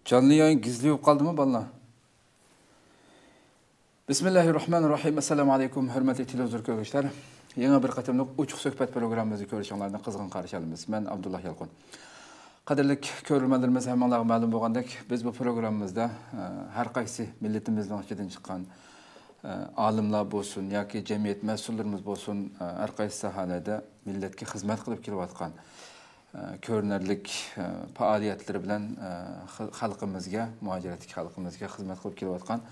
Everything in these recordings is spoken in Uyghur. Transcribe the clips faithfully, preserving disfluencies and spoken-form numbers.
جانلى يايىن گىزلىۋېلىپ قالدىمۇ، بالىلار؟ بىسمىللاھىررەھمانىررەھىم. ئەسسالامۇ ئەلەيكۇم، ھۆرمەتلىك تېلېۋىزور كۆرگۈچىلەر. يېڭى بىر قېتىملىق ئوچۇق سۆھبەت پروگراممىمىزنى كۆرۈشۈڭلارنى قىزغىن قارشى ئالىمىز. مەن ئابدۇللا يالقۇن. قەدىرلىك كۆرۈرمەنلىرىمىز، ھەممىڭلارغا مەلۇم بولغاندەك، بىز بۇ پروگراممىمىزدا، ئە، ھەر قايسى مىللىتىمىزنىڭ ئىچىدىن چىققان، ئە، ئالىملار بولسۇن ياكى جەمئىيەت مەسئۇللىرىمىز بولسۇن، ئە، ھەر قايسى ساھەلەردە مىللەتكە خىزمەت قىلىپ كېلىۋاتقان، ئە، كۆرۈنەرلىك، ئە، پائالىيەتلىرى بىلەن، ئە، خە-، خەلقىمىزگە، مۇھاجىرەتتىكى خەلقىمىزگە خىزمەت قىلىپ كېلىۋاتقان،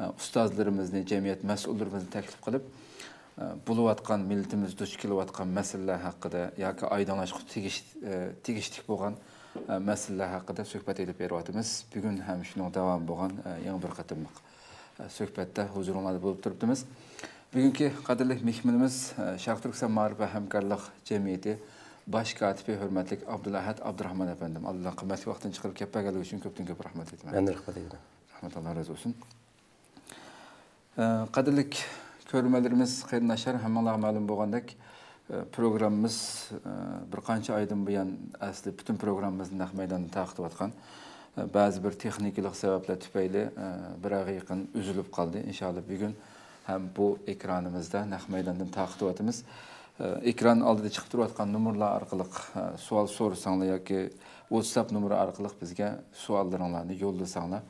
ئە، ئۇستازلىرىمىزنى، جەمئىيەت مەسئۇللىرىمىزنى تەكلىپ قىلىپ، ئە، بولۇۋاتقان، مىللىتىمىز دۇچ كېلىۋاتقان مەسىلىلەر ھەققىدە ياكى ئايدىڭلاشقا تېگىش-، ئە، تېگىشلىك بولغان، ئە، مەسىلىلەر ھەققىدە سۆھبەت ئېلىپ بېرىۋاتىمىز. بۈگۈن ھەم شۇنىڭ داۋامى بولغان، ئە، يېڭى بىر قېتىملىق، ئە، سۆھبەتتە ھۇزۇرۇڭلاردا بولۇپ تۇرۇپتىمىز. بۈگۈنكى قەدىرلىك مېھمىنىمىز، ئە، شەرقىي تۈركىستان مائارىپ ۋە ھەمكارلىق جەمئىيىتى باش كاتىپى ھۆرمەتلىك ئابدۇلئەھەد ئابدۇراخمان ئەپەندىم. ئالدىدا قىممەتلىك ۋاقتىنى چىقىرىپ كەپ بەرگەنلىكى ئۈچۈن كۆپتىن كۆپ رەھمەت ئېيتىمەن. مەن رەھمەت ئېيتىمەن. رەھمەت، ئاللا رازى بولسۇن. ئە، قەدىرلىك كۆرۈرمەنلىرىمىز، قېرىنداشلار، ھەممىڭلارغا مەلۇم بولغاندەك، ئە، پروگراممىمىز، ئە، بىر قانچە ئايدىن بۇيان ئەسلى پۈتۈن پروگراممىمىزنى نەق مەيداندا تارقىتىۋاتقان. ئە، بەزى بىر تېخنىكىلىق سەۋەبلەر تۈپەيلى، ئە، بىر ئايغا يېقىن ئۈزۈلۈپ قالدى. ئىنشائاللا، بۈگۈن ھەم بۇ ئېكرانىمىزدا نەق مەيداندىن تارقىتىۋاتىمىز. ئە، ئېكران ئالدىدا چىقىپ تۇرۇۋاتقان نومۇرلار ئارقىلىق، ئە، سوئال سورىساڭلار ياكى ۋاتساپ نومۇرى ئارقىلىق بىزگە سوئاللىرىڭلارنى يوللىساڭلار.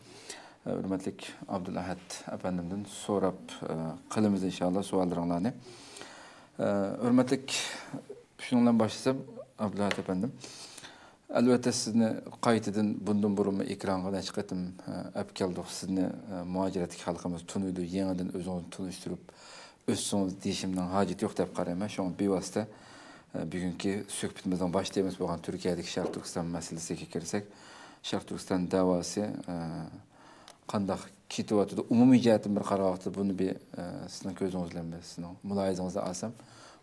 ھۆرمەتلىك ئابدۇلئەھەت ئەپەندىمدىن سوراپ، ئە، قىلىمىز ئىنشائاللا سوئاللىرىڭلارنى. ئە، ھۆرمەتلىك، شۇنىڭ بىلەن باشلىسام، ئابدۇلئەھەت ئەپەندىم. ئەلۋەتتە، سىزنى قايتىدىن بۇندىن بۇرۇنمۇ ئېكرانغا نەچچە قېتىم، ئە، ئەپ كەلدۇق. سىزنى، ئە، مۇھاجىرەتتىكى خەلقىمىز تونۇيدۇ. يېڭىدىن ئۆزىڭىزنى تونۇشتۇرۇپ ئۆتسىڭىز دېيىشىمنىڭ ھاجىتى يوق دەپ قارايمەن. شۇڭا بىۋاسىتە، ئە، بۈگۈنكى سۆھبىتىمىزنىڭ باش تېمىسى بولغان تۈركىيەدىكى شەرقىي تۈركىستان مەسىلىسىگە كىرسەك، شەرقىي تۈركىستان دەۋاسى، ئە، قانداق كېتىۋاتىدۇ؟ ئومۇمىي جەھەتتىن بىر قارىغان ۋاقىتتا بۇنى بىر، ئە، سىزنىڭ كۆزىڭىز بىلەن بىر سىزنىڭ مۇلاھىزىڭىزنى ئالسام،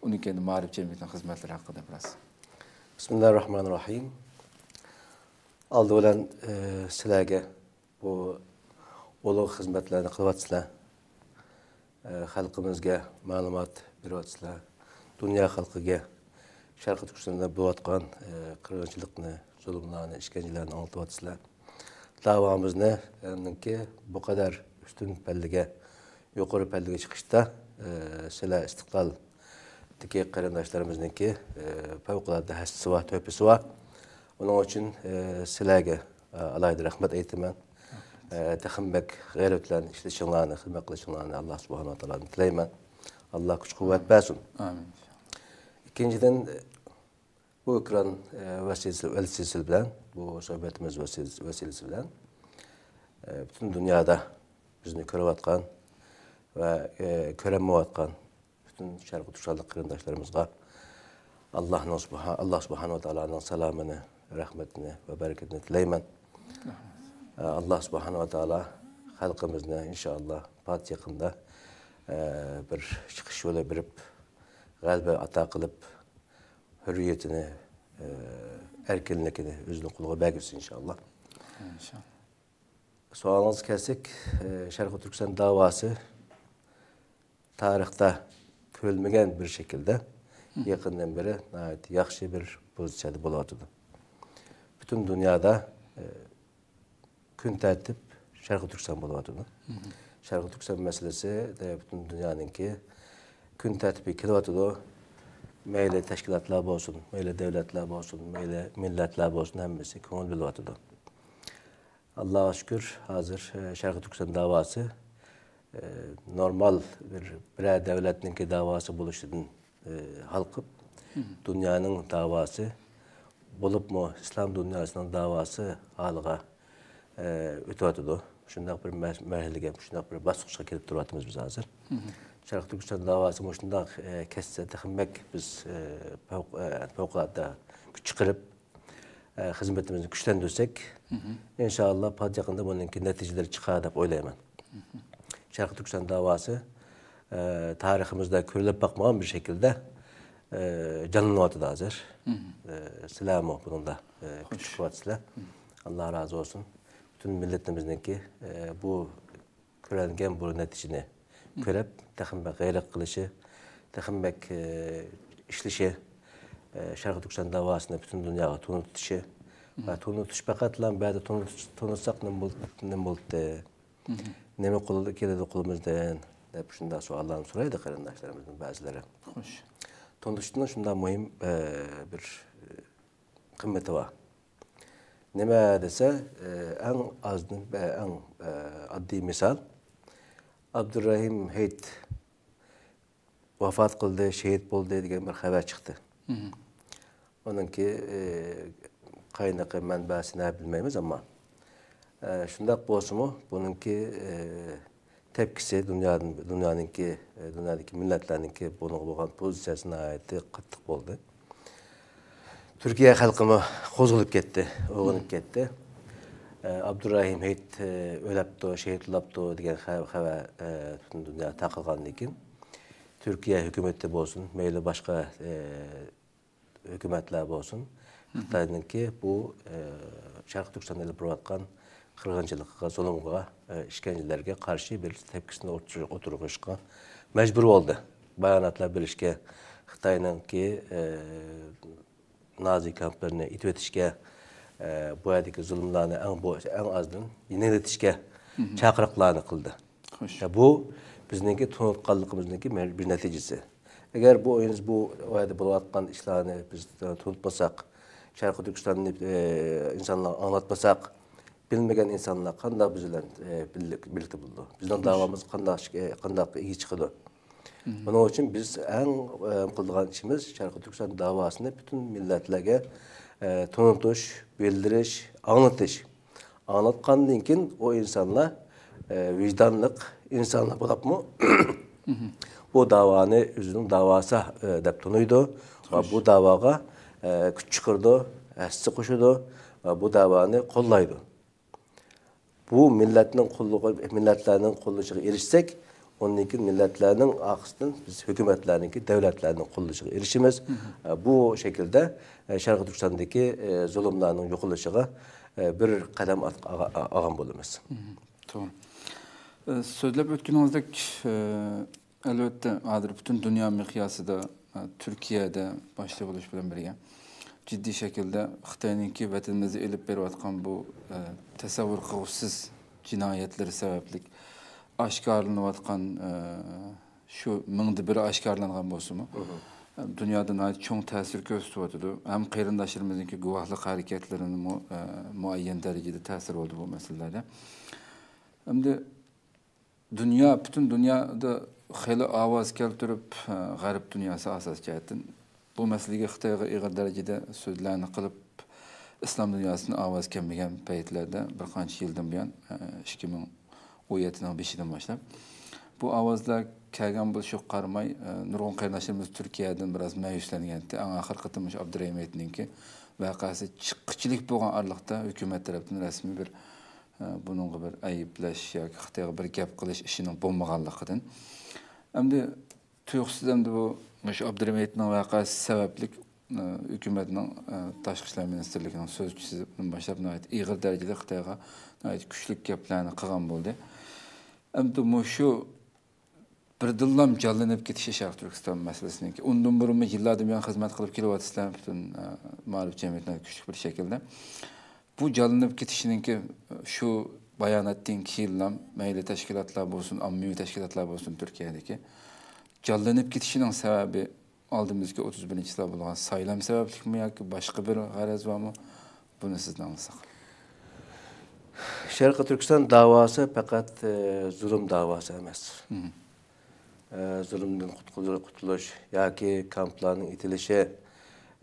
ئۇنىڭ كەينىدىن مائارىپ جەمئىيىتىنىڭ خىزمەتلىرى ھەققىدە بىراز. بىسمىللاھىررەھمانىررەھىم. ئالدى بىلەن، ئە، سىلەرگە بۇ ئۇلۇغ خىزمەتلەرنى قىلىۋاتىسىلەر. ئە، خەلقىمىزگە مەلۇمات بېرىۋاتىسىلەر. دۇنيا خەلقىگە شەرقىي تۈركىستاندا بولۇۋاتقان، ئە، قىرغىنچىلىقنى، زۇلۇملارنى، ئىشكەنجىلەرنى ئاڭلىتىۋاتىسىلەر. داۋامىزنى، ئە، نىڭكى بۇ قەدەر ئۈستۈن پەللىگە، يۇقىرى پەللىگە چىقىشتا، ئە، سىلەر ئىستىقلالدىكى قېرىنداشلىرىمىزنىڭكى، ئە، پەۋقۇلئاددە ھەسسىسى بار، تۆھپىسى بار. ئۇنىڭ ئۈچۈن، ئە، سىلەرگە، ئە، ئالاھىدە رەھمەت ئېيتىمەن. ئە، تېخىمۇ بەك غەيرەت بىلەن ئىشلىشىڭلارنى، خىزمەت قىلىشىڭلارنى ئاللا سۇبھانەھۇ ۋە تائالادىن تىلەيمەن. ئاللا كۈچ قۇۋۋەت بەرسۇن. ئامىن. ئىككىنچىدىن، بۇ ئېكران، ئە، ۋەسىلىسى، ۋەسىلىسى بىلەن، بۇ سۆھبىتىمىز ۋەسىلىسى، ۋەسىلىسى بىلەن، ئە، پۈتۈن دۇنيادا بىزنى كۆرۈۋاتقان ۋە، ئە، كۆرەلمەيۋاتقان پۈتۈن شەرقىي تۈركىستانلىق قېرىنداشلىرىمىزغا ئاللانىڭ سۇبھا-، ئاللا سۇبھانەھۇ ۋە تائالانىڭ سالامىنى، رەھمىتىنى ۋە بەرىكىتىنى تىلەيمەن. ئاللا سۇبھانەھۇ ۋە تائالا خەلقىمىزنى ئىنشائاللا پات يېقىندا، ئە، بىر چىقىش يولى بېرىپ، غەلىبە ئاتا قىلىپ، ھۆررىيىتىنى، ئە، ئەركىنلىكىنى ئۆزىنىڭ قولىغا بەرگۈسى ئىنشائاللا. ئىنشائاللا. سوئالىڭىزغا كەلسەك، ئە، شەرقىي تۈركىستان داۋاسى تارىختا كۆرۈلمىگەن بىر شەكىلدە يېقىندىن بېرى ناھايىتى ياخشى بىر پوزىتسىيەدە بولۇۋاتىدۇ. پۈتۈن دۇنيادا، ئە، كۈن تەرتىپ شەرقىي تۈركىستان بولۇۋاتىدۇ. شەرقىي تۈركىستان مەسىلىسى، ئە، پۈتۈن دۇنيانىڭكى كۈن تەرتىپىگە كېلىۋاتىدۇ. مەيلى تەشكىلاتلار بولسۇن، مەيلى دۆلەتلەر بولسۇن، مەيلى مىللەتلەر بولسۇن، ھەممىسى كۆڭۈل بۆلۈۋاتىدۇ. ئاللاغا شۈكۈر، ھازىر، ئە، شەرقىي تۈركىستان داۋاسى، ئە، نورمال بىر، بىرەر دۆلەتنىڭكى داۋاسى بولۇشىدىن، ئە، ھالقىپ، دۇنيانىڭ داۋاسى، بولۇپمۇ ئىسلام دۇنياسىنىڭ داۋاسى ھالىغا، ئە، ئۆتۈۋاتىدۇ. شۇنداق بىر مەر-، مەرھەلىگە، شۇنداق بىر باسقۇچقا كېلىپ تۇرۇۋاتىمىز بىز ھازىر. شەرقىي تۈركىستان داۋاسى مۇشۇنداق، ئە، كەتسە تېخىمۇ بەك بىز، ئە، پەۋق-، ئە، پەۋقۇلئاددە كۈچ چىقىرىپ، ئە، خىزمىتىمىزنى كۈچلەندۈرسەك، ئىنشائاللا، پات يېقىندا بۇنىڭكى نەتىجىلىرى چىقار دەپ ئويلايمەن. شەرقىي تۈركىستان داۋاسى، ئە، تارىخىمىزدا كۆرۈلۈپ باقمىغان بىر شەكىلدە، ئە، جانلىنىۋاتىدۇ ھازىر. ئە، سىلەرمۇ بۇنىڭدا، ئە، كۈچ چىقىۋاتىسىلەر. ئاللا رازى بولسۇن. پۈتۈن مىللىتىمىزنىڭكى، ئە، بۇ كۆرۈلگەن بۇ نەتىجىنى كۆرۈپ، تېخىمۇ بەك غەيرەت قىلىشى، تېخىمۇ بەك، ئى، ئىشلىشى، ئى، شەرقىي تۈركىستان داۋاسىنى پۈتۈن دۇنياغا تونۇتۇشى، ۋە تونۇتۇش پەقەتلا بەدە تونۇتۇش، تونۇتساق نېمە بولدى، نېمە بولدى؟ نېمە قول-، كېلىدۇ قولىمىزدىن؟ دەپ شۇنداق سوئاللارنى سورايدۇ قېرىنداشلىرىمىزنىڭ بەزىلىرى. خوش. تونۇتۇشنىڭ شۇنداق مۇھىم، ئە، بىر، ئە، قىممىتى بار. نېمە دېسە، ئە، ئەڭ ئازدىن، ئە، ئەڭ، ئە، ئاددىي مىسال، ئابدۇرەھىم ھېيت ۋاپات قىلدى، شېھىت بولدى دېگەن بىر خەۋەر چىقتى. ئۇنىڭكى، ئى، قاينىقى، مەنبەسىنى بىلمەيمىز، ئەمما، ئە، شۇنداق بولسىمۇ، بۇنىڭكى، ئى، تەپكىسى، دۇنيادىن، دۇنيانىڭكى، ئى، دۇنيادىكى مىللەتلەرنىڭكى بۇنىڭغا بولغان پوزىتسىيەسى ناھايىتى قاتتىق بولدى. تۈركىيە خەلقىمۇ قوزغىلىپ كەتتى، ئويغىنىپ كەتتى. ئە، ئابدۇرەھىم ھېيت، ئە، ئۆلەپتۇ، شېھىت بولاپتۇ دېگەن خە-، خەۋەر، ئە، پۈتۈن دۇنيا تارقالغاندىن كېيىن، تۈركىيە ھۆكۈمىتى بولسۇن، مەيلى باشقا، ئە، ھۆكۈمەتلەر بولسۇن، خىتاينىڭكى بۇ، ئە، شەرقىي تۈركىستاندا ئېلىپ بېرىۋاتقان قىرغىنچىلىققا، زۇلۇمغا، ئە، ئىشكەنجىلەرگە قارشى بىر تەپكىسىنى ئوتتۇرىغا، ئوتتۇرىغا قويۇشقا مەجبۇر بولدى. باياناتلار بېرىشكە، خىتاينىڭكى، ئە، نازى كامپلىرىنى ئېتىۋېتىشكە، ئە، بۇ يەردىكى زۇلۇملارنى ئەڭ بو-، ئەڭ ئازدىن يېنىكلىتىشكە چاقىرىقلارنى قىلدى. خوش. يا، بۇ بىزنىڭكى تونۇتقانلىقىمىزنىڭكى مە-، بىر نەتىجىسى. ئەگەر بۇ ئۆيىمىز، بۇ يەردە بولۇۋاتقان ئىشلارنى بىز تونۇتمىساق، شەرقىي تۈركىستاننى، ئە، ئىنسانلارغا ئاڭلاتمىساق، بىلمىگەن ئىنسانلار قانداق بىز بىلەن، ئە، بىرلىك-، بىرلىكتە بولىدۇ؟ بىزنىڭ داۋامىز قانداق، ئە، قانداق ئىگە چىقىدۇ؟ بۇنىڭ ئۈچۈن بىز ئەڭ، ئە، قىلىدىغان ئىشىمىز شەرقىي تۈركىستان داۋاسىنى پۈتۈن مىللەتلەرگە، ئە، تونۇتۇش، بىلدۈرۈش، ئاڭلىتىش. ئاڭلاتقاندىن كېيىن ئۇ ئىنسانلار، ئە، ۋىجدانلىق ئىنسانلار بولۇپمۇ بۇ داۋانى ئۆزىنىڭ داۋاسى، ئە، دەپ تونۇيدۇ ۋە بۇ داۋاغا، ئە، كۈچ چىقىرىدۇ، ھەسسە قوشىدۇ ۋە بۇ داۋانى قوللايدۇ. بۇ مىللەتنىڭ قوللىقى، مىللەتلەرنىڭ قوللىشىغا ئېرىشسەك، ئۇندىن كېيىن مىللەتلەرنىڭ ئارقىسىدىن بىز ھۆكۈمەتلەرنىڭكى، دۆلەتلەرنىڭ قوللىشىغا ئېرىشىمىز. ئە، بۇ شەكىلدە، ئە، شەرقىي تۈركىستاندىكى، ئە، زۇلۇملارنىڭ يوقىلىشىغا، ئە، بىر قەدەم ئات-، ئا-، ئا-، ئالغان بولىمىز. توغرا. ئە، سۆزلەپ ئۆتكىنىڭىزدەك، ئە، ئەلۋەتتە، ھازىر پۈتۈن دۇنيا مىقياسىدا، ئە، تۈركىيەدە باشتا بولۇش بىلەن بىرگە، جىددىي شەكىلدە خىتاينىڭكى ۋەتىنىمىزدە ئېلىپ بېرىۋاتقان بۇ، ئە، تەسەۋۋۇر قىلغۇسىز جىنايەتلىرى سەۋەبلىك ئاشكارىلىنىۋاتقان، ئە، شۇ مىڭدا بىرى ئاشكارىلانغان بولسىمۇ، ئە، دۇنيادا ناھايىتى چوڭ تەسىر كۆرسىتىۋاتىدۇ. ھەم قېرىنداشلىرىمىزنىڭكى گۇۋاھلىق ھەرىكەتلىرىنىمۇ، ئە، مۇئەييەن دەرىجىدە تەسىرى بولدى بۇ مەسىلىلەردە. ئەمدى دۇنيا، پۈتۈن دۇنيادا خېلى ئاۋاز كەلتۈرۈپ، غەرب دۇنياسى ئاساسىي جەھەتتىن بۇ مەسىلىگە خىتايغا ئېغىر دەرىجىدە سۆزلەرنى قىلىپ، ئىسلام دۇنياسىدىن ئاۋاز كەلمىگەن پەيتلەردە بىر قانچە يىلدىن بۇيان، ئىككى مىڭ ئون يەتتىنىڭ بېشىدىن باشلاپ بۇ ئاۋازلار كەلگەن بولۇشىغا قارىماي، نۇرغۇن قېرىنداشلىرىمىز تۈركىيەدىن بىراز مەيۈسلەنگەنتى. ئەڭ ئاخىرقى قېتىم مۇشۇ ئابدۇرەھىم ھېيتنىڭكى ۋەقەسى چىققۇچىلىك بولغان ئارىلىقتا ھۆكۈمەت تەرەپتىن رەسمىي بىر ئە، بۇنىڭغا بىر ئەيىبلەش ياكى خىتايغا بىر گەپ قىلىش ئىشىنىڭ بولمىغانلىقىدىن. ئەمدى تۇيۇقسىز ئەمدى بۇ، مۇشۇ ئابدۇرەھىم ھېيتنىڭ ۋەقەسى سەۋەبلىك، ئە، ھۆكۈمەتنىڭ، ئە، تاشقى ئىشلار مىنىستىرلىكىنىڭ سۆزچىسىدىن باشلاپ ناھايىتى ئېغىر دەرىجىدە خىتايغا ناھايىتى كۈچلۈك گەپلەرنى قىلغان بولدى. ئەمدى مۇشۇ بىردىنلام جانلىنىپ كېتىشى شەرقىي تۈركىستان مەسىلىسىنىڭكى. ئۇندىن بۇرۇنمۇ يىللاردىن بۇيان خىزمەت قىلىپ كېلىۋاتىسىلەر، پۈتۈن، ئە، مائارىپ جەمئىيىتىنىڭ كۈچلۈك بىر شەكىلدە. بۇ جانلىنىپ كېتىشىنىڭكى شۇ باياناتتىن كېيىنلا مەيلى تەشكىلاتلار بولسۇن، ئاممىۋى تەشكىلاتلار بولسۇن تۈركىيەدىكى جانلىنىپ كېتىشىنىڭ سەۋەبى ئالدىمىزدىكى ئوتتۇز بىرىنچى يىللار بولغان سايلام سەۋەبلىكمۇ ياكى باشقا بىر غەرەز بارمۇ؟ بۇنى سىزدىن ئاڭلىساق. شەرقىي تۈركىستان داۋاسى پەقەت، ئە، زۇلۇم داۋاسى ئەمەس. ئە، زۇلۇمدىن قۇتقۇزۇ-، قۇتۇلۇش ياكى كامپلارنىڭ ئېتىلىشى،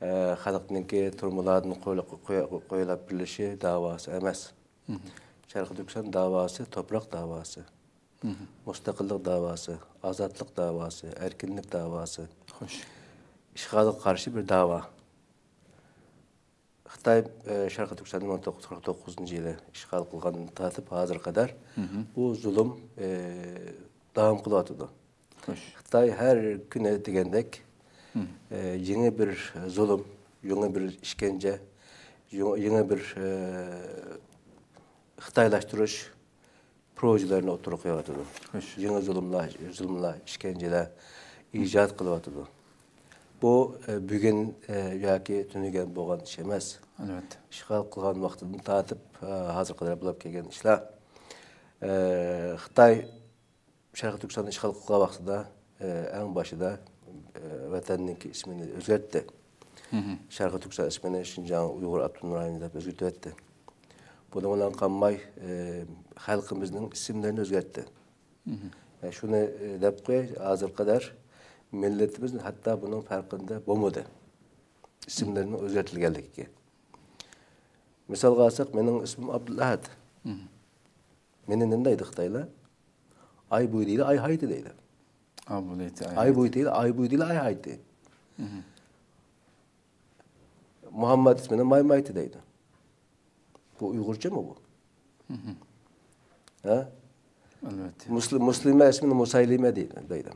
ئە، خەلقنىڭكى تۈرمىلەردىن قويۇلۇپ، قوي-، قويۇپ بېرىلىشى داۋاسى ئەمەس. شەرقىي تۈركىستان داۋاسى توپراق داۋاسى، مۇستەقىللىق داۋاسى، ئازادلىق داۋاسى، ئەركىنلىك داۋاسى. خوش. ئىشغالغا قارشى بىر داۋا. خىتاي، ئە، شەرقىي تۈركىستاننى مىڭ توققۇز يۈز قىرىق توققۇزىنچى يىلى ئىشغال قىلغاندىن تارتىپ ھازىرغا قەدەر بۇ زۇلۇم، ئە، داۋام قىلىۋاتىدۇ. خوش. خىتاي ھەر كۈنى دېگەندەك، ئە، يېڭى بىر زۇلۇم، يېڭى بىر ئىشكەنجە، يېڭى، يېڭى بىر، ئە، خىتايلاشتۇرۇش پروژىلىرىنى ئوتتۇرىغا قويۇۋاتىدۇ. خوش. يېڭى زۇلۇملار، زۇلۇملار، ئىشكەنجىلەر ئىجاد قىلىۋاتىدۇ. بۇ، ئە، بۈگۈن، ئە، ياكى تۈنۈگۈن بولغان ئىش ئەمەس. ئەلۋەتتە. ئىشغال قىلغان ۋاقتىدىن تارتىپ، ئە، ھازىرغا قەدەر بولۇپ كەلگەن ئىشلار. ئە، خىتاي شەرقىي تۈركىستاننى ئىشغال قىلغان ۋاقتىدا، ئە، ئەڭ باشىدا، ئە، ۋەتەننىڭكى ئىسمىنى ئۆزگەرتتى. مھم. شەرقىي تۈركىستان ئىسمىنى شىنجاڭ ئۇيغۇر ئاپتونوم رايونى دەپ ئۆزگەرتىۋەتتى. بۇنىڭ بىلەن قالماي، ئە، خەلقىمىزنىڭ ئىسىملىرىنى ئۆزگەرتتى. مھم. ئە، شۇنى، ئە، دەپ قوياي، ھازىرغا قەدەر مىللىتىمىز ھەتتا بۇنىڭ پەرقىندە بولمىدى. ئىسىملىرىنىڭ ئۆزگەرتىلگەنلىكىگە. مىسالغا ئالساق، مېنىڭ ئىسمىم ئابدۇلئەھەد. مھم. مېنى نېمە دەيدۇ خىتايلار؟ ئاي بويى دەيدۇ، ئاي ھايتى دەيدۇ. ئاي بويى دەيدۇ، ئاي ھايتى. ئاي بويى دەيدۇ، ئاي ھايتى. مھم. مۇھەممەد ئىسمىنى ماي مايتى دەيدۇ. بۇ ئۇيغۇرچىمۇ بۇ؟ مھم. ھە؟ ئەلۋەتتە. مۇسلى-، مۇسلىمە ئىسمىنى مۇسايلىمە دەيدۇ، دەيدۇ.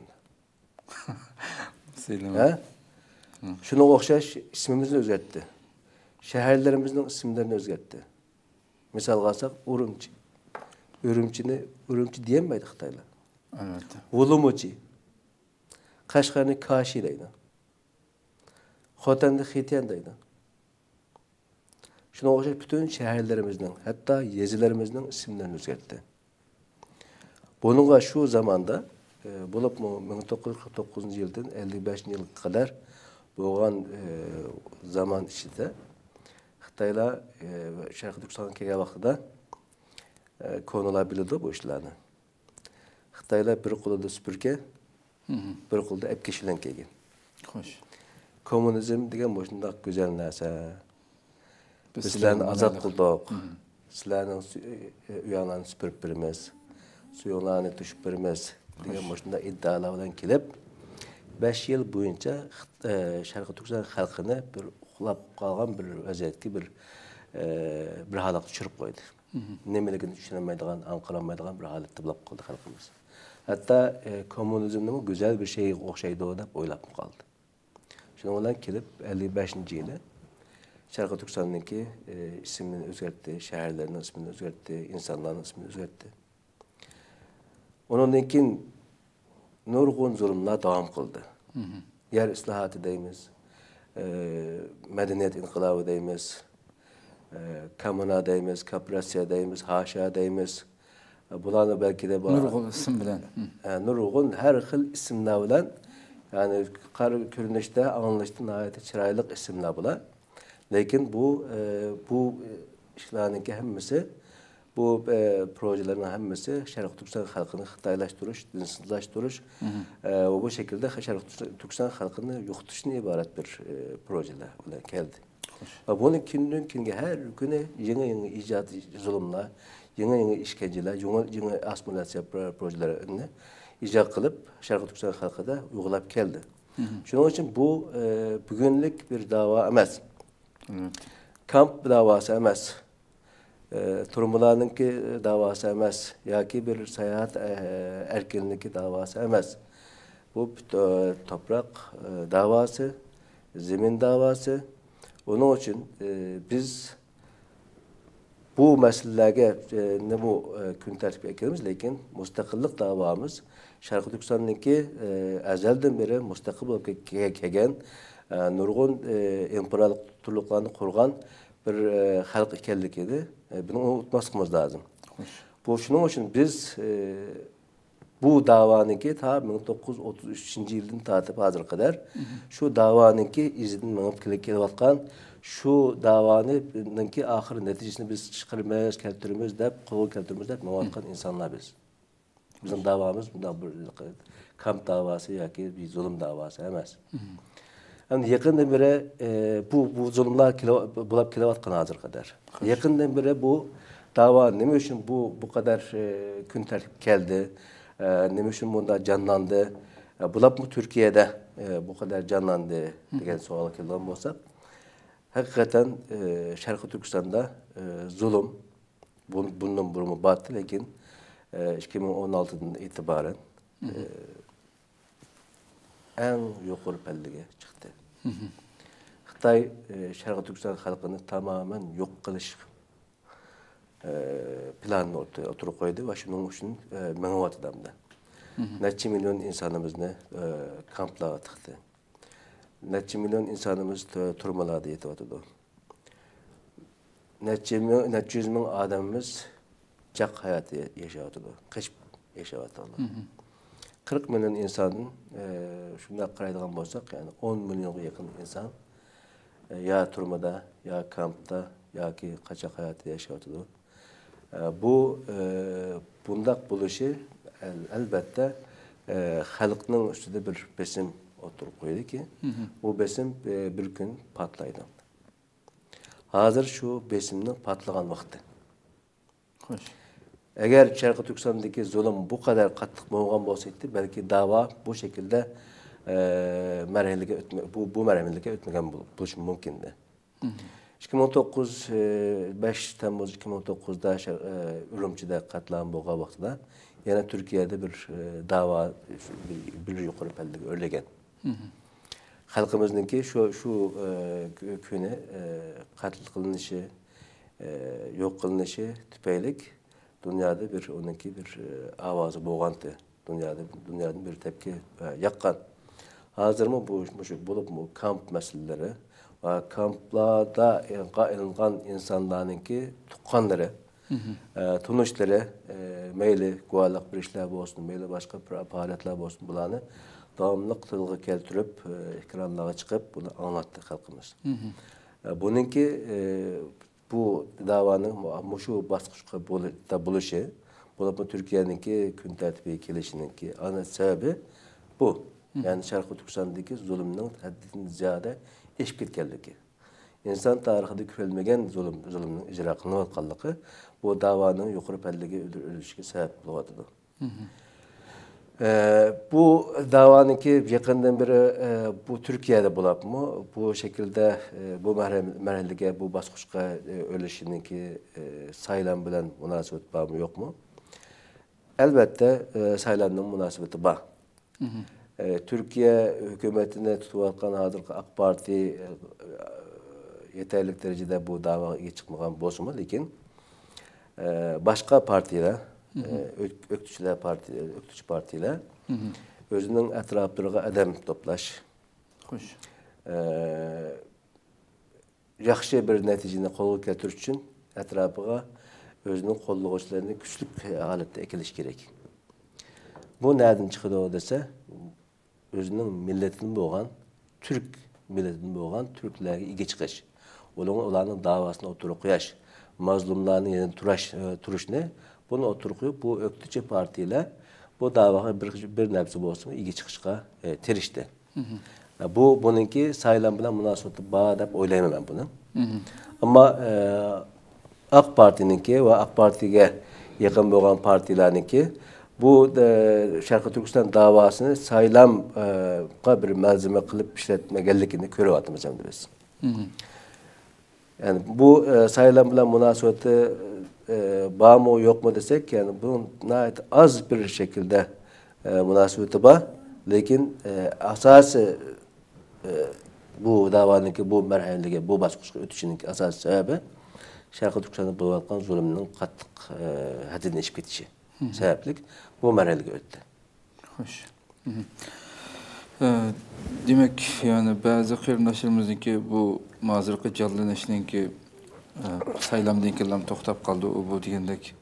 مۇسايلىمە. ھە؟ مھم. شۇنىڭغا ئوخشاش ئىسمىمىزنى ئۆزگەرتتى. شەھەرلىرىمىزنىڭ ئىسىملىرىنى ئۆزگەرتتى. مىسالغا ئالساق، ئۇرۇمچى. ئۈرۈمچىنى ئۈرۈمچى دېيەلمەيدۇ خىتايلار. ئەلۋەتتە. ۋۇلۇمۇچى. قەشقەرنى كاشى دەيدۇ. خوتەننى خېتيەن دەيدۇ. شۇنىڭغا ئوخشاش پۈتۈن شەھەرلىرىمىزنىڭ، ھەتتا يېزىلىرىمىزنىڭ ئىسىملىرىنى ئۆزگەرتتى. بۇنىڭغا شۇ زاماندا، ئە، بولۇپمۇ مىڭ توققۇز يۈز قىرىق توققۇزىنچى يىلدىن ئەللىك بەشىنچى يىلغا قەدەر بولغان، ئە، زامان ئىچىدە خىتايلار، ئە، شەرقىي تۈركىستانغا كەلگەن ۋاقتىدا، ئە، كونىلار بىلىدۇ بۇ ئىشلارنى. خىتايلار بىر قولىدا سۈپۈرگە، مھم. بىر قولىدا ئەپكېچى بىلەن كەلگەن. خوش. كوممۇنىزم دېگەن مۇشۇنداق گۈزەل نەرسە. بىز بىز سىلەرنى سىلەرنى ئازاد مانا قىلدۇق. مھم. سىلەرنىڭ سۈ-، ئۆيۈڭلارنى سۈپۈرۈپ بېرىمىز. سۈيۈڭلارنى تۆشۈپ بېرىمىز دېگەن خوش. مۇشۇنداق ئىدىئالار بىلەن كېلىپ، بەش يىل بويىچە خىت-، ئە، شەرقىي تۈركىستان خەلقىنى بىر ئۇخلاپ قالغان بىر ۋەزىيەتكە، بىر، ئە، بىر ھالەتكە چۈشۈرۈپ قويدى. مھم. نېمىلىكىنى چۈشىنەلمەيدىغان، ئاڭقىرالمايدىغان بىر ھالەتتە بولاپ قالدى خەلقىمىز. ھەتتا، ئە، كوممۇنىزمنىمۇ گۈزەل بىر شەيگە ئوخشايدۇ دەپ ئويلاپمۇ قالدى. شۇنىڭ بىلەن كېلىپ، ئەللىك بەشىنچى يىلى شەرقىي تۈركىستاننىڭكى، ئە، ئىسمىنى ئۆزگەرتتى، شەھەرلەرنىڭ ئىسمىنى ئۆزگەرتتى، ئىنسانلارنىڭ ئىسمىنى ئۆزگەرتتى. ئۇنىڭدىن كېيىن نۇرغۇن زۇلۇملار داۋام قىلدى. مھم. يەر ئىسلاھاتى دەيمىز، ئە، مەدەنىيەت ئىنقىلابى دەيمىز، ئە، كامۇنا دەيمىز، كوپېراتسىيە دەيمىز، ھاشا دەيمىز. بۇلارنى بەلكىدە بۇ نۇرغۇن ئىسىم بىلەن. مھم. ئە، نۇرغۇن ھەر خىل ئىسىملار بىلەن، يەنى قارا كۆرۈنۈشتە، ئاڭلىنىشتا ناھايىتى چىرايلىق ئىسىملار بۇلار. لېكىن بۇ، ئە، بۇ، ئە، ئىشلارنىڭكى ھەممىسى، بۇ، ئە، پروژىلارنىڭ ھەممىسى شەرقىي تۈركىستان خەلقىنى خىتايلاشتۇرۇش، دىنسىزلاشتۇرۇش، مھم. ئە، ۋە بۇ شەكىلدە شەرقىي تۈركىستان خەلقىنى يوقىتىشتىن ئىبارەت بىر، ئە، پروژىلار بىلەن كەلدى. خوش. ۋە بۇنى كۈندىن كۈنگە ھەر كۈنى يېڭى، يېڭى ئىجادىي زۇلۇملار، يېڭى، يېڭى ئىشكەنجىلەر، يېڭى، يېڭى ئاسسىمىلياتسىيە پرو-، پروژىلىرىنى ئىجاد قىلىپ، شەرقىي تۈركىستان خەلقىدە ئۇيغۇنلاپ كەلدى. مھم. شۇنىڭ ئۈچۈن بۇ، ئە، بۈگۈنلۈك بىر داۋا ئەمەس. مھم. كامپ داۋاسى ئەمەس. ئە، تۈرمىلەرنىڭكى داۋاسى ئەمەس. ياكى بىر ساياھەت، ئە، ئەركىنلىكى داۋاسى ئەمەس. بۇ پۈت-، ئە، توپراق، ئە، داۋاسى، زېمىن داۋاسى. ئۇنىڭ ئۈچۈن، ئە، بىز بۇ مەسىلىلەرگە، ئە، نېمۇ، ئە، كۈن تەرتىپكە ئەكىلىمىز، لېكىن مۇستەقىللىق داۋامىز شەرقىي تۈركىستاننىڭكى، ئە، ئەزەلدىن بېرى مۇستەقىل بولۇپ كە-، كە-، كەلگەن، ئە، نۇرغۇن، ئە، ئىمپېرىيەللىق تۈرلۈقلارنى قۇرغان بىر، ئە، خەلق ئىكەنلىكىنى، ئە، بۇنى ئۇنتۇماسلىقىمىز لازىم. خوش. بۇ شۇنىڭ ئۈچۈن بىز، ئە، بۇ داۋانىڭكى تا مىڭ توققۇز يۈز ئوتتۇز ئۈچىنچى يىلدىن تارتىپ ھازىرغا قەدەر مھم. شۇ داۋانىڭكى ئىزىدىن مېڭىپ كېلىپ كېلىۋاتقان، شۇ داۋانىڭكى ئاخىر نەتىجىسىنى بىز چىقىرىمىز، كەلتۈرىمىز دەپ، قولغا كەلتۈرىمىز دەپ مېڭىۋاتقان مھم. ئىنسانلار بىز. بىزنىڭ داۋامىز بۇنداق بىر كامپ داۋاسى ياكى بىر زۇلۇم داۋاسى ئەمەس. مھم. ئەمدى يېقىندىن بېرى، ئە، بۇ، بۇ زۇلۇملار كېلىۋ-، بولاپ كېلىۋاتقان ھازىرغا قەدەر. خوش. يېقىندىن بېرى بۇ داۋا نېمە ئۈچۈن بۇ، بۇ قەدەر، ئە، كۈن تەرتىپكە كەلدى؟ ئە، نېمە ئۈچۈن بۇنداق جانلاندى؟ ئە، بولۇپمۇ تۈركىيەدە، ئە، بۇ قەدەر جانلاندى مھم. دېگەن سوئالغا كېلىدىغان بولساق، ھەقىقەتەن، ئە، شەرقىي تۈركىستاندا، ئە، زۇلۇم بۇ-، بۇندىن بۇرۇنمۇ بارتى، لېكىن، ئە، ئىككى مىڭ ئون ئالتىدىن ئېتىبارەن، مھم. ئە، ئەڭ يۇقىرى پەللىگە چىقتى. مھم. خىتاي، ئە، شەرقىي تۈركىستان خەلقىنى تامامەن يوق قىلىش، ئە، پىلانىنى ئوتتۇ-، ئوتتۇرىغا قويدى ۋە شۇنىڭ ئۈچۈن، ئە، مېڭىۋاتىدۇ ئەمدى. مھم. نەچچە مىليون ئىنسانىمىزنى، ئە، كامپلارغا تىقتى. نەچچە مىليون ئىنسانىمىز تۈ-، تۈرمىلاردا يېتىۋاتىدۇ. نەچچە مىڭ، نەچچە يۈز مىڭ ئادەمىمىز جاق ھاياتى ياشاۋاتىدۇ، قېچىپ ياشاۋاتىدۇ. مھم. قىرىق مىليون ئىنساندىن، ئە، شۇنداق قارايدىغان بولساق، يەنى ئون مىليونغا يېقىن ئىنسان، ئە، يا تۈرمىدە، يا كامپتا، ياكى قاچاق ھاياتىدا ياشاۋاتىدۇ. ئە، بۇ، ئە، بۇنداق بولۇشى، ئەل-، ئەلۋەتتە، ئە، خەلقنىڭ ئۈستىدە بىر بېسىم ئوتتۇرىغا قويىدۇكى، مھم. بۇ بېسىم، ئە، بىر كۈن پارتلايدۇ. ھازىر شۇ بېسىمنىڭ پارتلىغان ۋاقتى. خوش. ئەگەر شەرقىي تۈركىستاندىكى زۇلۇم بۇ قەدەر قاتتىق بولغان بولسا ئىدى، بەلكى داۋا بۇ شەكىلدە، ئە، مەرھىلىگە ئۆتمە-، بۇ، بۇ مەرھىلىگە ئۆتمىگەن بول-، بولۇشى مۇمكىن ئىدى. مھم. ئىككى مىڭ توققۇز، ئە، بەش تەممۇز ئىككى مىڭ توققۇزدا شەر-، ئە، ئۈرۈمچىدە قەتلىئام بولغان ۋاقتىدا يەنە تۈركىيەدە بىر، ئە، داۋا بىر، بىر يۇقىرى پەللىگە ئۆرلىگەن. مھم. خەلقىمىزنىڭكى شۇ، شۇ، ئە، كۈ-، كۈنى، ئە، قەتل قىلىنىشى، ئە، يوق قىلىنىشى تۈپەيلىك دۇنيادا بىر، ئۇنىڭكى بىر، ئە، ئاۋازى بولغانتى. دۇنيادا، دۇنيادىن بىر تەپكى، ئە، ياققان. ھازىرمۇ بۇ، مۇشۇ بولۇپمۇ كامپ مەسىلىلىرى ۋە كامپلاردا ئېلىنغان ئىنسانلارنىڭكى تۇغقانلىرى، مھم. ئە، تونۇشلىرى، ئە، مەيلى گۇۋاھلىق بېرىشلەر بولسۇن، مەيلى باشقا پا-، پائالىيەتلەر بولسۇن، بۇلارنى داۋاملىق تىلغا كەلتۈرۈپ، ئە، ئېكرانلارغا چىقىپ، بۇنى ئاڭلاتتى خەلقىمىز. مھم. ئە، بۇنىڭكى، ئە، بۇ داۋانىڭ مۇ-، مۇشۇ باسقۇچقا بولۇ-، دا بولۇشى، بولۇپمۇ تۈركىيەنىڭكى كۈن تەرتىپىگە كېلىشىنىڭكى ئانا سەۋەبى بۇ. مھم. يەنى شەرقىي تۈركىستاندىكى زۇلۇمنىڭ ھەددىدىن زىيادە ئېشىپ كەتكەنلىكى. ئىنسان تارىخىدا كۆرۈلمىگەن زۇلۇم، زۇلۇمنىڭ ئىجرا قىلىنىۋاتقانلىقى بۇ داۋانىڭ يۇقىرى پەللىگە ئۆرلىشىشىگە سەۋەب بولۇۋاتىدۇ. مھم. ئە، بۇ داۋانىڭكى يېقىندىن بېرى، ئە، بۇ تۈركىيەدە بولۇپمۇ، بۇ شەكىلدە، ئە، بۇ مەرھەم-، مەرھىلىگە، بۇ باسقۇچقا، ئە، ئۆرلىشىشىنىڭكى، ئە، سايلام بىلەن مۇناسىۋىتى بارمۇ، يوقمۇ؟ ئەلۋەتتە، ئە، سايلامنىڭ مۇناسىۋىتى بار. مھم. ئە، تۈركىيە ھۆكۈمىتىنى تۇتۇۋاتقان ھازىرقى ئاق پارتىي، ئە، يېتەرلىك دەرىجىدە بۇ داۋاغا ئىگە چىقمىغان بولسىمۇ، لېكىن، ئە، باشقا پارتىيەلەر، مھم. ئە، ئۆت-، ئۆكتىچىلەر پارتىيە-، ئۆكتىچى پارتىيەلەر مھم. ئۆزىنىڭ ئەتراپلىرىغا ئادەم توپلاش، خوش. ئە، ياخشى بىر نەتىجىنى قولغا كەلتۈرۈش ئۈچۈن ئەتراپىغا ئۆزىنىڭ قوللىغۇچىلىرىنى كۈچلۈك ھالەتتە ئەكېلىش كېرەك. بۇ نەدىن چىقىدۇ دېسە، ئۆزىنىڭ مىللىتىدىن بولغان، تۈرك مىللىتىدىن بولغان تۈركلەرگە ئىگە چىقىش، ئۇلارنىڭ، ئۇلارنىڭ داۋاسىنى ئوتتۇرىغا قويۇش، مەزلۇملارنى يېنىدا تۇراش، ئە، تۇرۇشنى، بۇنى ئوتتۇرىغا قويۇپ، بۇ ئۆكتىچى پارتىيەلەر بۇ داۋاغا بىر، بىر نەرسە بولسىمۇ ئىگە چىقىشقا، ئە، تىرىشتى. مھم. بۇ، بۇنىڭكى سايلام بىلەن مۇناسىۋىتى بار دەپ ئويلايمەن مەن بۇنى. مھم. ئەمما، ئە، ئاق پارتىيەنىڭكى ۋە ئاق پارتىيەگە يېقىن بولغان پارتىيەلەرنىڭكى بۇ، ئە، شەرقىي تۈركىستان داۋاسىنى سايلام، ئە، غا بىر مەلزىمە قىلىپ ئىشلەتمىگەنلىكىنى كۆرۈۋاتىمىز ئەمدى بىز. مھم. يەنى بۇ، ئە، سايلام بىلەن مۇناسىۋىتى، ئە، بارمۇ، يوقمۇ دېسەك، يەنى بۇ ناھايىتى ئاز بىر شەكىلدە، ئە، مۇناسىۋىتى بار. لېكىن، ئە، ئاساسىي، ئە، بۇ داۋانىڭكى بۇ مەرھەلىگە، بۇ باسقۇچقا ئۆتۈشىنىڭ ئاساسىي سەۋەبى شەرقىي تۈركىستاندا بولۇۋاتقان زۇلۇمنىڭ قاتتىق، ئە، ھەددىدىن ئېشىپ كېتىشى مھم. سەۋەبلىك بۇ مەرھەلىگە ئۆتتى. خوش. مھم. ئە، دېمەك، يەنى بەزى قېرىنداشلىرىمىزنىڭكى بۇ ھازىرقى جانلىنىشنىڭكى، ئە، سايلامدىن كېيىنلا توختاپ قالدى، ئۇ بۇ دېگەندەك،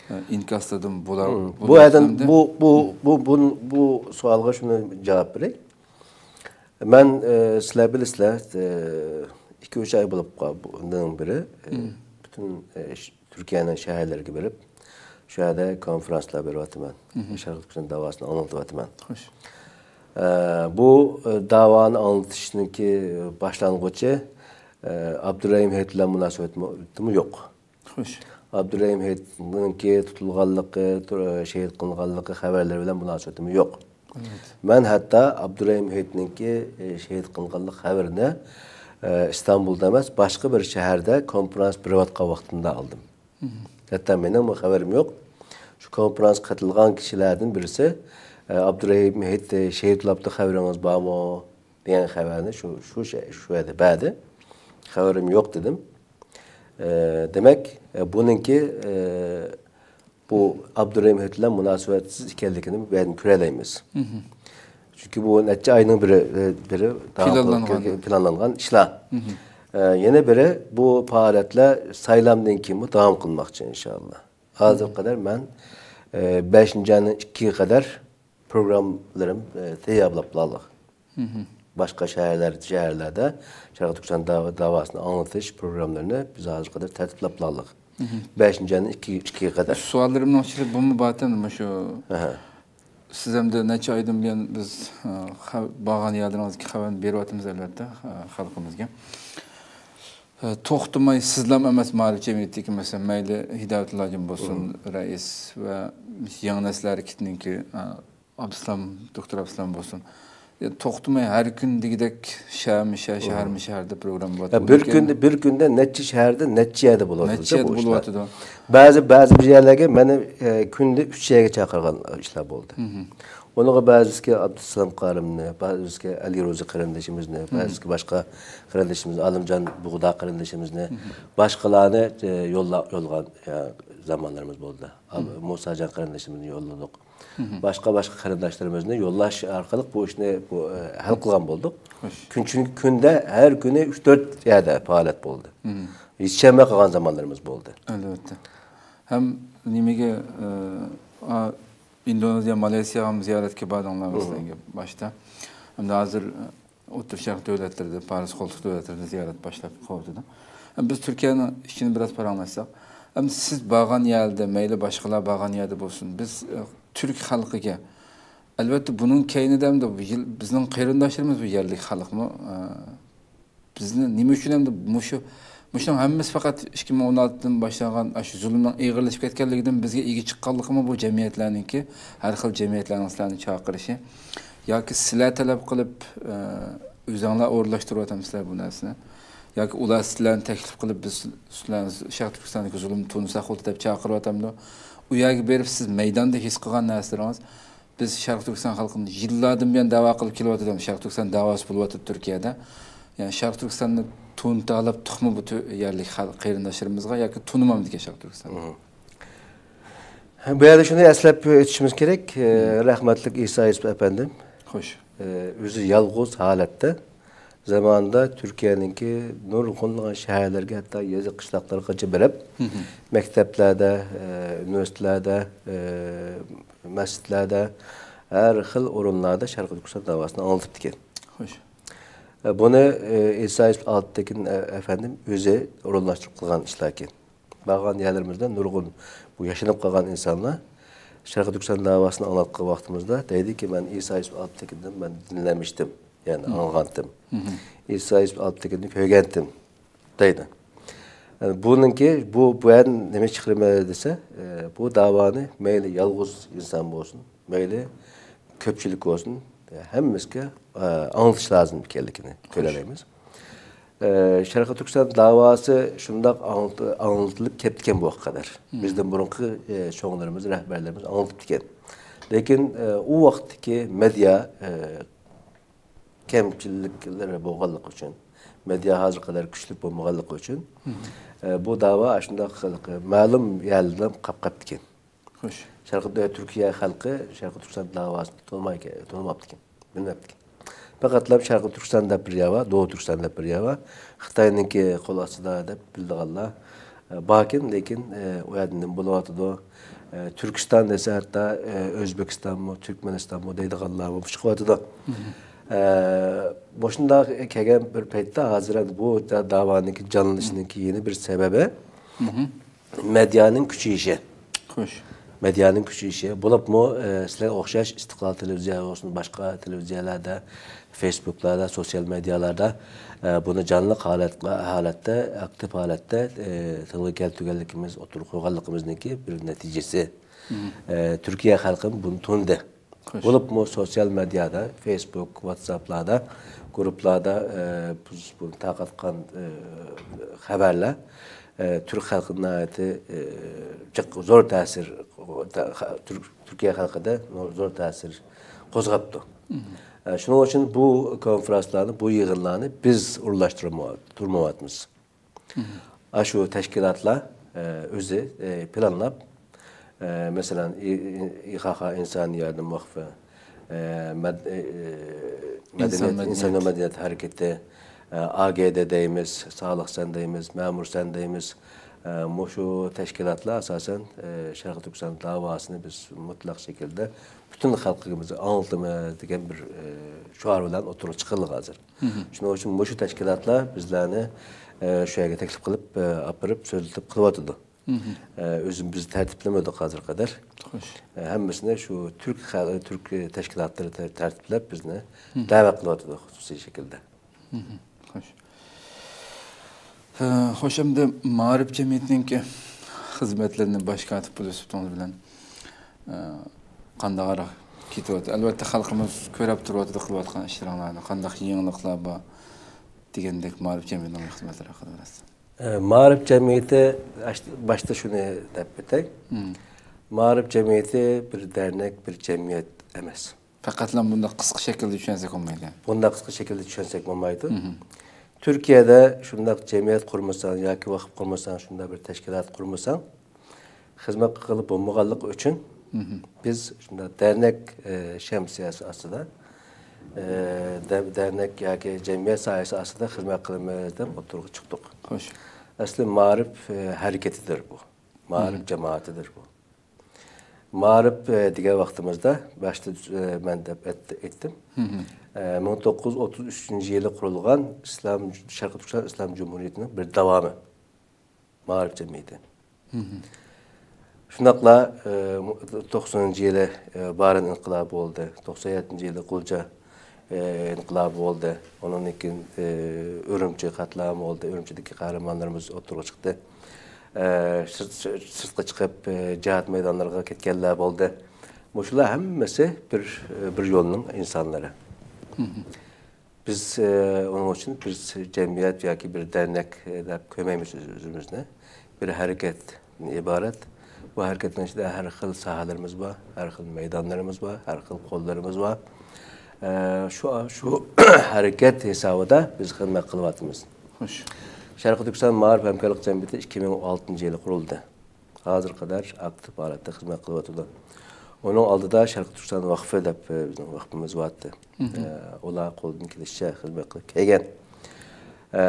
ئە، ئىنكاسلاردىن بۇلار، مم. بۇ بۇ ئادەم، ئەمدى بۇ، بۇ، بۇ، بۇ، بۇ سوئالغا شۇنى جاۋاب بېرەي. مەن، ئە، سىلەر بىلىسىلەر، ئە، ئىككى، ئۈچ ئاي بولۇپ قال-، بۇنىڭ بىرى، ئە، مم. پۈتۈن، ئە، ش-، تۈركىيەنىڭ شەھەرلىرىگە بېرىپ، شۇ يەردە كونفرانسلار بېرىۋاتىمەن. مھم. شەرقىي تۈركىستان داۋاسىنى ئاڭلىتىۋاتىمەن. خوش. ئە، بۇ، ئە، داۋانى ئاڭلىتىشنىڭكى باشلانغۇچى، ئە، ئابدۇرەھىم ھېيت بىلەن مۇناسىۋىتىمۇ يوق. خوش. ئابدۇرەھىم ھېيتنىڭكى تۇتۇلغانلىقى، تۇ-، شېھىت قىلىنغانلىقى خەۋەرلىرى بىلەن مۇناسىۋىتىمۇ يوق. ئەلۋەتتە. مەن ھەتتا ئابدۇرەھىم ھېيتنىڭكى، ئە، شېھىت قىلىنغانلىق خەۋىرىنى، ئە، ئىستانبۇلدا ئەمەس، باشقا بىر شەھەردە كونفرانس بېرىۋاتقان ۋاقتىمدا ئالدىم. مھم. ھەتتا مېنىڭمۇ خەۋىرىم يوق. شۇ كونفرانسقا قېتىلغان كىشىلەردىن بىرسى، ئە، ئابدۇرەھىم ھېيت شېھىت بولاپتۇ، خەۋىرىڭىز بارمۇ؟ دېگەن خەۋەرنى شۇ، شۇ شە-، شۇ يەردە بەردى. خەۋىرىم يوق دېدىم. ئە، دېمەك، ئە، بۇنىڭكى، ئە، بۇ ئابدۇرەھىم ھېيت بىلەن مۇناسىۋەتسىز ئىكەنلىكىنى بۇ يەردىن كۆرەلەيمىز. مھم. چۈنكى بۇ نەچچە ئاينىڭ بىرى، بىرى داۋام قىلىپ پىلانلانغان. كەلگەن، پىلانلانغان ئىشلار. مم. ئە، يەنە بىرى، بۇ پائالىيەتلەر سايلامدىن كېيىنمۇ داۋام قىلماقچى، ئىنشاللا. ھازىرغا قەدەر مەن، ئە، بەشىنچى ئاينىڭ ئىككىگە قەدەر پروگراممىلىرىم، ئە، تەييارلاپ بولالىق. مم. باشقا شەھەرلەر، شەھەرلەردە شەرقىي تۈركىستان داۋا-، داۋاسىنى ئاڭلىتىش پروگراملىرىنى بىز ھازىرغا قەدەر تەرتىپلاپ بولالىق. مم. بەشىنچى ئاينىڭ ئىككى، ئىككىگە قەدەر. سوئاللىرىمنىڭ ئىچىدە بۇمۇ بارتى، مۇشۇ ئەھە. سىز ئەمدى نەچچە ئايدىن بۇيان بىز، ئە، خە-، بارغان يەرلىرىڭىزدىكى خەۋەرنى بېرىۋاتىمىز، ئەلۋەتتە، ئە، خەلقىمىزگە. ئە، توختىماي سىزلام ئەمەس، مائارىپ جەمئىيىتىدىكى، مەسىلەن، مەيلى ھىدايەتۇللاجان بولسۇن، مم. رەئىس ۋە يېڭى نەسىل ھەرىكىتىنىڭكى، ئە، ئابدۇسالام، دوكتور ئابدۇسالام بولسۇن. ئە، توختىماي ھەر كۈن دېگۈدەك شەھەرمۇ شەھەر، مم. شەھەرمۇ شەھەردە پروگرامما بولۇۋاتىدۇ. ھە، بىر كۈندە، بىر كۈندە نەچچە شەھەردە، نەچچە يەردە بولۇۋاتىدۇ نەچچە يەردە بۇ ئىشلار. بولۇۋاتىدۇ. بەزى، بەزى بىر يەرلەرگە مەن، ئە، كۈندە ئۈچ يەرگە چاقىرغان ئىشلار بولدى. مم. ئۇنىڭغا بەزىسىگە ئابدۇسالام قارىمنى، بەزىسىگە ئەلى روزى قېرىندىشىمىزنى، مم. بەزىسىگە باشقا قېرىندىشىمىز، ئالىمجان بۇغدا قېرىندىشىمىزنى، مم. باشقىلارنى، ئە، يوللا-، يوللىغان، ئە، زامانلىرىمىز بولدى. مم. مۇساجان قېرىندىشىمىزنى يوللىدۇق. مم. باشقا، باشقا قېرىنداشلىرىمىزنى يوللاش ئارقىلىق بۇ ئىشنى، بۇ، ئە، ھەل قىلغان بولدۇق. خوش. كۈن-، چۈنكى كۈندە، ھەر كۈنى ئۈچ، تۆت يەردە پائالىيەت بولدى. مم. يېتىشەلمەي قالغان زامانلىرىمىز بولدى. ئەلۋەتتە. ھەم نېمىگە، ئە، ئا، ئىندونېزىيە، مالايسىياغا ھەم زىيارەتكە باردىڭلار، مم. مەسىلەن، باشتا. ئەمدى ھازىر، ئە، ئوتتۇرا شەرق دۆلەتلىرىدە، پارس قولتۇق دۆلەتلىرىدە زىيارەت باشلاپ قىلىۋاتىدۇ. ھەم بىز تۈركىيەنىڭ ئىچىنى بىراز پاراڭلاشساق، ھەم سىز بارغان يەردە، مەيلى باشقىلار بارغان يەردە بولسۇن، بىز، ئە، تۈرك خەلقىگە، ئەلۋەتتە، بۇنىڭ كەينىدە ئەمدى بۇ يىل-، بىزنىڭ قېرىنداشلىرىمىز بۇ يەرلىك خەلقمۇ، ئە، بىزنى نېمە ئۈچۈن ئەمدى مۇشۇ، مۇشۇنىڭ ھەممىسى پەقەت ئىككى مىڭ ئون ئالتىدىن باشلانغان ئاشۇ زۇلۇمنىڭ ئېغىرلىشىپ كەتكەنلىكىدىن بىزگە ئىگە چىققانلىقىمۇ بۇ جەمئىيەتلەرنىڭكى، ھەر خىل جەمئىيەتلەرنىڭ سىلەرنى چاقىرىشى ياكى سىلەر تەلەپ قىلىپ، ئە، ئۆزۈڭلار ئورۇنلاشتۇرۇۋاتامسىلەر بۇ نەرسىنى؟ ياكى ئۇلار سىلەرنى تەكلىپ قىلىپ، بىز سىلەرنى شەرقىي تۈركىستاندىكى زۇلۇمنى تونۇساق بولدى دەپ چاقىرىۋاتامدۇ؟ ئۇ يەرگە بېرىپ سىز مەيداندا ھېس قىلغان نەرسىلىرىڭىز، بىز شەرقىي تۈركىستان خەلقىنى يىللاردىن بۇيان دەۋا قىلىپ كېلىۋاتىدۇ، شەرقىي تۈركىستان دەۋاسى بولۇۋاتىدۇ تۈركىيەدە. يەنى شەرقىي تۈركىستاننى تونۇتالاپ تۇقمۇ بۇ تۈ-، يەرلىك خەلق قېرىنداشلىرىمىزغا ياكى تونۇمامدىكەن شەرقىي تۈركىستاننى؟ مم. بۇ يەردە شۇنى ئەسلەپ ئۆتۈشىمىز كېرەك، ئە، مم. رەھمەتلىك ئىسا يۈسۈپ ئەپەندىم، خوش. ئە، ئۆزى يالغۇز ھالەتتە زامانىدا تۈركىيەنىڭكى نۇرغۇنلىغان شەھەرلەرگە، ھەتتا يېزا قىشلاقلارغىچە بېرىپ، مم. مەكتەپلەردە، ئە، ئۇنىۋېرسىتېتلاردا، ئە، مەسچىتلەردە، ھەر خىل ئورۇنلاردا شەرقىي تۈركىستان داۋاسىنى ئاڭلىتىپتىكەن. خوش. ئە، بۇنى، ئە، ئىسا يۈسۈپ ئالپتېكىن، ئە، ئەپەندىم ئۆزى ئورۇنلاشتۇرۇپ قىلغان ئىشلاركەن. بارغان يەرلىرىمىزدە نۇرغۇن بۇ ياشىنىپ قالغان ئىنسانلار شەرقىي تۈركىستان داۋاسىنى ئاڭلاتقان ۋاقتىمىزدا دەيدىكى، مەن ئىسا يۈسۈپ ئالپتېكىندىن مەن دىنلەمىشتىم، يەنى مم. ئاڭلىغانتىم. مم. ئىسا يۈسۈپ ئالپتېكىننى كۆرگەنتىم. دەيدۇ. بۇنىڭكى، بۇ، بۇ يەردىن نېمە چىقىرىمەن دېسە، بۇ داۋانى مەيلى يالغۇز ئىنسان بولسۇن، مەيلى كۆپچىلىك بولسۇن، ھەممىسىگە ئاڭلىتىش لازىم ئىكەنلىكىنى كۆرەلەيمىز. شەرقىي تۈركىستان داۋاسى شۇنداق ئاڭلىتىلىپ كەپتىكەن بۇ ۋاقىتقا قەدەر. بىزدىن بۇرۇنقى چوڭلىرىمىز، رەھبەرلىرىمىز ئاڭلىتىپتىكەن. لېكىن ئۇ ۋاقىتتىكى مېدىيا كەمچىلىكلىرى بولغانلىقى ئۈچۈن، مېدىيا ھازىرقى قەدەر كۈچلۈك بولمىغانلىقى ئۈچۈن، مم. ئە، بۇ داۋا ئاشۇنداق مەلۇم يەرلەردىن قاپ قاپتىكەن. خوش. شەرقىي تۈركىيە خەلقى شەرقىي تۈركىستان داۋاسىنى تونۇمايكەن، تونۇماپتىكەن، بىلمەپتىكەن. پەقەتلا شەرقىي تۈركىستان دەپ بىر يەر بار، دوغۇ تۈركىستان دەپ بىر يەر بار. خىتاينىڭكى قول ئاستىدا دەپ بىلىدىغانلار باركەن، لېكىن، ئە، ئۇ يەردە نېمە بولۇۋاتىدۇ؟ ئە، تۈركىستان دېسە، ھەتتا، ئە، ئۆزبېكىستانمۇ، تۈركمەنىستانمۇ دەيدىغانلارمۇ چىقىۋاتىدۇ. مم. ئە، مۇشۇنداق كەلگەن بىر پەيتتە، ھازىر ئەمدى بۇ دا-، داۋانىڭكى جانلىنىشىنىڭكى يەنە بىر سەۋەبى، مم. مېدىيانىڭ كۈچىيىشى. خوش. مېدىيانىڭ كۈچىيىشى. بولۇپمۇ، ئە، سىلەرگە ئوخشاش ئىستىقلال تېلېۋىزىيە بولسۇن، باشقا تېلېۋىزىيەلەردە، فېيسبۇكلاردا، سوتسىيال مېدىيالاردا، ئە، بۇنى جانلىق ھالەت-، ھالەتتە، ئاكتىپ ھالەتتە، ئە، تىلغا كەلتۈرگەنلىكىمىز، ئوتتۇرىغا قويغانلىقىمىزنىڭكى بىر نەتىجىسى. مم. ئە، تۈركىيە خەلقىمۇ بۇنى تونۇدى. خوش. بولۇپمۇ سوتسىيال مېدىيادا، فېيسبۇك، ۋاتساپلاردا، گۇرۇپپىلاردا، ئە، بىز بۇنى تارقاتقان، ئە، خەۋەرلەر، ئە، تۈرك خەلقىنى ناھايىتى، ئە، جىق، زور تەسىر، تۈرك تۈركىيە خەلقىدە زور تەسىر قوزغاپتۇ. مم. ئە، شۇنىڭ ئۈچۈن بۇ كونفرانسلارنى، بۇ يىغىنلارنى بىز ئورۇنلاشتۇرما-، تۇرمايۋاتىمىز. مم. ئاشۇ تەشكىلاتلار، ئە، ئۆزى، ئە، پىلانلاپ، ئە، مەسىلەن، ئى-، ئى-، ئىخاخا ئىنسانىي ياردەم ۋەقفى، ئە، مەد-، ئە، ئە، ئىنسان مەدەنىيەت، مەدەنىيەت. ئىنسان ۋە مەدەنىيەت ھەرىكىتى، ئە، ئا گې دې دەيمىز، سالىخ سەن دەيمىز، مەمۇر سەن دەيمىز. ئە، مۇشۇ تەشكىلاتلار ئاساسەن، ئە، شەرقىي تۈركىستان داۋاسىنى بىز مۇتلەق شەكىلدە پۈتۈن خەلقىمىزگە ئاڭلىتىمىز دېگەن بىر، ئە، شوئار بىلەن ئوتتۇرىغا چىقىرىلغان ھازىر. مھم. شۇنىڭ ئۈچۈن مۇشۇ تەشكىلاتلار بىزلەرنى، ئە، شۇ يەرگە تەكلىپ قىلىپ، ئە، ئاپىرىپ سۆزلىتىپ قىلىۋاتىدۇ. مھم. ئە، ئۆزىمىز بىز تەرتىپلىمىدۇق ھازىرغا قەدەر. خوش. ئە، ھەممىسىنى شۇ تۈرك خەل-، تۈرك تەشكىلاتلىرى تەر-، تەرتىپلەپ بىزنى مھم. دەۋەت قىلىۋاتىدۇ خۇسۇسىي شەكىلدە. مھم. خوش. ئە، خوش، ئەمدى مائارىپ جەمئىيىتىنىڭكى خىزمەتلىرىنى باش كاتىپ بولۇش سۈپىتىڭىز بىلەن، ئە، قانداقراق كېتىۋاتىدۇ؟ ئەلۋەتتە، خەلقىمىز كۆرۈپ تۇرۇۋاتىدۇ قىلىۋاتقان ئىشلىرىڭلارنى. قانداق يېڭىلىقلار بار؟ دېگەندەك مائارىپ جەمئىيىتىنىڭ خىزمەتلىرى ھەققىدە بىراز. ئە، مائارىپ جەمئىيىتى، ئاشت-، باشتا شۇنى دەپ ئۆتەي. مم. مائارىپ جەمئىيىتى بىر دەرنەك، بىر جەمئىيەت ئەمەس. پەقەتلا بۇنداق قىسقا شەكىلدە چۈشەنسەك بولمايدۇ. بۇنداق قىسقا شەكىلدە چۈشەنسەك بولمايدۇ. مم. تۈركىيەدە شۇنداق جەمئىيەت قۇرمىساڭ ياكى ۋاقىپ قۇرمىساڭ، شۇنداق بىر تەشكىلات قۇرمىساڭ، خىزمەت قىلغىلى بولمىغانلىقى ئۈچۈن، مم. بىز شۇنداق دەرنەك، ئە، شەمسىيەسى ئاستىدا، ئە، دە-، دەرنەك ياكى جەمئىيەت سايىسى ئاستىدا خىزمەت قىلىمىز دەپ ئوتتۇرىغا چىقتۇق. خوش. ئەسلى مائارىپ، ئە، ھەرىكىتىدۇر بۇ. مائارىپ مم. جامائىتىدۇر بۇ. مائارىپ، ئە، دېگەن ۋاقتىمىزدا، باشتا، ئە، مەن دەپ ئېيت-، ئېيتتىم. مم. ئە، مىڭ توققۇز يۈز ئوتتۇز ئۈچىنچى يىلى قۇرۇلغان ئىسلام، شەرقىي تۈركىستان ئىسلام جۇمھۇرىيىتىنىڭ بىر داۋامى. مائارىپ جەمئىيىتى. مم. شۇنداقلا، ئە، توقسىنىنچى يىلى، ئە، بارىن ئىنقىلابى بولدى. توقسان يەتتىنچى يىلى غۇلجا، ئە، ئىنقىلابى بولدى. ئۇنىڭدىن كېيىن، ئە، ئۈرۈمچى قەتلىئامى بولدى. ئۈرۈمچىدىكى قەھرىمانلىرىمىز ئوتتۇرىغا چىقتى. ئە، سىرت-، سىرتقا چىقىپ، ئە، جىھاد مەيدانلىرىغا كەتكەنلەر بولدى. مۇشۇلار ھەممىسى بىر، ئە، بىر يولنىڭ ئىنسانلىرى. مم. بىز، ئە، ئۇنىڭ ئۈچۈن بىز جەمئىيەت ياكى بىر دەرنەك، ئە، دەپ كۆرمەيمىز ئۆز-، ئۆزىمىزنى. بىر ھەرىكەتتىن ئىبارەت. بۇ ھەرىكەتنىڭ ئىچىدە ھەر خىل ساھەلىرىمىز بار، ھەر خىل مەيدانلىرىمىز بار، ھەر خىل قوللىرىمىز بار. ئە، شۇ، شۇ ھەرىكەت ھېسابىدا بىز خىزمەت قىلىۋاتىمىز. خوش. شەرقىي تۈركىستان مائارىپ ھەمكارلىق جەمئىيىتى ئىككى مىڭ ئون ئالتىنچى يىلى قۇرۇلدى. ھازىرغا قەدەر ئاكتىپ ھالەتتە خىزمەت قىلىۋاتىدۇ. ئۇنىڭ ئالدىدا شەرقىي تۈركىستان ۋەقفى دەپ، ئە، بىزنىڭ ۋەقپىمىز بارتتى. مم. ئە، ئۇلار قولىدىن كېلىشىچە خىزمەت قىلىپ كەلگەن. ئە،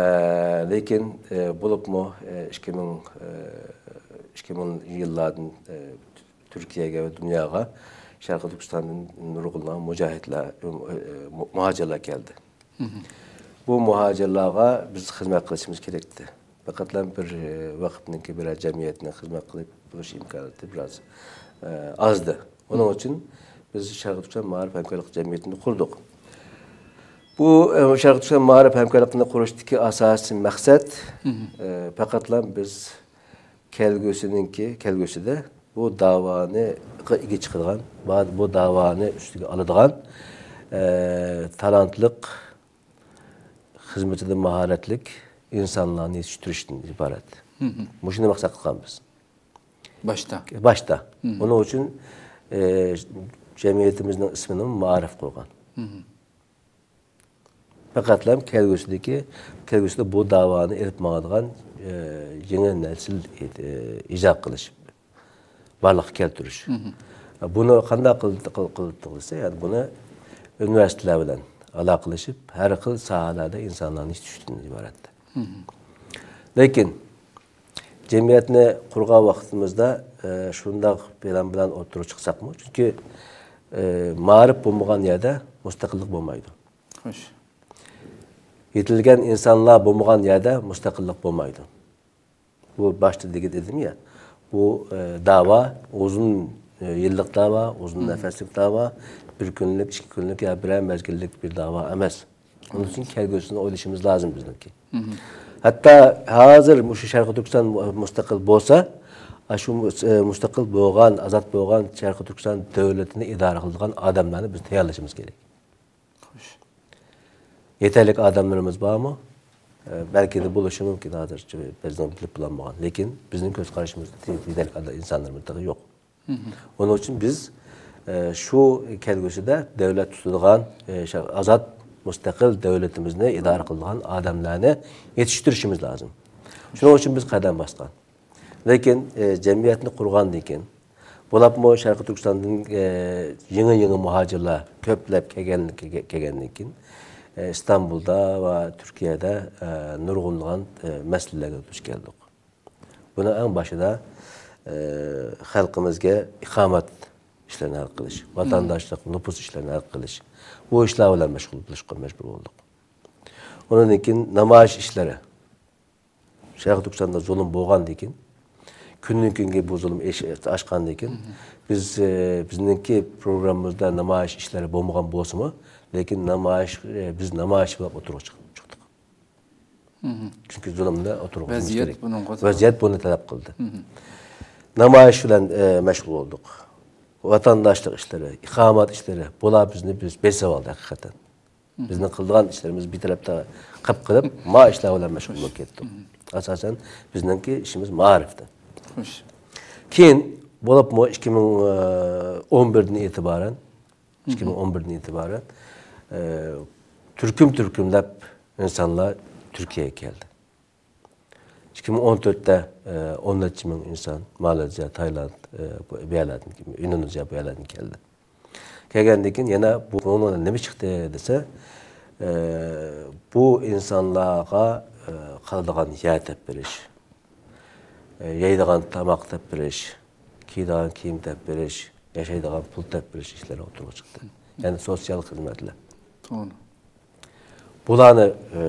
لېكىن، ئە، بولۇپمۇ، ئە، ئىككى مىڭ، ئە، ئىككى مىڭ يىللاردىن، ئە، تۈركىيەگە ۋە دۇنياغا شەرقىي تۈركىستاندىن نۇرغۇنلىغان مۇجاھىدلار، ئە، مۇ-، مۇھاجىرلار كەلدى. مم. بۇ مۇھاجىرلارغا بىز خىزمەت قىلىشىمىز كېرەكتى. پەقەتلا بىر، ئە، ۋەقىپنىڭكى، بىرەر جەمئىيەتنىڭ خىزمەت قىلىپ بولۇش ئىمكانىيىتى بىراز، ئە، ئازدى. ئۇنىڭ ئۈچۈن بىز شەرقىي تۈركىستان مائارىپ ھەمكارلىق جەمئىيىتىنى قۇردۇق. بۇ، ئە، شەرقىي تۈركىستان مائارىپ ھەمكارلىقىنى قۇرۇشتىكى ئاساسىي مەقسەت، مم. ئە، پەقەتلا بىز كەلگۈسىنىڭكى، كەلگۈسىدە بۇ داۋانى ئىگە چىقىدىغان، بۇ داۋانى ئۈستىگە ئالىدىغان، ئە، تالانتلىق، خىزمىتىدە ماھارەتلىك ئىنسانلارنى يېتىشتۈرۈشتىن ئىبارەت. مم. مۇشۇنى مەقسەت قىلغان بىز. باشتا. باشتا. مم. ئۇنىڭ ئۈچۈن، ئە، جەمئىيىتىمىزنىڭ ئىسمىنى مائارىپ قويغان. مم. پەقەتلا كەلگۈسىدىكى، كەلگۈسىدە بۇ داۋانى ئېلىپ ماڭىدىغان، ئە، يېڭى نەسىل، ئە، ئىجاد قىلىش، بارلىققا كەلتۈرۈش. مم. بۇنى قانداق قىل-، قىل-، قىلدۇق دېسە، يەنى بۇنى ئۇنىۋېرسىتېتلار بىلەن ئالاقىلىشىپ، ھەر خىل ساھەلەردە ئىنسانلارنى يېتىشتۈرۈشتىن ئىبارەت. مم. لېكىن جەمئىيەتنى قۇرغان ۋاقتىمىزدا، ئە، شۇنداق پىلان بىلەن ئوتتۇرىغا چىقساقمۇ، چۈنكى، ئە، مائارىپ بولمىغان يەردە مۇستەقىللىق بولمايدۇ. خوش. يېتىلگەن ئىنسانلار بولمىغان يەردە مۇستەقىللىق بولمايدۇ. بۇ باشتا دېگەن ئىدىم يا، بۇ، ئە، داۋا ئۇزۇن، ئە، يىللىق داۋا، ئۇزۇن مم. نەپەسلىك داۋا، بىر كۈنلۈك، ئىككى كۈنلۈك يا بىرەر مەزگىللىك بىر داۋا ئەمەس. ئۇنىڭ ئۈچۈن كەلگۈسىنى ئويلىشىمىز لازىم بىزنىڭكى. مم. ھەتتا ھازىر مۇشۇ شەرقىي تۈركىستان مۇستەقىل بولسا، ئاشۇ مۇس-، ئە، مۇستەقىل بولغان، ئازاد بولغان شەرقىي تۈركىستان دۆلىتىنى ئىدارە قىلىدىغان ئادەملەرنى بىز تەييارلىشىمىز كېرەك. خوش. يېتەرلىك ئادەملىرىمىز بارمۇ؟ ئە، بەلكى بولۇشى مۇمكىن، ھازىرچە بىزنىڭ بىلىپ بولالمىغان. لېكىن بىزنىڭ كۆز قارىشىمىزدا يېتەرلىك ئادەم، ئىنسانلىرىمىز تېخى يوق. مم. ئۇنىڭ ئۈچۈن بىز، ئە، شۇ كەلگۈسىدە دۆلەت تۇتىدىغان، ئە، شا-، ئازاد، مۇستەقىل دۆلىتىمىزنى ئىدارە قىلىدىغان ئادەملەرنى يېتىشتۈرۈشىمىز لازىم. شۇنىڭ ئۈچۈن بىز قەدەم باسقان. لېكىن، ئە، جەمئىيەتنى قۇرغاندىن كېيىن، بولۇپمۇ شەرقىي تۈركىستاندىن، ئە، يېڭى-يېڭى مۇھاجىرلار كۆپلەپ كەلگەن-، كەلگەندىن كېيىن، ئە، ئىستانبۇلدا ۋە تۈركىيەدە، ئە، نۇرغۇنلىغان، ئە، مەسىلىلەرگە دۇچ كەلدۇق. بۇنىڭ ئەڭ باشىدا، ئە، خەلقىمىزگە ئىقامەت ئىشلىرىنى ھەل قىلىش، ۋاتانداشلىق، نوپۇس ئىشلىرىنى ھەل قىلىش، بۇ ئىشلار بىلەن مەشغۇل بولۇشقا مەجبۇر بولدۇق. ئۇنىڭدىن كېيىن نامايىش ئىشلىرى. شەرقىي تۈركىستاندا زۇلۇم بولغاندىن كېيىن، كۈندىن كۈنگە بۇ زۇلۇم ئېش-، ئاشقاندىن كېيىن، بىز، ئە، بىزنىڭكى پروگراممىمىزدا نامايىش ئىشلىرى بولمىغان بولسىمۇ، لېكىن نامايىش، ئە، بىز نامايىش بىلەن ئوتتۇرىغا چىق-، چىقتۇق. چۈنكى زۇلۇمنى ئوتتۇرىغا قويۇش كېرەك. ۋەزىيەت بۇنىڭغا ۋەزىيەت بۇنى تەلەپ قىلدى. نامايىش بىلەن، ئە، مەشغۇل بولدۇق. ۋاتانداشلىق ئىشلىرى، ئىقامەت ئىشلىرى، بۇلار بىزنى بىز بېسىۋالدى ھەقىقەتەن. بىزنىڭ قىلىدىغان ئىشلىرىمىز بىر تەرەپتە قىپ قىلىپ، ما ئىشلار بىلەن مەشغۇل بولۇپ كەتتۇق. ئاساسەن، بىزنىڭكى ئىشىمىز مائارىپتا. خوش. كېيىن بولۇپمۇ ئىككى مىڭ ئون بىردىن ئېتىبارەن، ئىككى مىڭ ئون بىردىن ئېتىبارەن، ئە، تۈركۈم-تۈركۈملەپ ئىنسانلار تۈركىيەگە كەلدى. ئىككى مىڭ ئون تۆتتە، ئە، ئون نەچچە مىڭ ئىنسان مالايزىيە، تايلاند، ئە، بۇ، بۇ يەرلەردىن، ئىندونېزىيە بۇ يەرلەردىن كەلدى. كەلگەندىن كېيىن يەنە بۇ، بۇنىڭ نېمە چىقتى دېسە، ئە، بۇ ئىنسانلارغا، ئە، قالىدىغان يەر تېپىپ بېرىش، ئە، يەيدىغان تاماق تېپىپ بېرىش، كىيىدىغان كىيىم تېپىپ بېرىش، ياشايدىغان پۇل تېپىپ بېرىش ئىشلىرى ئوتتۇرىغا چىقتى. يەنى سوتسىيال خىزمەتلەر. توغرا. بۇلارنى، ئە،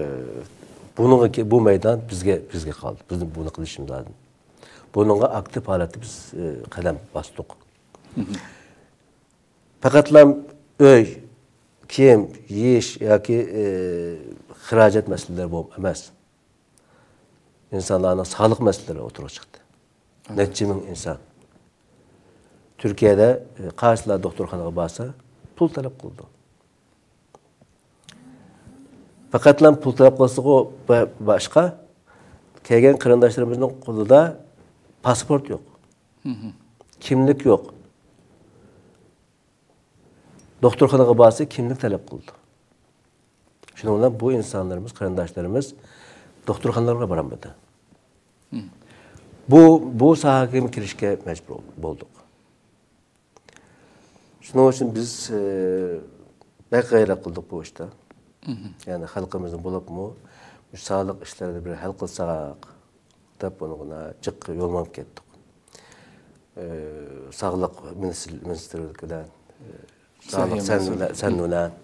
بۇنىڭغا كە-، بۇ مەيدان بىزگە، بىزگە قالدى. بىز بۇنى قىلىشىمىز لازىم. بۇنىڭغا ئاكتىپ ھالەتتە بىز، ئە، قەدەم باستۇق. پەقەتلا ئۆي، كىيىم، يېيىش ياكى، ئە، خىراجەت مەسىلىلىرى بولۇپ ئەمەس. ئىنسانلارنىڭ ساغلىق مەسىلىلىرى ئوتتۇرىغا چىقتى. نەچچە مىڭ ئىنسان تۈركىيەدە، ئە، قايسىلار دوختۇرخانىغا بارسا، پۇل تەلەپ قىلىدۇ. پەقەتلا پۇل تەلەپ قىلسىغۇ با-، باشقا، كەلگەن قېرىنداشلىرىمىزنىڭ قولىدا پاسپورت يوق. كىملىك يوق. دوختۇرخانىغا بارسا، كىملىك تەلەپ قىلىدۇ. شۇنىڭ بىلەن بۇ ئىنسانلىرىمىز، قېرىنداشلىرىمىز دوختۇرخانىلارغا بارالمىدى. بۇ، بۇ ساھەگە كىرىشكە مەجبۇر بولدۇق. شۇنىڭ ئۈچۈن بىز، ئە، بەك غەيرەت قىلدۇق بۇ ئىشتا. يەنى خەلقىمىزنى بولۇپمۇ مۇشۇ ساغلىق ئىشلىرىنى بىر ھەل قىلساق دەپ، ئۇنىڭغا جىق يوللىنىپ كەتتۇق. ئە، ساغلىق مىنىستىر-، مىنىستىرلىكى بىلەن، ئە، ساغلىق سەن بىلەن، سەن بىلەن،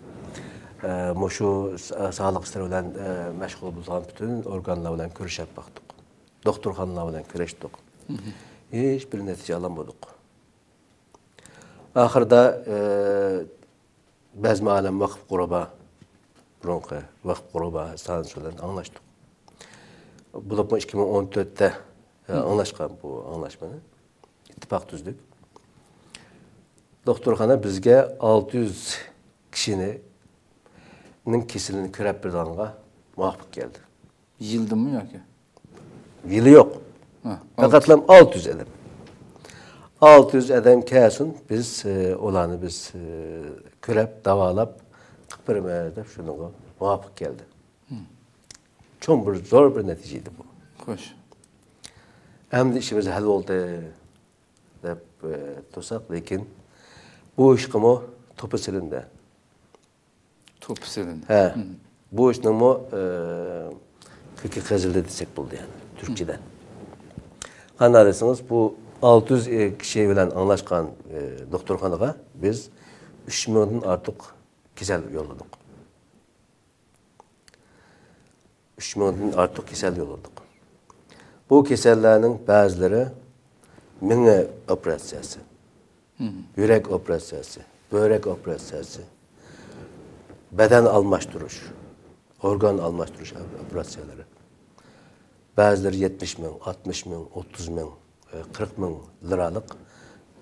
ئە، مۇشۇ سا-، ساغلىق ئىشلىرى بىلەن، ئە، مەشغۇل بولىدىغان پۈتۈن ئورگانلار بىلەن كۆرۈشۈپ باقتۇق. دوختۇرخانىلار بىلەن كۆرۈشتۇق. ھېچبىر نەتىجە ئالالمىدۇق. ئاخىرىدا، ئە، بەزمى ئالەم ۋەقىپ غۇرابا، بۇرۇنقى ۋەقىپ غۇرابا ئىستانسىسى بىلەن ئاڭلاشتۇق. بولۇپمۇ ئىككى مىڭ ئون تۆتتە، ئە، ئاڭلاشقان بۇ ئاڭلاشمىنى. ئىتتىپاق تۈزدۇق. دوختۇرخانا بىزگە ئالتە يۈز كىشىنى، نىڭ كېسىلىنى كۆرۈپ بېرىدىغانغا مۇۋاپىق كەلدى. يىلدىمۇ ياكى؟ يىلى يوق. ھە، پەقەتلا ئالتە يۈز ئادەم. ئالتە يۈز ئادەم كەلسۇن، بىز، ئە، ئۇلارنى بىز، ئە، كۆرۈپ، داۋالاپ، قىلىپ بېرىمىز دەپ شۇنىڭغا مۇۋاپىق كەلدى. چوڭ بىر، زور بىر نەتىجە ئىدى بۇ. خوش. ئەمدى ئىشىمىز ھەل بولدى دەپ، ئە، تۇرساق، لېكىن بۇ ئىشقىمۇ توپا سېلىندى. توپا سېلىندى. ھە. بۇ ئىشنىڭمۇ، ئە، كۆكى قېزىلدى دېسەك بولىدۇ، يەنى، تۈركچىدە. قانداق دېسىڭىز، بۇ ئالتە يۈز كىشى بىلەن ئاڭلاشقان، ئە، دوختۇرخانىغا بىز ئۈچ مىڭدىن ئارتۇق كېسەل يوللىدۇق. ئۈچ مىڭدىن ئارتۇق كېسەل يوللىدۇق. بۇ كېسەللەرنىڭ بەزىلىرى مېڭە ئوپېراتسىيەسى، يۈرەك ئوپېراتسىيەسى، بۆرەك ئوپېراتسىيەسى، بەدەن ئالماشتۇرۇش، ئورگان ئالماشتۇرۇش ئوپېراتسىيەلىرى. بەزىلىرى يەتمىش مىڭ، ئاتمىش مىڭ، ئوتتۇز مىڭ، قىرىق مىڭ لىرالىق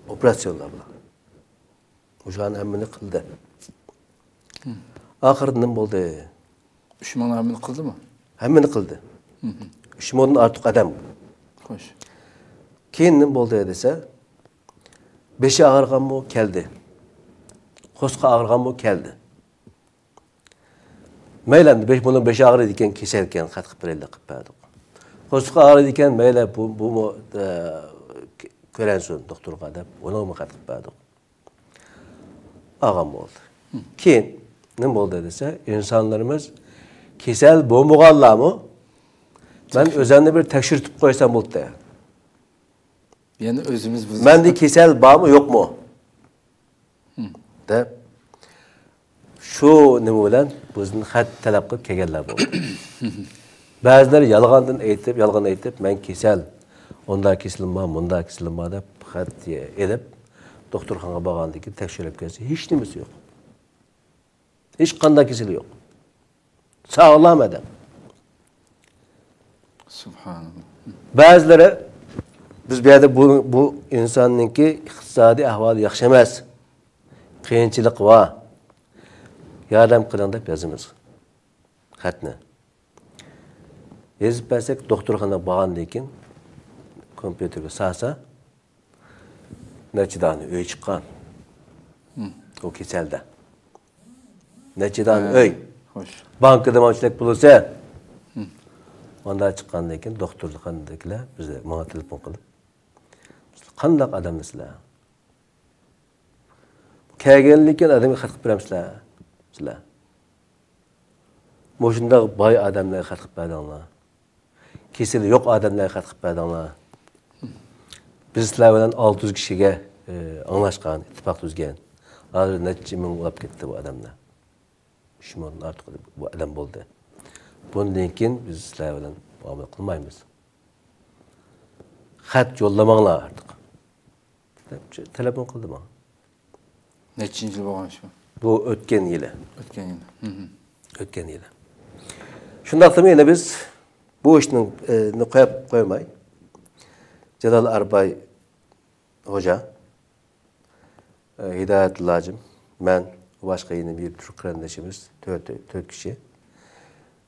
ئوپېراتسىيونلار بۇلار. مۇشۇلارنى ھەممىنى قىلدى. ئاخىرىدا نېمە بولدى؟ ئۈچ مىڭنى ھەممىنى قىلدىمۇ؟ ھەممىنى قىلدى. ئۈچ مىڭدىن ئارتۇق ئادەم. خوش. كېيىن نېمە بولدى دېسە، بېشى ئاغرىغانمۇ؟ كەلدى. قورسىقى ئاغرىغانمۇ؟ كەلدى. مەيلى، ئەمدى بېش-، بۇنىڭ بېشى ئاغرىيدىكەن، كېسەلكەن، خەت قىلىپ بېرەيلى، قىلىپ بەردۇق. قورسىقى ئاغرىيدىكەن، مەيلى، بۇ، بۇمۇ، ئە، كۆرەنسۇن دوختۇرغا دەپ، ئۇنىڭغىمۇ خەت قىلىپ بەردۇق. ئالغان بولدى. كېيىن نېمە بولدى دېسە، ئىنسانلىرىمىز كېسەل بولمىغانلارمۇ، مەن تەكشۈر- ئۆزۈمنى بىر تەكشۈرتۈپ قويسام بولدى. يەنى ئۆزىمىز بىز مەندە كېسەل بارمۇ، يوقمۇ؟ دەپ، شۇ نېمە بىلەن بىزدىن خەت تەلەپ قىلىپ كەلگەنلەر بولدى. بەزىلەر يالغاندىن ئېيتىپ، يالغان ئېيتىپ، مەن كېسەل، ئۇنداق كېسىلىم بار، مۇنداق كېسىلىم بار دەپ خەت ئېلىپ، دوختۇرخانىغا بارغاندىن كېيىن تەكشۈرۈپ كەلسە، ھېچ نېمىسى يوق. ھېچقانداق كېسىلى يوق. ساغلام ئادەم. سۇبھاناللا. بەزىلىرى، بىز بۇ يەردە بۇ، بۇ ئىنساننىڭكى ئىقتىسادىي ئەھۋالى ياخشى ئەمەس، قىيىنچىلىقى بار، ياردەم قىلىڭ دەپ يازىمىز خەتنى. يېزىپ بەرسەك، دوختۇرخانىغا بارغاندىن كېيىن كومپيۇتېرغا سالسا، نەچچە دانە ئۆي چىققان. ئۇ كېسەلدە. نەچچە دانە ئۆي. خوش. بانكىدا مالچىلىك پۇلىسى. ماندا چىققاندىن كېيىن دوختۇرخانىدىكىلەر بىزگە، ماڭا تېلېفون قىلىپ، «قانداق ئادەملەر سىلەر؟ كەلگەندىن كېيىن ئادەمگە خەت قىلىپ بېرەمسىلەر سىلەر؟ مۇشۇنداق باي ئادەملەرگە خەت قىلىپ بەردىڭلار. كېسىلى يوق ئادەملەرگە خەت قىلىپ بەردىڭلار. بىز سىلەر بىلەن ئالتە يۈز كىشىگە، ئى، ئاڭلاشقان، ئىتتىپاق تۈزگەن. ھازىر نەچچە مىڭ بولاپ كەتتى بۇ ئادەملەر. ئۈچ مىڭدىن ئارتۇق بۇ ئادەم بولدى. بۇندىن كېيىن بىز سىلەر بىلەن مۇئامىلە قىلمايمىز. خەت يوللىماڭلار ئارتۇق» دەپ تېلېفون قىلدى ماڭا. نەچچىنچى يىل بولغان ئىش بۇ؟ بۇ ئۆتكەن يىلى. ئۆتكەن يىلى. ئۆتكەن يىلى. شۇنداقتىمۇ يەنە بىز بۇ ئىشنى، ئى، نى قويۇپ قويماي، جالال ئارباي خوجا، ئى، ھىدايەتۇللا ھاجىم، مەن، باشقا يەنە بىر تۈرك قېرىندىشىمىز، تۆت، تۆت كىشى.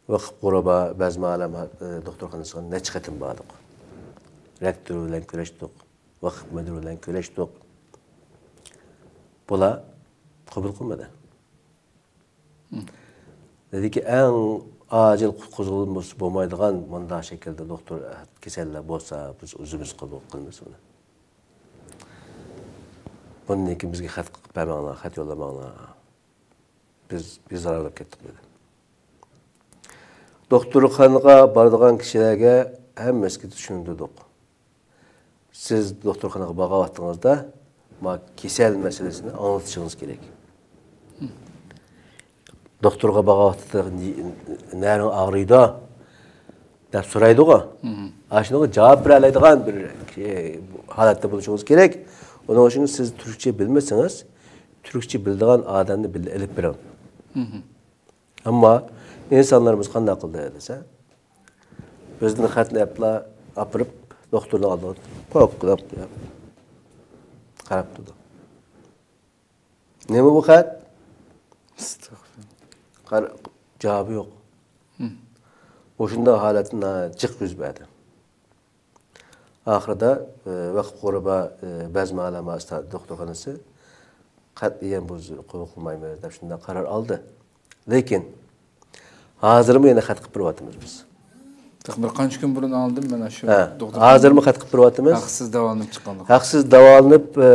ۋەقىپ غۇرابا بەزمە ئالەم، ئى، دوختۇرخانىسىغا نەچچە قېتىم باردۇق. رەكتور بىلەن كۆرۈشتۇق. ۋەقىپ مۇدىرى بىلەن كۆرۈشتۇق. بۇلار قوبۇل قىلمىدى. دېدىكى، ئەڭ ئاجىل قۇتقۇزغىلى بولمايدىغان مۇنداق شەكىلدە دوختۇر كېسەللەر بولسا، بىز ئۆزىمىز قوبۇل قىلىمىز بۇنى. بۇندىن كېيىن بىزگە خەت قىلىپ بەرمەڭلار، خەت يوللىماڭلار. بىز بىزار بولۇپ كەتتۇق، دېدى. دوختۇرخانىغا بارىدىغان كىشىلەرگە ھەممىسىگە چۈشەندۈردۇق. سىز دوختۇرخانىغا بارغان ۋاقتىڭىزدا ما كېسەل مەسىلىسىنى ئاڭلىتىشىڭىز كېرەك. دوختۇرغا بارغان ۋاقتىدا نە-، نەرىڭ ئاغرىيدۇ دەپ سورايدىغۇ. ئاشۇنىڭغا جاۋاب بېرەلەيدىغان بىر، ئى، ھالەتتە بولۇشىڭىز كېرەك. ئۇنىڭ ئۈچۈن سىز تۈركچە بىلمىسىڭىز، تۈركچە بىلىدىغان ئادەمنى بىللە ئېلىپ بېرىڭ. ئەمما ئىنسانلىرىمىز قانداق قىلدى دېسە، بىزدىن خەتنى ئەپلا ئاپىرىپ، دوختۇرنىڭ ئالدىغا پوك قىلىپ قويۇپ قاراپ تۇرىدۇ. نېمە بۇ خەت؟ ئەستەغپىرۇللا. قارا، جاۋابى يوق. مۇشۇنداق ھالەتتە ناھايىتى جىق يۈز بەردى. ئاخىرىدا، ئى، ۋەقىپ غۇرابا، ئى، بەزمە ئالەم ئاستا دوختۇرخانىسى قەتئىيەن بۇ قوبۇل قىلمايمىز دەپ شۇنداق قارار ئالدى. لېكىن ھازىرمۇ يەنە خەت قىلىپ بېرىۋاتىمىز بىز. تېخى بىر قانچە كۈن بۇرۇن ئاڭلىدىم مەن شۇ ھە، دوختۇرخانا ھازىرمۇ خەت قىلىپ بېرىۋاتىمىز. ھەقسىز داۋالىنىپ چىققانلىق. ھەقسىز داۋالىنىپ، ئى،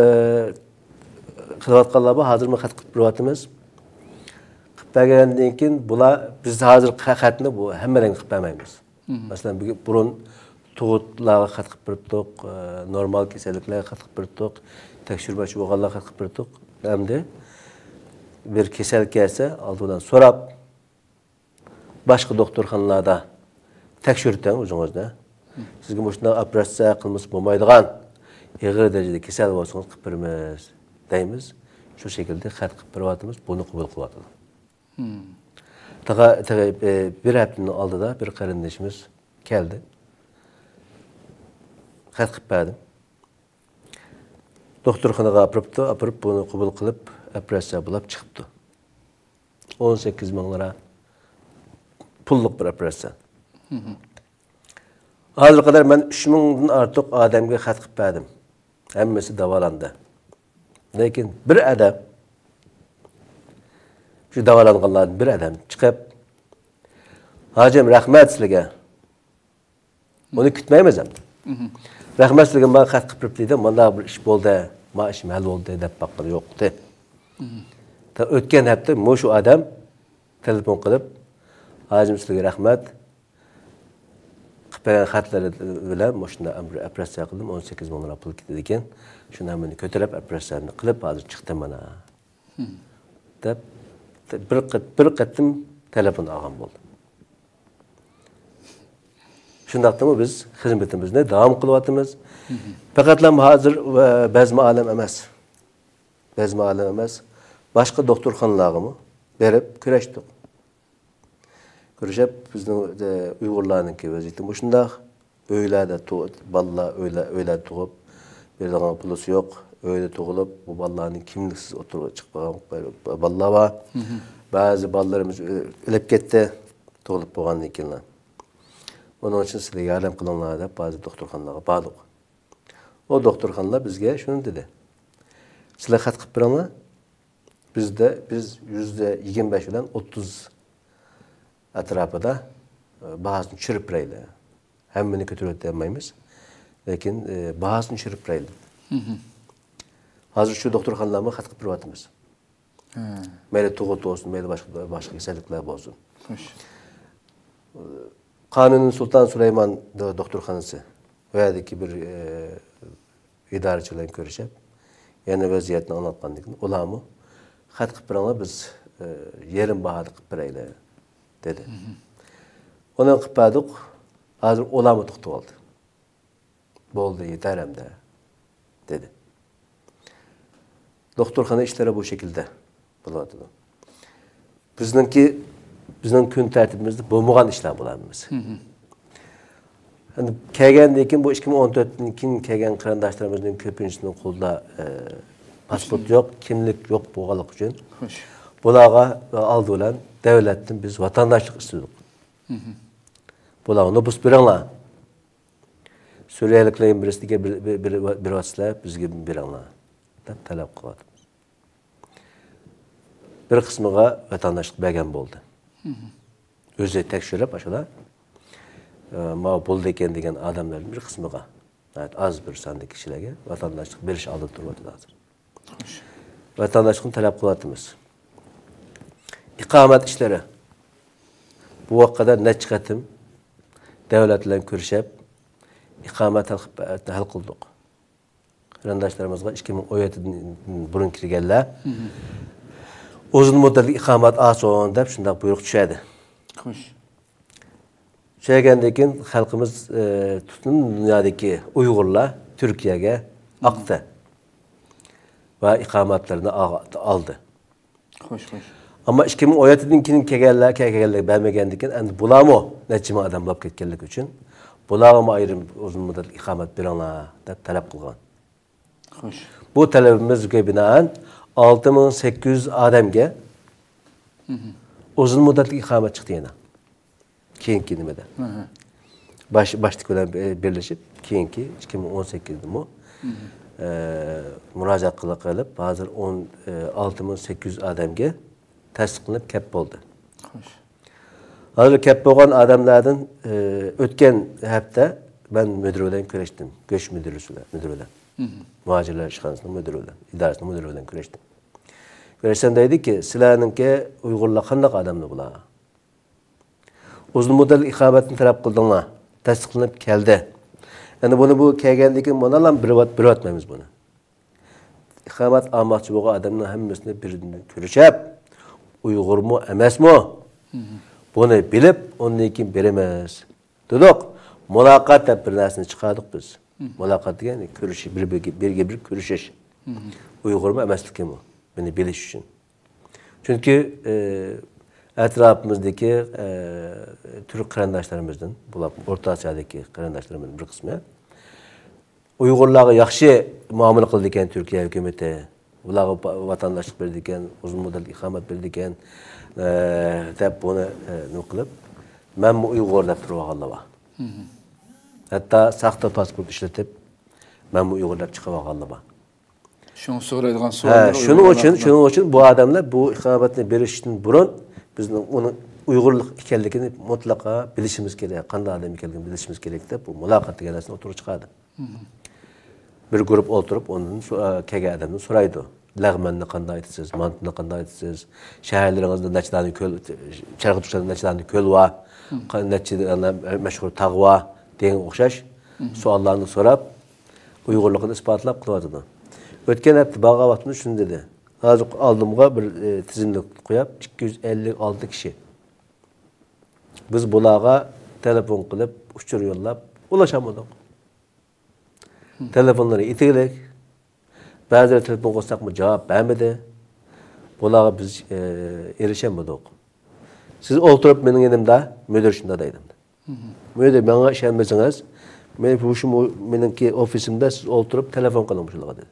قىلىۋاتقانلار بار، ھازىرمۇ خەت قىلىپ بېرىۋاتىمىز. قىلىپ بەرگەندىن كېيىن بۇلار، بىز ھازىر خە-، خەتنى بۇ ھەممىلەرگە قىلىپ بەرمەيمىز. مەسىلەن، بۈگۈن، بۇرۇن تۇغۇتلارغا خەت قىلىپ بېرىتتۇق، ئى، نورمال كېسەللىكلەرگە خەت قىلىپ بېرىتتۇق، تەكشۈرمەكچى بولغانلارغا خەت قىلىپ بېرىتتۇق. ئەمدى بىر كېسەل كەلسە، ئالدى بىلەن سوراپ، باشقا دوختۇرخانىلاردا تەكشۈرتۈڭ ئۆزىڭىزنى. سىزگە مۇشۇنداق ئوپېراتسىيە قىلمىسا بولمايدىغان ئېغىر دەرىجىدە كېسەل بولسىڭىز قىلىپ بېرىمىز دەيمىز. شۇ شەكىلدە خەت قىلىپ بېرىۋاتىمىز، بۇنى قوبۇل قىلىۋاتىدۇ. تېخى، تېخى، ئى، بىر ھەپتىنىڭ ئالدىدا بىر قېرىندىشىمىز كەلدى. خەت قىلىپ بەردىم. دوختۇرخانىغا ئاپىرىپتۇ، ئاپىرىپ بۇنى قوبۇل قىلىپ، ئوپېراتسىيە بولاپ چىقىپتۇ. ئون سەككىز مىڭ لىرا پۇللۇق بىر ئوپېراتسىيە. ھازىرغا قەدەر مەن ئۈچ مىڭدىن ئارتۇق ئادەمگە خەت قىلىپ بەردىم. ھەممىسى داۋالاندى. لېكىن بىر ئادەم، شۇ داۋالانغانلاردىن بىر ئادەم چىقىپ، «ھاجىم، رەھمەت سىلىگە. بۇنى كۈتمەيمىز ئەمدى. رەھمەت سىلىگە، ماڭا خەت قىلىپ بېرىپتۇ دېدى، مانداق بىر ئىش بولدى، ما ئىشىم ھەل بولدى دەپ باققىنى يوق دېدى. تا ئۆتكەن ھەپتە مۇشۇ ئادەم تېلېفون قىلىپ، ھاجىم سىلىگە رەھمەت، قىلىپ بەرگەن خەتلىرى بىلەن مۇشۇنداق بىر ئوپېراتسىيە قىلدىم، ئون سەككىز مىڭ دوللار پۇل كېتىدىكەن، شۇنى ھەممىنى كۆتۈرۈپ ئوپېراتسىيەنى قىلىپ ھازىر چىقتىم مانا، دەپ بىر قېت-، بىر قېتىم تېلېفون ئالغان بولدى. شۇنداقتىمۇ بىز خىزمىتىمىزنى داۋام قىلىۋاتىمىز. پەقەتلا ھازىر ۋە بەزمە ئالەم ئەمەس. بەزمە ئالەم ئەمەس. باشقا دوختۇرخانىلارغىمۇ بېرىپ كۆرۈشتۇق. كۆرۈشۈپ، بىزنىڭ، ئە، ئۇيغۇرلارنىڭكى ۋەزىيىتى مۇشۇنداق. ئۆيلەردە تۇ-، بالىلار ئۆيلە-، ئۆيلەردە تۇغۇپ، بېرىدىغان پۇلىسى يوق. ئۆيدە تۇغۇلۇپ، بۇ بالىلارنىڭ كىملىكسىز ئوتتۇرىغا چىقىپ قالغان بالىلار بار. بەزى بالىلىرىمىز ئۆ-، ئۆلۈپ كەتتى، تۇغۇلۇپ بولغاندىن كېيىنلا. ئۇنىڭ ئۈچۈن سىلەر ياردەم قىلىڭلار دەپ، بەزى دوختۇرخانىلارغا باردۇق. ئۇ دوختۇرخانىلار بىزگە شۇنى دېدى، سىلەر خەت قىلىپ بېرىڭلار، بىزدە، بىز يۈزدە يىگىرمە بەش بىلەن ئوتتۇز ئەتراپىدا، ئە، باھاسىنى چۈشۈرۈپ بېرەيلى. ھەممىنى كۆتۈرۈۋېتەلمەيمىز، لېكىن، ئە، باھاسىنى چۈشۈرۈپ بېرەيلى. ھازىر شۇ دوختۇرخانىلارمۇ خەت قىلىپ بېرىۋاتىمىز. مەيلى تۇغۇت بولسۇن، مەيلى باشقا، باشقا كېسەللىكلەر بولسۇن. خوش. قانۇن سۇلتان سۇلايمان دو-، دوختۇرخانىسى ۋە يەردىكى بىر، ئە، ئىدارىچى بىلەن كۆرۈشۈپ، يەنە ۋەزىيەتنى ئاڭلاتقاندىن كېيىن، ئۇلارمۇ خەت قىلىپ بېرىڭلار، بىز، ئە، يېرىم باھادا قىلىپ بېرەيلى، دېدى. ئۇنى قىلىپ بەردۇق، ھازىر ئۇلارمۇ توختىۋالدى. بولدى، يېتەر ئەمدى، دېدى. دوختۇرخانا ئىشلىرى بۇ شەكىلدە بولۇۋاتىدۇ. بىزنىڭكى، بىزنىڭ كۈن تەرتىپىمىزدە بولمىغان ئىشلار بۇلار ھەممىسى. ئەمدى كەلگەندىن كېيىن، بۇ ئىككى مىڭ ئون تۆتتىن كېيىن كەلگەن قېرىنداشلىرىمىزنىڭ كۆپىنچىسىنىڭ قولىدا، ئە، پاسپورت يوق، كىملىك يوق بولغانلىقى ئۈچۈن، بۇلارغا، ئە، ئالدى بىلەن دۆلەتتىن بىز ۋاتانداشلىق ئىستىدۇق. بۇلارغا نوپۇس بېرىڭلار. سۈرىيەلىكلەرگە بىرسىگە بىر، بىر، بىر، بىر ۋاتساپ بىزگە بېرىڭلار دەپ تەلەپ قىلىۋاتىمىز. بىر قىسمىغا ۋەتەنداشلىق بەرگەن بولدى. ئۆزى تەكشۈرۈپ ئاشۇلار، ئە، ماۋۇ بولىدىكەن دېگەن ئادەملەردىن بىر قىسمىغا، ناھايىتى ئاز بىر ساندىكى كىشىلەرگە ۋەتەنداشلىق بېرىش ئالدىدا تۇرۇۋاتىدۇ ھازىر. ۋەتەنداشلىقنى تەلەپ قىلىۋاتىمىز. ئىقامەت ئىشلىرى. بۇ ۋاقىتقا قەدەر نەچچە قېتىم دۆلەت بىلەن كۆرۈشۈپ، ئىقامەت ھەل، ھەل قىلدۇق. قېرىنداشلىرىمىزغا ئىككى مىڭ ئون يەتتىدىن بۇرۇن كىرگەنلەر ئۇزۇن مۇددەتلىك ئىقامەت ئالسۇن دەپ شۇنداق بۇيرۇق چۈشەردى. خوش. چۈشەرگەندىن كېيىن خەلقىمىز، ئە، پۈتۈن دۇنيادىكى ئۇيغۇرلار تۈركىيەگە ئاقتى ۋە ئىقامەتلىرىنى ئا-، ئالدى. خوش، خوش. ئەمما ئىككى مىڭ ئون يەتتىدىن كېيىن كەلگەنلەر، كەلگەنلەر بەرمىگەندىن كېيىن، ئەمدى بۇلارمۇ نەچچە مىڭ ئادەم بولاپ كەتكەنلىكى ئۈچۈن، بۇلارغىمۇ ئايرىم ئۇزۇن مۇددەتلىك ئىقامەت بېرىڭلار دەپ تەلەپ قىلغان. خوش. بۇ تەلىپىمىزگە بىنائەن ئالتە مىڭ سەككىز يۈز ئادەمگە ئۇزۇن مۇددەتلىك ئىقامەت چىقتى يەنە. كېيىنكى نېمىدە؟ باش، باشتىكى بىلەن بىرلىشىپ، كېيىنكى ئىككى مىڭ ئون سەككىزدىمۇ، ئە، مۇراجىئەت قىلىپ، ھازىر ئون، ئە، ئالتە مىڭ سەككىز يۈز ئادەمگە تەستىقلىنىپ كەپ بولدى. خوش. ھازىر كەپ بولغان ئادەملەردىن، ئە، ئۆتكەن ھەپتە مەن مۇدىر بىلەن كۆرۈشتۈم. گۆش مۇدىرى بىلەن، مۇدىرى بىلەن. مۇھاجىرلار ئىشخانىسىنىڭ مۇدىرى بىلەن، ئىدارىسىنىڭ مۇدىرى بىلەن كۆرۈشتۈم. كۆرۈشسەم دەيدىكى، سىلەرنىڭكى ئۇيغۇرلار قانداق ئادەملەر بۇلار؟ ئۇزۇن مۇددەتلىك ئىقامەتنى تەلەپ قىلدىڭلار، تەستىقلىنىپ كەلدى. ئەمدى بۇنى بۇ كەلگەندىن كېيىن مانا بىر ۋات-، بېرىۋەتمەيمىز بۇنى. ئىقامەت ئالماقچى بولغان ئادەمنىڭ ھەممىسىنى بىردىن كۆرۈشۈپ، ئۇيغۇرمۇ ئەمەسمۇ؟ بۇنى بىلىپ، ئۇندىن كېيىن بېرىمىز، دېدۇق. مۇلاقات دەپ بىر نەرسىنى چىقاردۇق بىز. مۇلاقات دېگەن كۆرۈشۈش، بىر، بىرگە، بىرگە بىر كۆرۈشۈش. ئۇيغۇرمۇ ئەمەسلىكى بۇ. بۇنى بىلىش ئۈچۈن. چۈنكى، ئە، ئەتراپىمىزدىكى، ئە، تۈرك قېرىنداشلىرىمىزدىن، بۇلار ئورتا ئاسىيادىكى قېرىنداشلىرىمىزنىڭ بىر قىسمى ئۇيغۇرلارغا ياخشى مۇئامىلە قىلىدىكەن تۈركىيە ھۆكۈمىتى، ئۇلارغا ۋاتانداشلىق بېرىدىكەن، ئۇزۇن مۇددەتلىك ئىقامەت بېرىدىكەن، ئە، دەپ بۇنى، ئە، نېمە قىلىپ، مەنمۇ ئۇيغۇر دەپ تۇرۇۋالغانلار بار. ھەتتا ساختا پاسپورت ئىشلىتىپ، مەنمۇ ئۇيغۇر دەپ چىقىۋالغانلار بار. شۇڭا سورايدىغان ھە، سوئاللار شۇنىڭ ئۇيغۇرلار ئۈچۈن، ھەققىدە. شۇنىڭ ئۈچۈن بۇ ئادەملەر بۇ ئىقامەتنى بېرىشتىن بۇرۇن بىزنىڭ ئۇنى ئۇيغۇرلۇق ئىكەنلىكىنى مۇتلەقا بىلىشىمىز كېرەك، قانداق ئادەم ئىكەنلىكىنى بىلىشىمىز كېرەك دەپ، بۇ مۇلاقات دېگەن نەرسىنى ئوتتۇرىغا چىقاردىم. بىر گۇرۇپپا ئولتۇرۇپ، ئۇنىڭدىن سو-، ئە، كەلگەن ئادەمدىن سورايدۇ. لەغمەننى قانداق ئېيتىسىز؟ مانتىنى قانداق ئېيتىسىز؟ شەھەرلىرىڭىزدە نەچچە دانە كۆل، شەرقىي تۈركىستاندا نەچچە دانە كۆل بار؟ قا-، نەچچە دانە مەشھۇر تاغ بار؟ دېگەنگە ئوخشاش سوئاللارنى سوراپ، ئۇيغۇرلۇقىنى ئىسپاتلاپ قىلىۋاتىدۇ. ئۆتكەن ھەپتە بارغان ۋاقتىمدا شۇنى دېدى. ھازىر ئالدىمغا بىر، ئە، تىزىملىك قويۇپ، ئىككى يۈز ئەللىك ئالتە كىشى. بىز بۇلارغا تېلېفون قىلىپ، ئۇچۇر يوللاپ ئۇلاشالمىدۇق. تېلېفونلىرى ئېتىكلىك. بەزىلەر تېلېفون قىلساقمۇ جاۋاب بەرمىدى. بۇلارغا بىز، ئە، ئېرىشەلمىدۇق. سىز ئولتۇرۇپ مېنىڭ يېنىمدا، مۇدىر شۇنداق دەيدۇ. مۇدىر، ماڭا ئىشەنمىسىڭىز، مەن مۇشۇ مېنىڭكى ئوفىسىمدا سىز ئولتۇرۇپ تېلېفون قىلىڭ مۇشۇلارغا دېدى.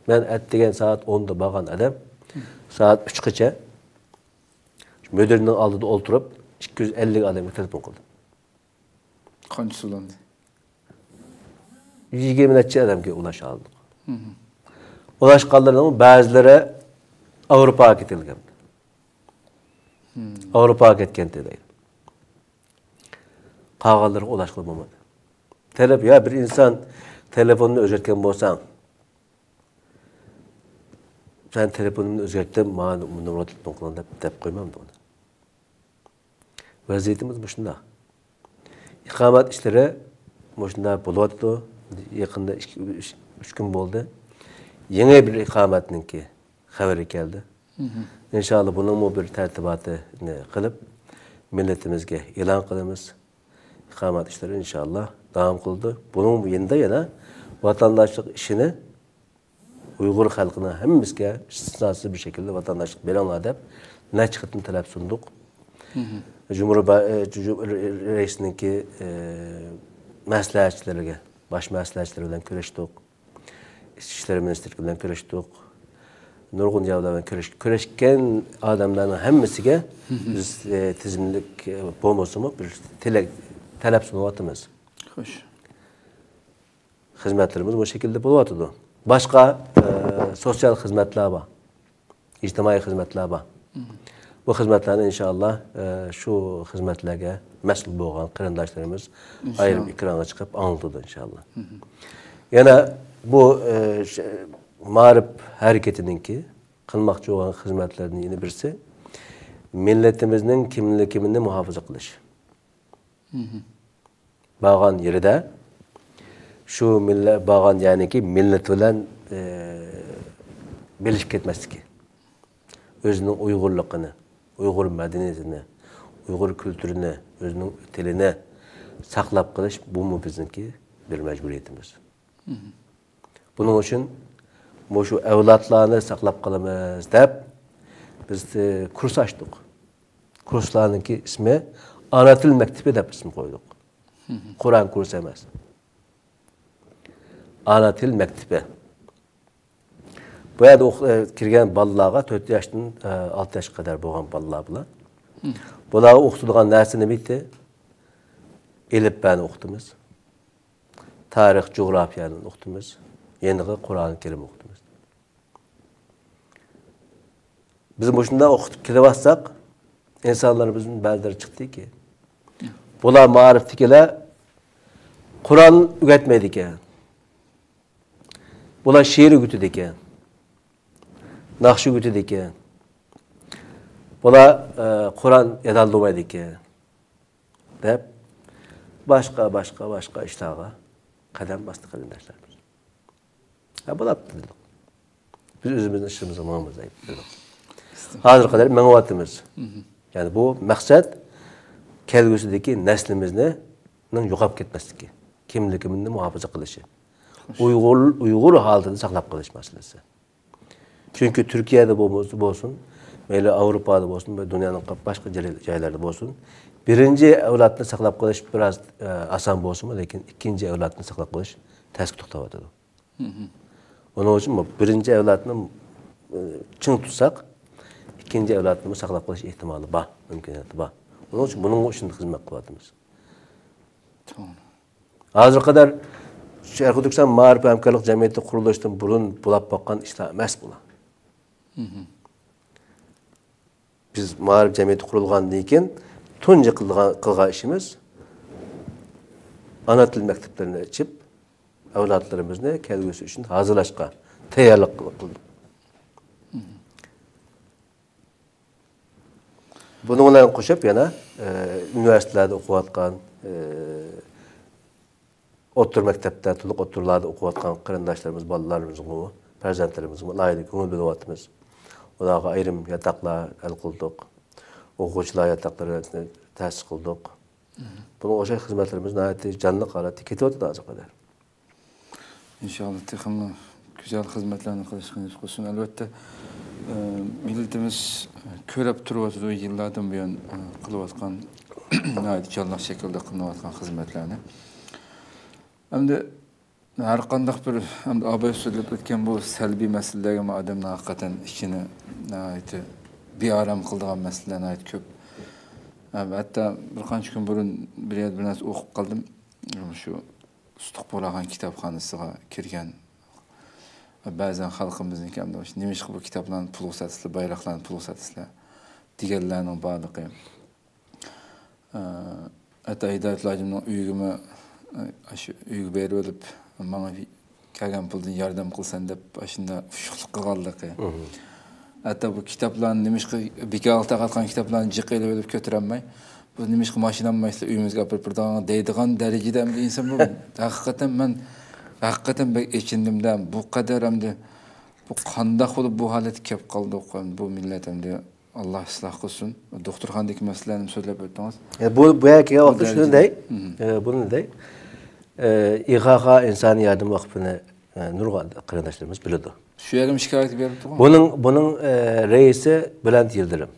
مەن ئەتىگەن سائەت ئوندا بارغان ئادەم، سائەت ئۈچقىچە مۇدىرنىڭ ئالدىدا ئولتۇرۇپ، ئىككى يۈز ئەللىك ئادەمگە تېلېفون قىلدىم. قانچىسى ئۇلاندى؟ يىگىرمە نەچچە ئادەمگە ئۇلاش ئالدۇق. ئۇلاشقانلىرىنىڭ بەزىلىرى ئاۋروپاغا كېتىلگەن. ئاۋروپاغا كەتكەنتى دەيدۇ. قالغانلىرىغا ئۇلاشقىلى بولمىدى. تېلېف-، يا بىر ئىنسان تېلېفوننى ئۆزگەرتكەن بولساڭ، سەن تېلېفونۇمنى ئۆزگەرتتىم، ماڭا نومۇرغا تېلېفون قىلىڭ دەپ، دەپ قويمامدۇ ئۇنى. ۋەزىيىتىمىز مۇشۇنداق. ئىقامەت ئىشلىرى مۇشۇنداق بولۇۋاتىدۇ. يېقىندا ئىككى، ئۈچ، ئۈچ كۈن بولدى. يېڭى بىر ئىقامەتنىڭكى خەۋىرى كەلدى. ئىنشاللا بۇنىڭمۇ بىر تەرتىباتىنى قىلىپ، مىللىتىمىزگە ئېلان قىلىمىز. ئىقامەت ئىشلىرى ئىنشاللا داۋام قىلىدۇ. بۇنىڭ يېنىدا يەنە ۋاتانداشلىق ئىشىنى ئۇيغۇر خەلقىنىڭ ھەممىسىگە ئىستىسناسىز بىر شەكىلدە ۋاتانداشلىق بېرىڭلار دەپ نەچچە قېتىم تەلەپ سۇندۇق. جۇمھۇر با-، ئە، جۇ-، جۇ-، رەئىسىنىڭكى، ئە، مەسلىھەتچىلىرىگە، باش مەسلىھەتچىلىرى بىلەن كۆرۈشتۇق. ئىچكى ئىشلار مىنىستىرلىكى بىلەن كۆرۈشتۇق. نۇرغۇن يەرلەر بىلەن كۆرۈش-، كۆرۈشكەن ئادەملەرنىڭ ھەممىسىگە بىز، ئە، تىزىملىك، ئە، بولمىسىمۇ بىر تىلەك، تەلەپ سۇنۇۋاتىمىز. خوش. خىزمەتلىرىمىز بۇ شەكىلدە بولۇۋاتىدۇ. باشقا، ئە، سوتسىيال خىزمەتلەر بار. ئىجتىمائىي خىزمەتلەر بار. بۇ خىزمەتلەرنى ئىنشاللا، ئە، شۇ خىزمەتلەرگە مەسئۇل بولغان قېرىنداشلىرىمىز ئايرىم ئېكرانغا چىقىپ ئاڭلىتىدۇ ئىنشاللا. يەنە بۇ، ئە، ش-، مائارىپ ھەرىكىتىنىڭكى قىلماقچى بولغان خىزمەتلىرىدىن يەنە بىرسى مىللىتىمىزنىڭ كىملىكىنى مۇھاپىزە قىلىش. بارغان يېرىدە شۇ مىللەت بارغان يەرنىڭكى مىللىتى بىلەن، ئە، بىلىشىپ كەتمەسلىكى. ئۆزىنىڭ ئۇيغۇرلۇقىنى، ئۇيغۇر مەدەنىيىتىنى، ئۇيغۇر كۈلتۈرىنى، ئۆزىنىڭ تىلىنى ساقلاپ قېلىش، بۇمۇ بىزنىڭكى بىر مەجبۇرىيىتىمىز. بۇنىڭ ئۈچۈن مۇشۇ ئەۋلادلارنى ساقلاپ قالىمىز دەپ بىز، ئە، كۇرس ئاچتۇق. كۇرسلارنىڭكى ئىسمى ئانا تىل مەكتىپى دەپ ئىسىم قويدۇق. قۇرئان كۇرسى ئەمەس. ئانا تىل مەكتىپى. بۇ يەردە ئوق-، ئە، كىرگەن بالىلارغا تۆت ياشتىن، ئە، ئالتە ياشقا قەدەر بولغان بالىلار بۇلار. بۇلارغا ئوقۇتىدىغان نەرسە نېمە ئىدى؟ ئېلىپبەنى ئوقۇتىمىز. تارىخ، جۇغراپىيەنى ئوقۇتىمىز. يېنىغا قۇرئان كەرىم ئوقۇتىمىز. بىز مۇشۇنداق ئوقۇتۇپ كېلىۋاتساق، ئىنسانلىرىمىزدىن بەزىلىرى چىقتىكى، بۇلار مائارىپتىكىلەر قۇرئان ئۆگەتمەيدىكەن. بۇلار شېئىر ئۆگىتىدىكەن. ناخشا ئۆگىتىدىكەن. بۇلار، ئە، قۇرئان يادالدۇرمايدىكەن. دەپ، باشقا، باشقا، باشقا ئىشلارغا قەدەم باستى قېرىنداشلىرىمىز. ھە، بولاپتۇ دېدۇق. بىز ئۆزىمىزنىڭ ئىشىمىزغا ماڭىمىز دەيدۇ. ھازىرغا قەدەر مېڭىۋاتىمىز. يەنى بۇ مەقسەت كەلگۈسىدىكى نەسلىمىزنىڭ يوقاپ كەتمەسلىكى، كىملىكىمىزنى مۇھاپىزە قىلىشى، ئۇيغۇر، ئۇيغۇر ھالىتىنى ساقلاپ قېلىش مەسىلىسى. چۈنكى تۈركىيەدە بولمىسا بولسۇن، مەيلى ئاۋروپادا بولسۇن، دۇنيانىڭ باشقا جاي-، جايلاردا بولسۇن، بىرىنچى ئەۋلادنى ساقلاپ قېلىش بىراز، ئە، ئاسان بولسىمۇ، لېكىن ئىككىنچى ئەۋلادنى ساقلاپ قېلىش تەسكە توختاۋاتىدۇ. ئۇنىڭ ئۈچۈن بۇ بىرىنچى ئەۋلادنى، ئە، چىڭ تۇتساق، ئىككىنچى ئەۋلادنىمۇ ساقلاپ قېلىش ئېھتىمالى بار، مۇمكىنىيىتى بار. ئۇنىڭ ئۈچۈن بۇنىڭغا ئۈچۈن خىزمەت قىلىۋاتىمىز. توغرا. ھازىرغا قەدەر شەرقىي تۈركىستان مائارىپ ھەمكارلىق جەمئىيىتى قۇرۇلۇشتىن بۇرۇن بولاپ باققان ئىشلار ئەمەس بۇلار. بىر بىز مائارىپ جەمئىيىتى قۇرۇلغاندىن كېيىن تۇنجى قىلغان، قىلغان ئىشىمىز ئانا تىل مەكتەپلىرىنى ئېچىپ، ئەۋلادلىرىمىزنى كەلگۈسى ئۈچۈن ھازىرلاشقا تەييارلىق قىلدۇق. بۇنىڭ بىلەن قوشۇپ يەنە، ئە، ئۇنىۋېرسىتېتلاردا ئوقۇۋاتقان، ئە، ئوتتۇرا مەكتەپتە، تولۇق ئوتتۇرىلاردا ئوقۇۋاتقان قېرىنداشلىرىمىز، بالىلىرىمىزغىمۇ، پەرزەنتلىرىمىزغىمۇ ئالاھىدە كۆڭۈل بۆلۈۋاتىمىز. ئۇلارغا ئايرىم ياتاقلار ھەل قىلدۇق. ئوقۇغۇچىلار ياتاقلىرىنى تەسىس قىلدۇق. بۇنىڭغا ئوخشاش خىزمەتلىرىمىز ناھايىتى جانلىق ھالەتتە كېتىۋاتىدۇ ھازىرغا قەدەر. ئىنشاللا، تېخىمۇ گۈزەل خىزمەتلەرنى قىلىشقا نېسىپ قىلسۇن. ئەلۋەتتە، ئە، مىللىتىمىز كۆرۈپ تۇرۇۋاتىدۇ، يىللاردىن بۇيان، ئە، قىلىۋاتقان، ناھايىتى جانلىق شەكىلدە قىلىنىۋاتقان خىزمەتلەرنى. ئەمدى ھەر قانداق بىر، ئەمدى ئاباي سۆزلەپ ئۆتكەن بۇ سەلبىي مەسىلىلەرگە ئادەمنى ھەقىقەتەن ئىچىنى ناھايىتى بىئارام قىلىدىغان مەسىلىلەر ناھايىتى كۆپ. ھەم ھەتتا بىر قانچە كۈن بۇرۇن بىر يەردە بىر نەرسە ئوقۇپ قالدىم. شۇ ئۇستىخ بۇغراخان كىتابخانىسىغا كىرگەن. بەزەن خەلقىمىزنىڭكى ئەمدى نېمىشقا بۇ كىتابلارنى پۇلغا ساتىسىلەر، بايراقلارنى پۇلغا ساتىسىلەر دېگەنلەرنىڭ بارلىقى. ئە، ھەتتا ھىدايەتۇللا ھاجىمنىڭ ئۆيىگىمۇ، ئە، شۇ ئۆيگە بېرىۋېلىپ، ماڭا كەلگەن پۇلدىن ياردەم قىلسەن دەپ، ئاشۇنداق ئۇششۇقلۇق قىلغانلىقى. ھەتتا بۇ كىتابلارنى نېمىشقا بىكارغا تارقاتقان كىتابلارنى جىق ئېلىۋېلىپ كۆتۈرەلمەي، بۇ نېمىشقا ماشىنا ئالمايسىلەر، ئۆيىمىزگە ئاپىرىپ بېرىدىغان دەيدىغان دەرىجىدە ئەمدى ئىنسان بۇ. ھەقىقەتەن مەن، ھەقىقەتەن بەك ئېچىندىم-دە، بۇ قەدەر ئەمدى بۇ قانداق بولۇپ بۇ ھالەتكە كەپ قالدۇق، بۇ مىللەت ئەمدى. ئاللا ئىسلاھ قىلسۇن. دوختۇرخانىدىكى مەسىلىلەرنى سۆزلەپ ئۆتتىڭىز. ئە، بۇ، بۇ يەرگە كەلگەن ۋاقىتتا شۇنى دەي. ئە، بۇنى دەي. ئە، ئىغاخا ئىنسانىي ياردەم ۋەقپىنى، ئە، نۇرغۇن قېرىنداشلىرىمىز بىلىدۇ. شۇ يەرگىمۇ شىكايەت بېرىپتىغۇ؟ بۇنىڭ، بۇنىڭ، ئە، رەئىسى بۈلەنت يىلدىرىم.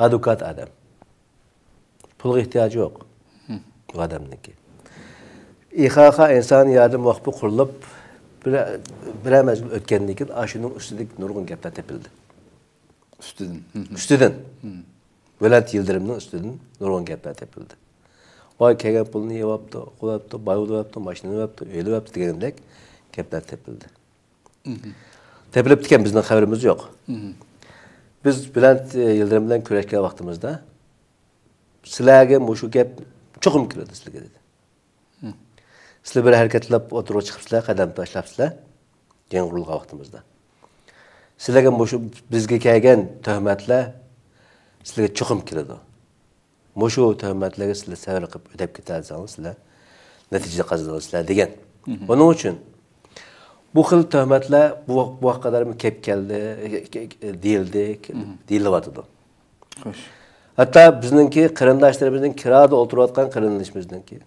ئادۋوكات ئادەم. پۇلغا ئېھتىياجى يوق بۇ ئادەمنىڭكى. ئىخاخا ئىنسانىي ياردەم ۋەقپى قۇرۇلۇپ، بىر، بىرەر مەزگىل ئۆتكەندىن كېيىن، ئاشۇنىڭ ئۈستىدىكى نۇرغۇن گەپلەر تېپىلدى. ئۈستىدىن. ئۈستىدىن. بۈلەنت يىلدىرىمنىڭ ئۈستىدىن نۇرغۇن گەپلەر تېپىلدى. ۋاي، كەلگەن پۇلنى يەۋاپتۇ، قىلىۋاپتۇ، باي بولۇۋاپتۇ، ماشىنا ئېلىۋاپتۇ، ئۆي ئېلىۋاپتۇ دېگەندەك گەپلەر تېپىلدى. تېپىلىپتىكەن، بىزنىڭ خەۋىرىمىز يوق. بىز بۈلەنت، ئە، يىلدىرىم بىلەن كۆرۈشكەن ۋاقتىمىزدا، سىلەرگە مۇشۇ گەپ چوقۇم كېلىدۇ سىلەرگە، دېدى. سىلەر بىر ھەرىكەت قىلىپ ئوتتۇرىغا چىقىپسىلەر، قەدەم تاشلاپسىلەر، يېڭى قۇرۇلغان ۋاقتىمىزدا. سىلەرگە مۇشۇ بىزگە كەلگەن تۆھمەتلەر سىلەرگە چوقۇم كېلىدۇ. مۇشۇ تۆھمەتلەرگە سىلەر سەۋر قىلىپ ئۆتەپ كېتەلىسەڭلار، سىلەر نەتىجە قازىنىسىلەر دېگەن. ئۇنىڭ ئۈچۈن بۇ خىل تۆھمەتلەر بۇ، بۇ ۋاقىتقا قەدەرمۇ كەپ كەلدى، دېيىلدى، دېيىلىۋاتىدۇ. خوش. ھەتتا بىزنىڭكى قېرىنداشلىرىمىزنىڭ كىرادا ئولتۇرۇۋاتقان قېرىندىشىمىزنىڭكى،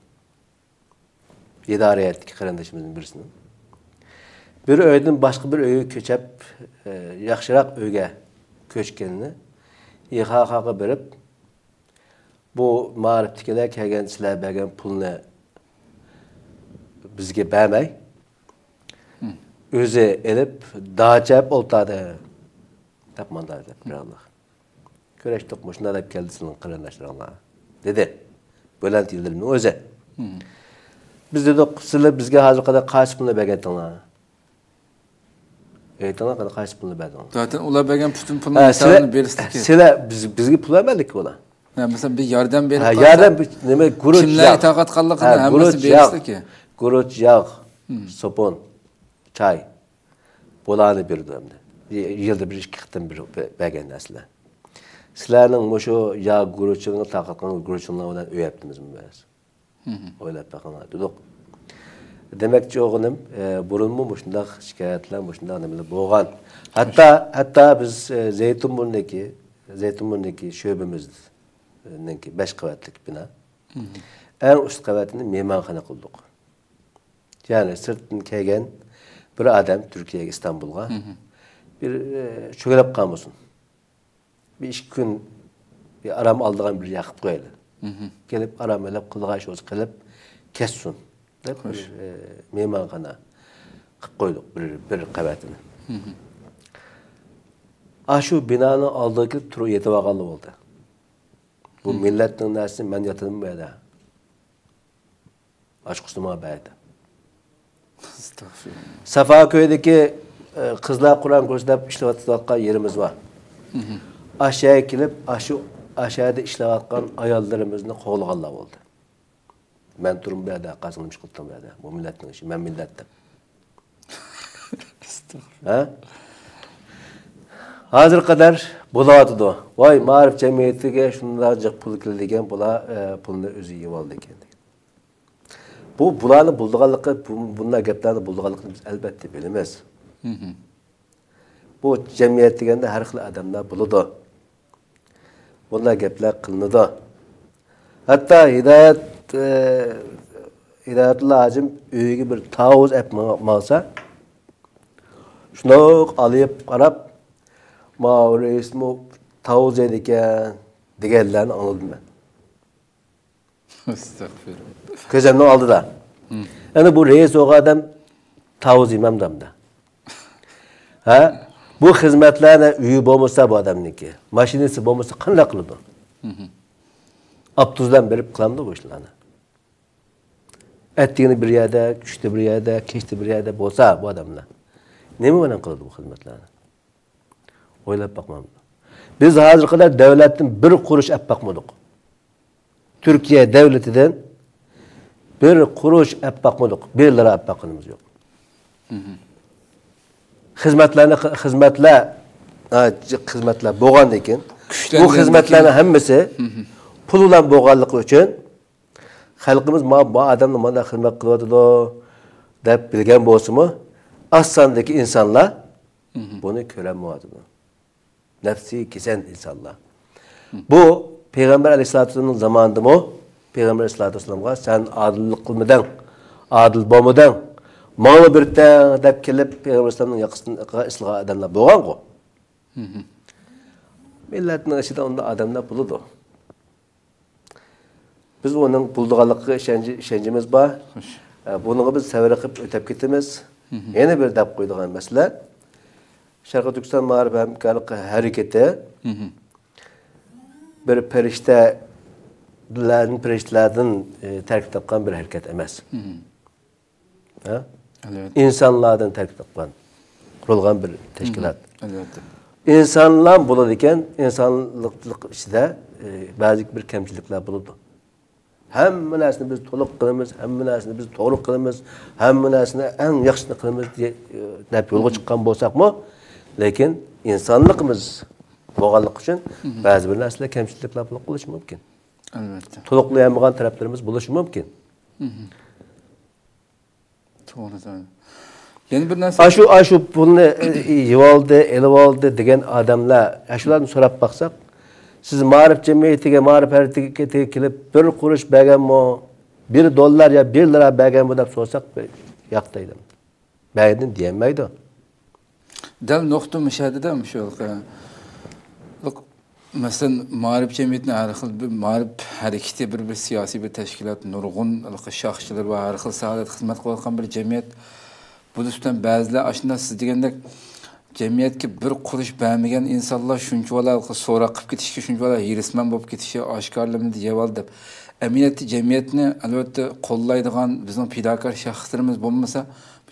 ئىدارە ھەيئەتتىكى قېرىندىشىمىزنىڭ بىرسىنىڭ بىر ئۆيدىن باشقا بىر ئۆيگە كۆچۈپ، ئە، ياخشىراق ئۆيگە كۆچكىنىنى، ئىخاخاغا بېرىپ، بۇ مائارىپتىكىلەر كەلگەن، سىلەر بەرگەن پۇلنى بىزگە بەرمەي، ئۆزى ئېلىپ، داچا ئېلىپ ئولتۇردى، دەپ مانداق دەپ بىراۋلار. كۆرۈشتۇق، مۇشۇنداق دەپ كەلدى سىلىڭ قېرىنداشلىرىڭلار، دېدى بۈلەنت يىلدىرىمنىڭ ئۆزى. بىز دېدۇق، سىلەر بىزگە ھازىرغا قەدەر قايسى پۇلنى بەرگەنتىڭلار؟ ئېيتىڭلار، قېنى قايسى پۇلنى بەردىڭلار؟ زاتەن ئۇلار بەرگەن پۈتۈن پۇلنى ھە، ھەممىسىنى سىلەر، بېرىشتىكى. سىلەر بىز، بىزگە پۇل بەرمەدىكى ئۇلار. ھە، مەسىلەن، بىر ياردەم بېرىپ ھە، قالسا، ياردەم بىر نېمە، گۇرۇچ كىملەر ياغ. ئىتاقەتقانلىقىنى ھە، ھەممىسى گۇرۇچ ياغ. بېرىشتىكى. گۇرۇچ، ياغ، سوپۇن، چاي. بۇلارنى بېرىدۇ ئەمدى. يىلدا بىر ئىككى قېتىم بىر بە-، بەرگەن نەرسىلەر. سىلەرنىڭ مۇشۇ ياغ گۇرۇچىڭىز، تارقاتقان گۇرۇچىڭلار بىلەن ئۆي ھەپتىمىزمۇ بەرسۇن. ئويلاپ بېقىڭلار دېدۇق. دېمەكچى بولغىنىم، ئە، بۇرۇنمۇ مۇشۇنداق شىكايەتلەر، مۇشۇنداق نېمىلەر بولغان. ھەتتا، ھەتتا بىز، ئە، زەيتۇنبۇرنىدىكى، زەيتۇنبۇرنىدىكى شۆبىمىزنىڭكى بەش قەۋەتلىك بىنا. ئەڭ ئۈست قەۋەتىنى مېھمانخانا قىلدۇق. يەنى سىرتتىن كەلگەن بىر ئادەم تۈركىيەگە، ئىستانبۇلغا بىر، ئە، چۆگىلەپ قالمىسۇن. بىر ئىككى كۈن بىر ئارام ئالىدىغان بىر يەر قىلىپ قويايلى. كېلىپ ئارام ئېلىپ، قىلىدىغان ئىشى بولسا قىلىپ كەتسۇن دەپ بىر، ئە، مېھمانخانا قىلىپ قويدۇق، بىر، بىر قەۋەتىنى. ئاشۇ بىنانىڭ ئالدىغا كېلىپ تۇرۇپ يېتىۋالغانلا بولدى. بۇ مىللەتنىڭ نەرسىسى، مەن ياتىمەن بۇ يەردە. ئاچقۇچىنى ماڭا بەردى. ئەستەغپىرۇللا. سافاكۆيدىكى، ئە، قىزلار قۇرئان كۇرسى دەپ ئىشلەۋاتقان يېرىمىز بار. ئاشۇ يەرگە كېلىپ، ئاشۇ، ئاشۇ يەردە ئىشلەۋاتقان ئاياللىرىمىزنى قوغلىغانلار بولدى. مەن تۇرۇم بۇ يەردە، قازىنىم چىقىپتۇ بۇ يەردە. بۇ مىللەتنىڭ ئىشى، مەن مىللەت دەپ. ھە؟ ھازىرغا قەدەر بولۇۋاتىدۇ. ۋاي، مائارىپ جەمئىيىتىگە شۇنداق جىق پۇل كېلىدىكەن، بۇلار، ئە، پۇلنى ئۆزى يېۋالىدىكەن دېگەن. بۇ، بۇلارنى بولىدىغانلىقى، بۇ، بۇنداق گەپلەرنى بولىدىغانلىقىنى بىز ئەلۋەتتە بىلىمىز. بۇ جەمئىيەت دېگەندە ھەر خىل ئادەملەر بولىدۇ. بۇنداق گەپلەر قىلىنىدۇ. ھەتتا ھىدايەت، ئە، ھىدايەتۇللا ھاجىم ئۆيىگە بىر تاۋۇز ئەپ ماڭ-، ماڭسا، شۇنداق ئالىيىپ قاراپ، «ماۋۇ رەئىسمۇ تاۋۇز يەيدىكەن» دېگەنلەرنى ئاڭلىدىم مەن. ئەستەغپىرۇللا. كۆزۈمنىڭ ئالدىدا. يەنى بۇ رەئىس بولغان ئادەم تاۋۇز يېمەمدۇ ئەمدى؟ ھە؟ بۇ خىزمەتلەرنى ئۆيى بولمىسا بۇ ئادەمنىڭكى، ماشىنىسى بولمىسا قانداق قىلىدۇ؟ ئاپتوبۇس بىلەن بېرىپ قىلامدۇ بۇ ئىشلارنى؟ ئەتىگىنى بىر يەردە، چۈشتە بىر يەردە، كەچتە بىر يەردە بولسا بۇ ئادەملەر نېمە بىلەن قىلىدۇ بۇ خىزمەتلەرنى؟ ئويلاپ باقمامدۇ؟ بىز ھازىرغا قەدەر دۆلەتتىن بىر قۇرۇش ئەپ باقمىدۇق. تۈركىيە دۆلىتىدىن بىر قۇرۇش ئەپ باقمىدۇق. بىر لىرا ئەپ باققىنىمىز يوق. خىزمەتلەرنى، خىزمەتلەر، ھە، خىزمەتلەر بولغاندىن كېيىن، بۇ كۈچلەنگەندىن خىزمەتلەرنىڭ كېيىن ھەممىسى پۇل بىلەن بولغانلىقى ئۈچۈن، خەلقىمىز ما-، بۇ ئادەمنى مانداق خىزمەت قىلىۋاتىدۇ دەپ بىلگەن بولسىمۇ، ئاز ساندىكى ئىنسانلار بۇنى كۆرەلمەيۋاتىدۇ. نەپسى كېسەل ئىنسانلار. بۇ پەيغەمبەر ئەلەيھىسسالاتۇ ۋەسسالامنىڭ زامانىدىمۇ، پەيغەمبەر ئەلەيھىسسالاتۇ ۋەسسالامغا «سەن ئادىللىق قىلمىدىڭ، ئادىل بولمىدىڭ، ماڭىلا بېرىتتىڭ» دەپ كېلىپ، پەيغەمبەر ئەلەيھىسسالامنىڭ ياقىسىغا ئېسىلغان ئادەملەر بولغانغۇ. مىللەتنىڭ ئىچىدە ئۇنداق ئادەملەر بولىدۇ. بىز ئۇنىڭ بولىدىغانلىقىغا ئىشەنچ-، ئىشەنچىمىز بار. خوش. ئە، بۇنىڭغا بىز سەۋر قىلىپ ئۆتەپ كېتىمىز. يەنە بىر دەپ قويىدىغان مەسىلە، شەرقىي تۈركىستان مائارىپ ھەمكارلىق ھەرىكىتى بىر پەرىشتىلەردىن، پەرىشتىلەردىن، ئە، تەركىب تاپقان بىر ھەرىكەت ئەمەس. ھە؟ ئەلۋەتتە. ئىنسانلاردىن تەركىب تاپقان، قۇرۇلغان بىر تەشكىلات. ئەلۋەتتە. ئىنسانلار بولىدىكەن، ئىنسانلىق ئىچىدە، ئە، بەزى بىر كەمچىلىكلەر بولىدۇ. ھەممە نەرسىنى بىز تولۇق قىلىمىز، ھەممە نەرسىنى بىز توغرا قىلىمىز، ھەممە نەرسىنى ئەڭ ياخشىسىنى قىلىمىز دېيە-، دەپ يولغا چىققان بولساقمۇ، لېكىن ئىنسانلىقىمىز بولغانلىقى ئۈچۈن بەزى بىر نەرسىلەر كەمچىلىكلەر بولۇپ قېلىشى مۇمكىن. ئەلۋەتتە. تولۇقلىيالمىغان تەرەپلىرىمىز بولۇشى مۇمكىن. توغرا، توغرا. يەنە بىر نەرسە. ئاشۇ، ئاشۇ پۇلنى، ئى، يېۋالدى، ئېلىۋالدى دېگەن ئادەملەر، ئاشۇلاردىن سوراپ باقساق، سىز مائارىپ جەمئىيىتىگە، مائارىپ ھەرىكىتىگە كېلىپ بىر قۇرۇش بەرگەنمۇ، بىر دوللار يا بىر لىرا بەرگەنمۇ دەپ سورىساق، ياق دەيدۇ. بەردىم دېيەلمەيدۇ. دەل نۇقتا مۇشۇ يەردە، مۇشۇ، مەسىلەن، مائارىپ جەمئىيىتىنى ھەر خىل بىر مائارىپ ھەرىكىتى، بىر، بىر سىياسىي بىر تەشكىلات، نۇرغۇن ھېلىقى شاخچىلىرى بار، ھەر خىل ساھەلەردە خىزمەت قىلىۋاتقان بىر جەمئىيەت. بۇ نىسبەتەن بەزىلەر ئاشۇنداق سىز دېگەندەك جەمئىيەتكە بىر قۇرۇش بەرمىگەن ئىنسانلار شۇنچىۋالا ھېلىقى سوراق قىلىپ كېتىشكە، شۇنچىۋالا ھېرىسمەن بولۇپ كېتىشى ئاشكارىلىنىدۇ، يەۋالدى دەپ. ئەمەلىيەتتە جەمئىيەتنى، ئەلۋەتتە، قوللايدىغان بىزنىڭ پىداكار شەخسلىرىمىز بولمىسا،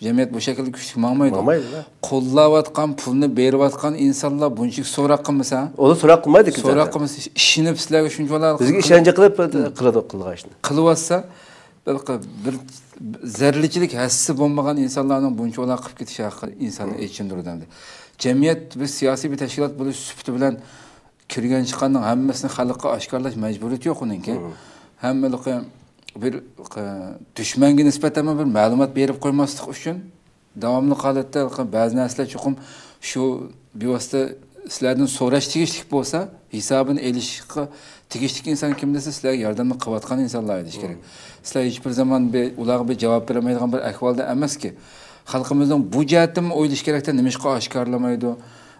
جەمئىيەت بۇ شەكىلدە كۈچلۈك ماڭمايدۇ. ماڭمايدۇ. قوللاۋاتقان، پۇلنى بېرىۋاتقان ئىنسانلار بۇنچىلىك سوراق قىلمىسا، ئۇلار سوراق قىلمايدۇ، سوراق قىلمىسا، ئىشىنىپ سىلەرگە شۇنچە بىزگە ئىشەنچ قىلىپ قىلىدۇ قىلغان ئىشنى. قىلىۋاتسا، بىر، بىر زەررىچىلىك ھەسسىسى بولمىغان ئىنسانلارنىڭ بۇنچە قىلىپ كېتىشى ھەققىدە ئىنساننى ئېچىندۇرىدۇ ئەمدى. جەمئىيەت، بىز سىياسىي بىر تەشكىلات بولۇش سۈپىتى بىلەن كىرگەن چىققاننىڭ ھەممىسىنى خەلققە ئاشكارىلاش مەجبۇرىيىتى يوق ئۇنىڭكى. ھەممىلىقى بىر، ئە، دۈشمەنگە نىسبەتەنمۇ بىر مەلۇمات بېرىپ قويماسلىق ئۈچۈن داۋاملىق ھالەتتە بەزى نەرسىلەر چوقۇم شۇ بىۋاسىتە سىلەردىن سوراش تېگىشلىك بولسا، ھېسابىنى ئېلىشقا تېگىشلىك ئىنسان كىم دېسە، سىلەرگە ياردەمنى قىلىۋاتقان ئىنسانلار ئېلىش كېرەك. سىلەر ھېچ بىر زامان بىر، ئۇلارغا بىر جاۋاب بېرەلمەيدىغان بىر ئەھۋالدا ئەمەسكى. خەلقىمىزنىڭ بۇ جەھەتتىنمۇ ئويلىشى كېرەكتە، نېمىشقا ئاشكارىلىمايدۇ؟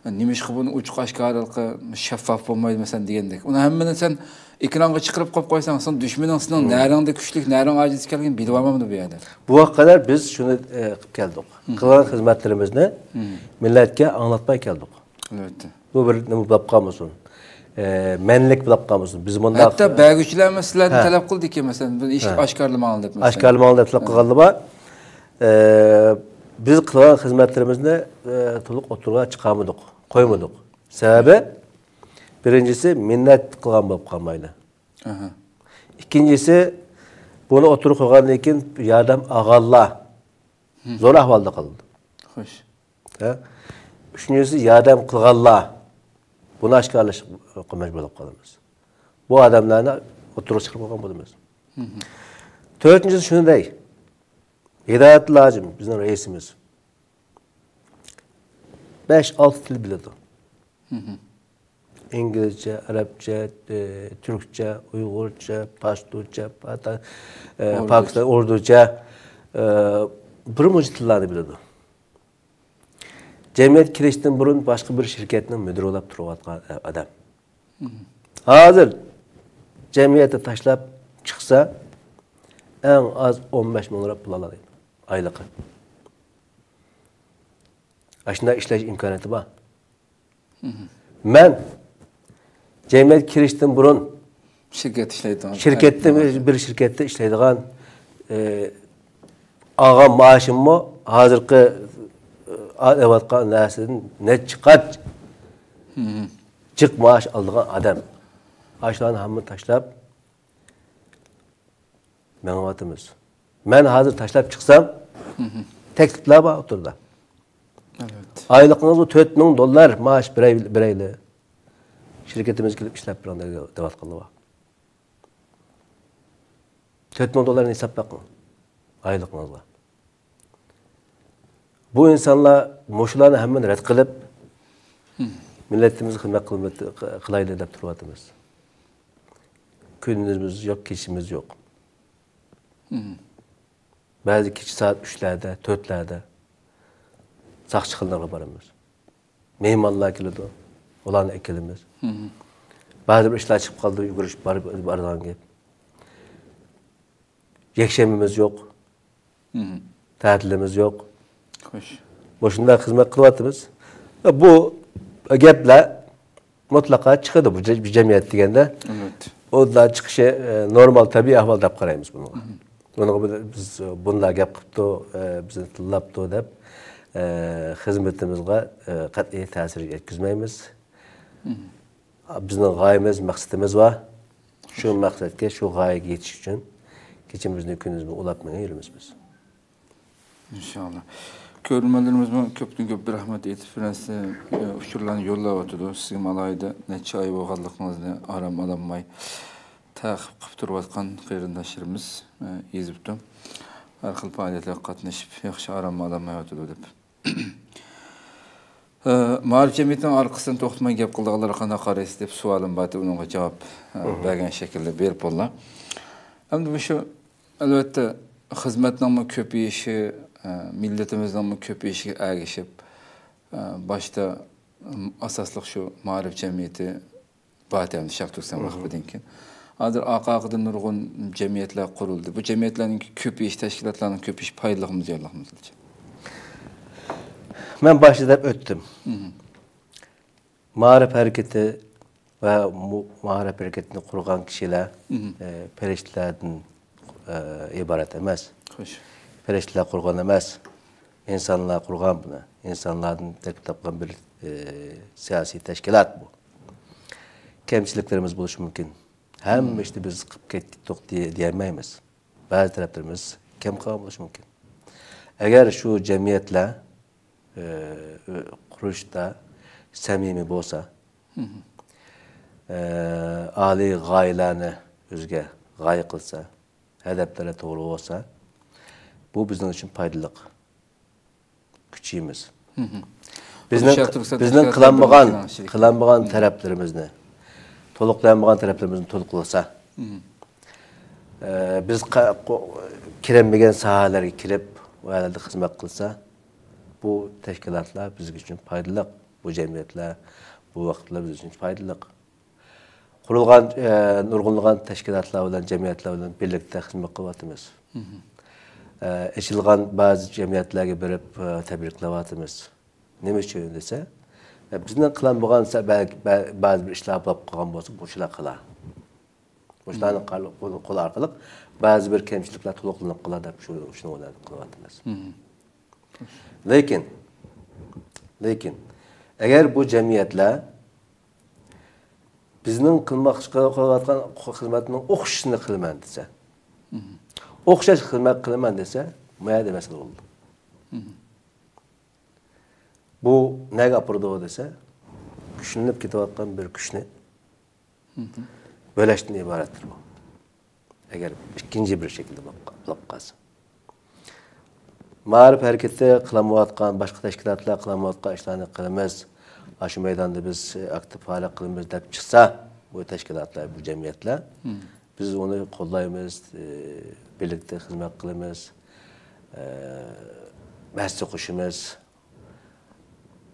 نېمىشقا بۇنى ئوچۇق ئاشكارىلىقى شەفپاف بولمايدۇ، مەسىلەن، دېگەندەك. ئۇنى ھەممىنى سەن ئېكرانغا چىقىرىپ قويۇپ قويساڭ، سېنىڭ دۈشمىنىڭ سېنىڭ نەرىڭدە كۈچلۈك، نەرىڭ ئاجىز ئىكەنلىكىنى بىلىۋالمامدۇ بۇ يەردە؟ بۇ ۋاقىتقا قەدەر بىز شۇنى، ئە، قىلىپ كەلدۇق. قىلغان خىزمەتلىرىمىزنى مىللەتكە ئاڭلاتماي كەلدۇق. ئەلۋەتتە. بۇ بىر نېمە بولۇپ قالمىسۇن. ئە، مەنلىك بولۇپ قالمىسۇن. بىز مۇنداق ھەتتا بەرگۈچىلەرمۇ سىلەردىن تەلەپ قىلدىكى، مەسىلەن، بۇنى ئىش-، ئاشكارىلىماڭلار دەپ، مەسىلەن. ئاشكارىلىماڭلار دەپ تەلەپ قىلغاندا بار. ئە، بىز قىلغان خىزمەتلىرىمىزنى، ئە، تولۇق ئوتتۇرىغا چىقارمىدۇق، قويمىدۇق. سەۋەبى، بىرىنچىسى، مىننەت قىلغان بولۇپ قالمايلى. ئىككىنچىسى، بۇنى ئوتتۇرىغا قويغاندىن كېيىن ياردەم ئالغانلار زور ئەھۋالدا قالىدۇ. خوش. ھە؟ ئۈچىنچىسى، ياردەم قىلغانلار بۇنى ئاشكارىلاشقا مەجبۇر بولۇپ قالىمىز. بۇ ئادەملەرنى ئوتتۇرىغا چىقىرىپ قويغان بولىمىز. تۆتىنچىسى شۇنى دەي. ھىدايەتۇللا ھاجىم، بىزنىڭ رەئىسىمىز. بەش-ئالتە تىل بىلىدۇ. ئىنگلىزچە، ئەرەبچە، ئى، تۈركچە، ئۇيغۇرچە، پاشتۇچە، پاتا-، ئى، ئوردۇچە. پاكىستان ئوردۇچە، ئى، بىر مۇنچە تىللارنى بىلىدۇ. جەمئىيەتكە كىرىشتىن بۇرۇن باشقا بىر شىركەتنىڭ مۇدىرى بولاپ تۇرۇۋاتقان ئادەم. ھازىر جەمئىيەتنى تاشلاپ چىقسا، ئەڭ ئاز ئون بەش مىڭ رۇپىيە پۇل ئالالايدۇ ئايلىقى. ئاشۇنداق ئىشلەش ئىمكانىيىتى بار. مەن جەمئىيەتكە كىرىشتىن بۇرۇن شىركەتتە ئىشلەيدىغان، شىركەتتە، بىر شىركەتتە ئىشلەيدىغان، ئى، ئالغان مائاشىممۇ ھازىرقى، ئى، ئېلىۋاتقان نەرسىدىن نەچچە قات جىق مائاش ئالىدىغان ئادەم. ئاشۇلارنى ھەممىنى تاشلاپ، مېڭىۋاتىمىز. مەن ھازىر تاشلاپ چىقسام، تەكلىپلەر بار ئوتتۇرىدا. ئەلۋەتتە. ئايلىقىڭىزغا تۆت مىڭ دوللار مائاش بېرەي-، بېرەيلى. شىركىتىمىزگە كېلىپ ئىشلەپ بېرىڭ دەۋاتقانلار بار. تۆت مىڭ دوللارنى ھېسابلاپ بېقىڭ ئايلىقىڭىزغا. بۇ ئىنسانلار مۇشۇلارنى ھەممىنى رەت قىلىپ، مىللىتىمىزگە خىزمەت قىلمىدى-، قىلايلى دەپ تۇرۇۋاتىمىز. كۈنىمىز يوق، كېچىمىز يوق. بەزى كېچە سائەت ئۈچلەردە، تۆتلەردە ساقچىخانىلارغا بارىمىز. مېھمانلار كېلىدۇ، ئۇلارنى ئەكېلىمىز. بەزى بىر ئىشلار چىقىپ قالىدۇ، يۈگۈرۈش بار-، بارىدىغان گەپ. يەكشەنبىمىز يوق. تەتىلىمىز يوق. خوش. مۇشۇنداق خىزمەت قىلىۋاتىمىز. بۇ گەپلەر مۇتلەقا چىقىدۇ بۇ جە-، بۇ جەمئىيەت دېگەندە. ئەلۋەتتە. ئۇنداق چىقىشى، ئە، نورمال، تەبىئىي ئەھۋال دەپ قارايمىز بۇنىڭغا. بۇنىڭغا بىز، بىز بۇنداق گەپ قىپتۇ، ئە، بىزنى تىللاپتۇ دەپ، ئە، خىزمىتىمىزغا، ئە، قەتئىي تەسىر يەتكۈزمەيمىز. بىزنىڭ غايىمىز، مەقسىتىمىز بار. شۇ مەقسەتكە، شۇ غايىگە يېتىش ئۈچۈن كېچىمىزنى، كۈنىمىزنى ئۇلاپ مېڭىۋېرىمىز بىز. ئىنشاللا. كۆرۈرمەنلىرىمىزمۇ كۆپتىن كۆپ رەھمەت ئېيتىپ، بىرەرسى، ئە، ئۇچۇرلارنى يوللاۋاتىدۇ. سىزگىمۇ ئالاھىدە نەچچە ئاي بولغانلىقىڭىزنى ئارام ئالالماي تەقىب قىلىپ تۇرۇۋاتقان قېرىنداشلىرىمىز، ئە، يېزىپتۇ. ھەر خىل پائالىيەتلەرگە قاتنىشىپ، ياخشى ئارام ئالالمايۋاتىدۇ دەپ. ئە، مائارىپ جەمئىيىتىنىڭ ئارقىسىدىن توختىماي گەپ قىلىدىغانلارغا قانداق قارايسىز دەپ سوئالىم بار ئىدى، ئۇنىڭغا جاۋاب، ئە، بەرگەن شەكىلدە بېرىپ بوللا. ئەمدى مۇشۇ، ئەلۋەتتە، خىزمەتنىڭمۇ كۆپىيىشى، ئە، مىللىتىمىزنىڭمۇ كۆپىيىشىگە ئەگىشىپ، ئە، باشتا، ئاساسلىق شۇ مائارىپ جەمئىيىتى بار ئىدى شەرقىي تۈركىستان ۋەقپىدىن كېيىن. ھازىر ئارقا-ئارقىدىن نۇرغۇن جەمئىيەتلەر قۇرۇلدى. بۇ جەمئىيەتلەرنىڭ كۆپىيىشى، تەشكىلاتلارنىڭ كۆپىيىشى پايدىلىقمۇ، زىيانلىقمۇ سىزچە؟ مەن باشتا دەپ ئۆتتۈم. مائارىپ ھەرىكىتى ۋە مۇ-، مائارىپ ھەرىكىتىنى قۇرغان كىشىلەر، ئە، پەرىشتىلەردىن، ئە، ئىبارەت ئەمەس. خوش. پەرىشتىلەر قۇرغان ئەمەس. ئىنسانلار قۇرغان بۇنى. ئىنسانلاردىن تەركىب تاپقان بىر، ئە، سىياسىي تەشكىلات بۇ. كەمچىلىكلىرىمىز بولۇشى مۇمكىن. ھەممە ئىشنى بىز قىلىپ كەتتۇق دېيە-، دېيەلمەيمىز. بەزى تەرەپلىرىمىز كەم قالغان بولۇشى مۇمكىن. ئەگەر شۇ جەمئىيەتلەر، ئە، قۇرۇشتا سەمىمىي بولسا، ئە، ئالىي غايىلەرنى ئۆزىگە غايە قىلسا، ھەدەپلىرى توغرا بولسا، بۇ بىزنىڭ ئۈچۈن پايدىلىق كۈچىمىز. بىزنىڭ، بىزنىڭ قىلالمىغان، قىلالمىغان تەرەپلىرىمىزنى، تولۇقلىيالمىغان تەرەپلىرىمىزنى تولۇقلىسا، ئە، بىز قا-، قو-، كىرەلمىگەن ساھەلەرگە كىرىپ، ئۇ يەردە خىزمەت قىلسا، بۇ تەشكىلاتلار بىز ئۈچۈن پايدىلىق، بۇ جەمئىيەتلەر، بۇ ۋەقىپلەر بىز ئۈچۈن پايدىلىق. قۇرۇلغان، ئە، نۇرغۇنلىغان تەشكىلاتلار بىلەن، جەمئىيەتلەر بىلەن بىرلىكتە خىزمەت قىلىۋاتىمىز. ئە، ئېچىلغان بەزى جەمئىيەتلەرگە بېرىپ، ئە، تەبرىكلەۋاتىمىز. نېمە ئۈچۈن دېسە، ئە، بىزنىڭ قىلالمىغان سە-، بەلكى بە-، بەزى بىر ئىشلار بولۇپ قالغان بولسا، مۇشۇلار قىلار. مۇشۇلارنى قال-، قول، قول ئارقىلىق بەزى بىر كەمچىلىكلەر تولۇقلىنىپ قالار دەپ شۇ، شۇنى ئويلاپ قىلىۋاتىمىز. لېكىن، لېكىن، ئەگەر بۇ جەمئىيەتلەر بىزنىڭ قىلماقچى قىلىۋاتقان خىزمەتنىڭ ئوخشىشىنى قىلىمەن دېسە، ئوخشاش خىزمەت قىلىمەن دېسە، ما يەردە مەسىلە بولىدۇ. بۇ نەگە ئاپىرىدۇ دېسە، كۈچلىنىپ كېتىۋاتقان بىر كۈچنى بۆلەشتىن ئىبارەتتۇر بۇ. ئەگەر ئىككىنچى بىر شەكىلدە بولۇپ قا-، بولۇپ قالسا. مائارىپ ھەرىكىتى قىلالمايۋاتقان، باشقا تەشكىلاتلار قىلالمايۋاتقان ئىشلارنى قىلىمىز، ئاشۇ مەيداندا بىز ئاكتىپ پائالىيەت قىلىمىز دەپ چىقسا، بۇ تەشكىلاتلار، بۇ جەمئىيەتلەر، بىز ئۇنى قوللايمىز، ئى، بىرلىكتە خىزمەت قىلىمىز، ئى، ھەسسە قوشىمىز.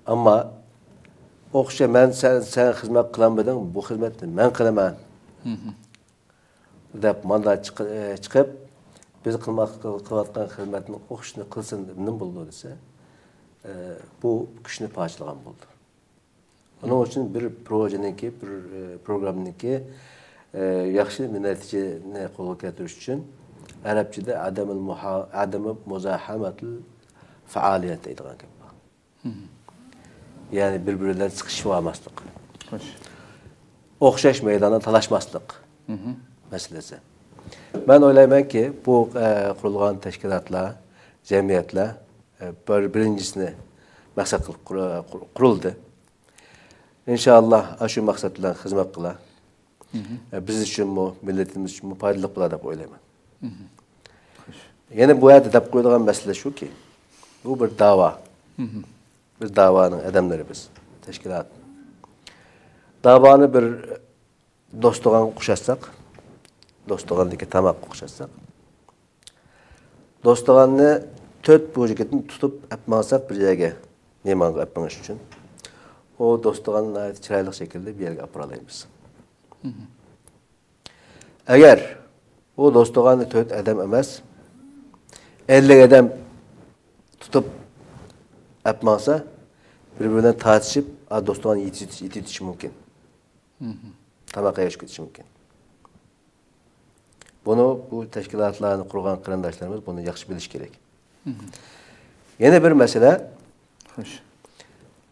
ئەمما ئوخشا-، مەن سەن، سەن خىزمەت قىلالمىدىڭ، بۇ خىزمەتنى مەن قىلىمەن دەپ ماندا چىق-، ئى، چىقىپ، بىز قىلماق، قىلىۋاتقان خىزمەتنىڭ ئوخشىشىنى قىلسۇن، نېمە بولىدۇ دېسە، ئى، بۇ كۈچنى پارچىلىغان بولىدۇ. ئۇنىڭ ئۈچۈن بىر پروژېنىڭكى، بىر، ئى، پروگراممىنىڭكى، ئى، ياخشى نەتىجىنى قولغا كەلتۈرۈش ئۈچۈن ئەرەبچىدە ئادەمىل مۇھا-، ئادەمى مۇزاھەمەتىل فائالىيەت دەيدىغان گەپ بار. يەنى بىر-بىرى بىلەن سىقىشىۋالماسلىق. خوش. ئوخشاش مەيداندا تالاشماسلىق مەسىلىسى. مەن ئويلايمەنكى، بۇ، ئە، قۇرۇلغان تەشكىلاتلار، جەمئىيەتلەر، ئە، بىر-، بىرىنچىسىنى مەقسەت قىلىپ قۇر-، قۇر-، قۇرۇلدى. ئىنشائاللا، ئاشۇ مەقسەت بىلەن خىزمەت قىلا. ئە، بىز ئۈچۈنمۇ، مىللىتىمىز ئۈچۈنمۇ پايدىلىق بولار دەپ ئويلايمەن. يەنە بۇ يەردە دەپ قويىدىغان مەسىلە شۇكى، بۇ بىر داۋا. بىز داۋانىڭ ئادەملىرى بىز، تەشكىلات. داۋانى بىر دوستىغانغا ئوخشاتساق، دوستىغاندىكى تاماققا ئوخشاتساق، دوستىغاننى تۆت بۇرجىكىدىن تۇتۇپ ئەپ ماڭساق بىر يەرگە، مېھمانغا ئەپ مېڭىش ئۈچۈن، ئۇ دوستىغاننى ناھايىتى چىرايلىق شەكىلدە بىر يەرگە ئاپىرالايمىز. ئەگەر ئۇ دوستىغاننى تۆت ئادەم ئەمەس، ئەللىك ئادەم تۇتۇپ ئەپ ماڭسا، بىر-بىرى بىلەن تارتىشىپ، ئا، دوستىغان يېتىش-، يېتىۋېتىشى مۇمكىن. تاماق يەشكە كېتىشى مۇمكىن. بۇنى، بۇ تەشكىلاتلارنى قۇرغان قېرىنداشلىرىمىز بۇنى ياخشى بىلىشى كېرەك. يەنە بىر مەسىلە، خوش.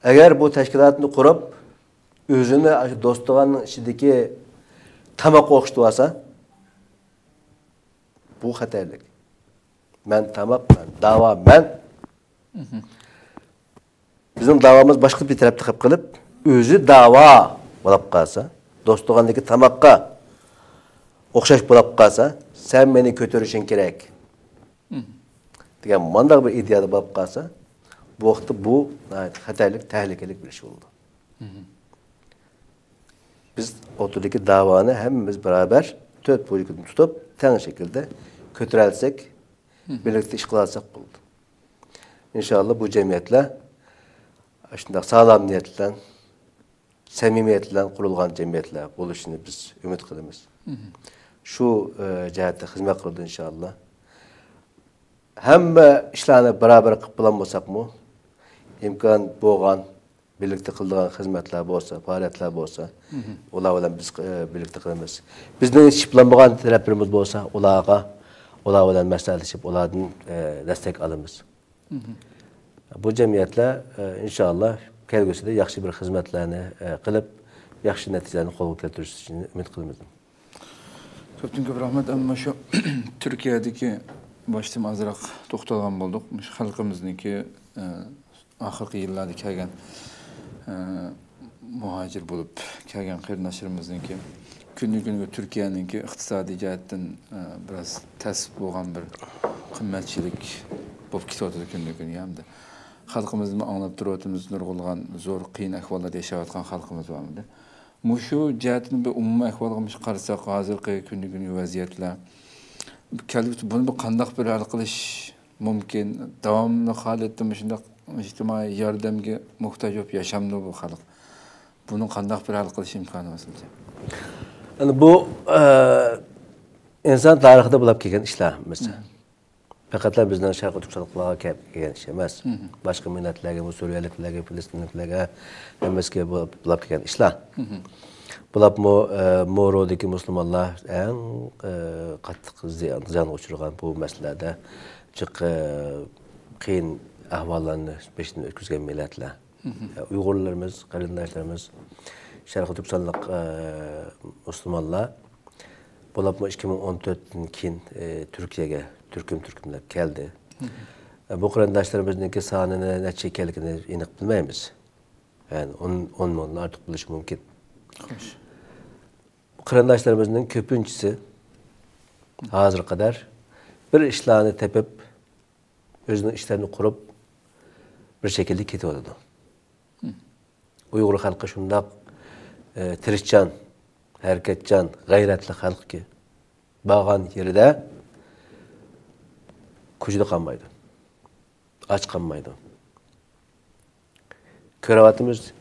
ئەگەر بۇ تەشكىلاتنى قۇرۇپ، ئۆزىنى ئاشۇ دوستىغاننىڭ ئىچىدىكى تاماققا ئوخشىتىۋالسا، بۇ خەتەرلىك. مەن تاماق، مەن داۋا، مەن. بىزنىڭ داۋامىز باشقا بىر تەرەپتە قېلىپ قېلىپ، ئۆزى داۋا بولاپ قالسا، دوستىغاندىكى تاماققا ئوخشاش بولاپ قالسا، سەن مېنى كۆتۈرۈشۈڭ كېرەك دېگەن مانداق بىر ئىدىيەدە بولۇپ قالسا، بۇ ۋاقىتتا بۇ ناھايىتى خەتەرلىك، تەھلىكىلىك بىر ئىش بولىدۇ. بىز ئوتتۇرىدىكى داۋانى ھەممىمىز بارابەر تۆت بۇرجىكىدىن تۇتۇپ، تەڭ شەكىلدە كۆتۈرەلىسەك، بىرلىكتە ئىش قىلالىساق بولىدۇ. ئىنشائاللا، بۇ جەمئىيەتلەر شۇنداق ساغلام نىيەت بىلەن، سەمىمىيەت بىلەن قۇرۇلغان جەمئىيەتلەر بولۇشىنى بىز ئۈمىد قىلىمىز. شۇ، ئە، جەھەتتە خىزمەت قىلىدۇ، ئىنشائاللا. ھەممە ئىشلارنى بارابەر قىلىپ بولالمىساقمۇ، ئىمكان بولغان بىرلىكتە قىلىدىغان خىزمەتلەر بولسا، پائالىيەتلەر بولسا، ئۇلار بىلەن بىز، ئە، بىرلىكتە قىلىمىز. بىزنىڭ يېتىشىپ بولالمىغان تەرەپلىرىمىز بولسا، ئۇلارغا، ئۇلار بىلەن مەسلىھەتلىشىپ، ئۇلاردىن، ئە، دەستەك ئالىمىز. بۇ جەمئىيەتلەر، ئە، ئىنشائاللا، كەلگۈسىدە ياخشى بىر خىزمەتلەرنى، ئە، قىلىپ، ياخشى نەتىجىلەرنى قولغا كەلتۈرۈشىنى ئۈمىد قىلىمىز. كۆپتىن كۆپ رەھمەت. ئەمما شۇ تۈركىيەدىكى باشتىن ئازراق توختالغان بولدۇق. مۇشۇ خەلقىمىزنىڭكى، ئە، ئاخىرقى يىللاردا كەلگەن، ئە، مۇھاجىر بولۇپ كەلگەن قېرىنداشلىرىمىزنىڭكى كۈندىن كۈنگە تۈركىيەنىڭكى ئىقتىسادىي جەھەتتىن، ئە، بىراز تەس بولغان بىر قىممەتچىلىك بولۇپ كېتىۋاتىدۇ كۈندىن كۈنگە ھەمدە خەلقىمىزمۇ ئاڭلاپ تۇرۇۋاتىمىز، نۇرغۇنلىغان زور قىيىن ئەھۋاللاردا ياشاۋاتقان خەلقىمىز بارمىدى. مۇشۇ جەھەتتىن بىر ئومۇمىي ئەھۋالغا مۇشۇ قارىساق، ھازىرقى كۈندىن كۈنگە ۋەزىيەتلەر كەلگۈسىدە بۇنى بىر قانداق بىر ھەل قىلىش مۇمكىن؟ داۋاملىق ھالەتتە مۇشۇنداق ئىجتىمائىي ياردەمگە موھتاج بولۇپ ياشامدۇ بۇ خەلق؟ بۇنى قانداق بىر ھەل قىلىش ئىمكانى بار سىلىچە؟ ئەنە بۇ، ئە، ئىنسان تارىخىدا بولاپ كەلگەن ئىشلار، مەسىلەن. پەقەتلا بىزنىڭ شەرقىي تۈركىستانلىقلارغا كەپ-، كەلگەن ئىش ئەمەس. باشقا مىللەتلەرگە، بۇ سۈرىيەلىكلەرگە، فىلىستىنلىكلەرگە، ھەممىسىگە بۇ-، بۇلاپ كەلگەن ئىشلار. بۇلاپمۇ، ئە، مورودىكى مۇسۇلمانلار ئەڭ، ئە، قاتتىق زىيان-، زىيانغا ئۇچرىغان بۇ مەسىلىلەردە جىق، ئە، قىيىن ئەھۋاللارنى بېشىدىن ئۆتكۈزگەن مىللەتلەر. ئە، ئۇيغۇرلىرىمىز، قېرىنداشلىرىمىز شەرقىي تۈركىستانلىق، ئە، مۇسۇلمانلار، بولۇپمۇ ئىككى مىڭ ئون تۆتتىن كېيىن، ئە، تۈركىيەگە تۈركۈم-تۈركۈملەپ كەلدى. ئە، بۇ قېرىنداشلىرىمىزنىڭكى سانىنى نەچچە ئىكەنلىكىنى ئېنىق بىلمەيمىز. يەنى ئون، ئون مىڭدىن ئارتۇق بولۇشى مۇمكىن. خوش. قېرىنداشلىرىمىزنىڭ كۆپىنچىسى ھازىرغا قەدەر بىر ئىشلارنى تېپىپ، ئۆزىنىڭ ئىشلىرىنى قۇرۇپ، بىر شەكىلدە كېتىۋاتىدۇ. ئۇيغۇر خەلقى شۇنداق، ئە، تىرىشچان، ھەرىكەتچان، غەيرەتلىك خەلقكى، بارغان يېرىدە كوچىدا قالمايدۇ، ئاچ قالمايدۇ. كۆرۈۋاتىمىز،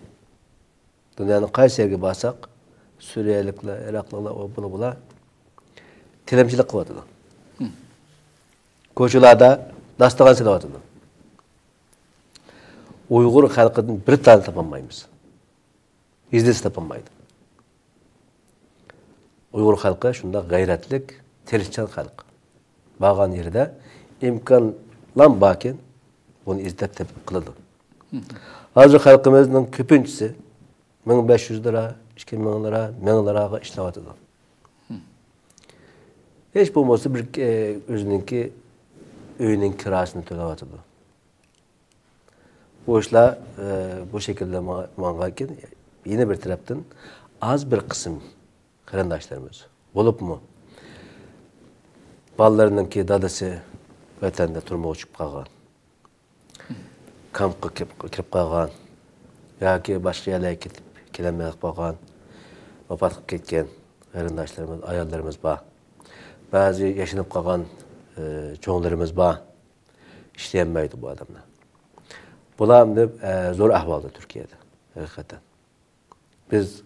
دۇنيانىڭ قايسى يەرگە بارساق، سۈرىيەلىكلەر، ئىراقلىقلار، ئۇ بۇلار، بۇلار تىلەمچىلىك قىلىۋاتىدۇ. كوچىلاردا داستىخان سېلىۋاتىدۇ. ئۇيغۇر خەلقىدىن بىر تال تاپالمايمىز. ئىزدىسە تاپالمايدۇ. ئۇيغۇر خەلقى شۇنداق غەيرەتلىك، تىرىشچان خەلق. بارغان يېرىدە ئىمكانلام باركەن، بۇنى ئىزدەپ تېپىپ قىلىدۇ. ھازىر خەلقىمىزنىڭ كۆپىنچىسى مىڭ بەش يۈز لىرا، ئىككى مىڭ لىرا، مىڭ لىراغا ئىشلەۋاتىدۇ. ھېچ بولمىسا بىر، ئە، ئۆزىنىڭكى ئۆيىنىڭ كىراسىنى تۆلەۋاتىدۇ. بۇ ئىشلار، ئە، بۇ شەكىلدە ما-، ماڭغانكىن، يەنە بىر تەرەپتىن ئاز بىر قىسىم قېرىنداشلىرىمىز، بولۇپمۇ بالىلىرىنىڭكى دادىسى ۋەتەندە تۈرمىگە چۈشۈپ قالغان، كامپقا كىرىپ، كىرىپ قالغان ياكى باشقا يەرلەرگە كېتىپ كېلەلمەي قالغان، ۋاپات قىلىپ كەتكەن قېرىنداشلىرىمىز، ئاياللىرىمىز بار. بەزى ياشىنىپ قالغان، ئە، چوڭلىرىمىز بار. ئىشلىيەلمەيدۇ بۇ ئادەملەر. بۇلار ئەمدى، ئە، زور ئەھۋالدا تۈركىيەدە، ھەقىقەتەن. بىز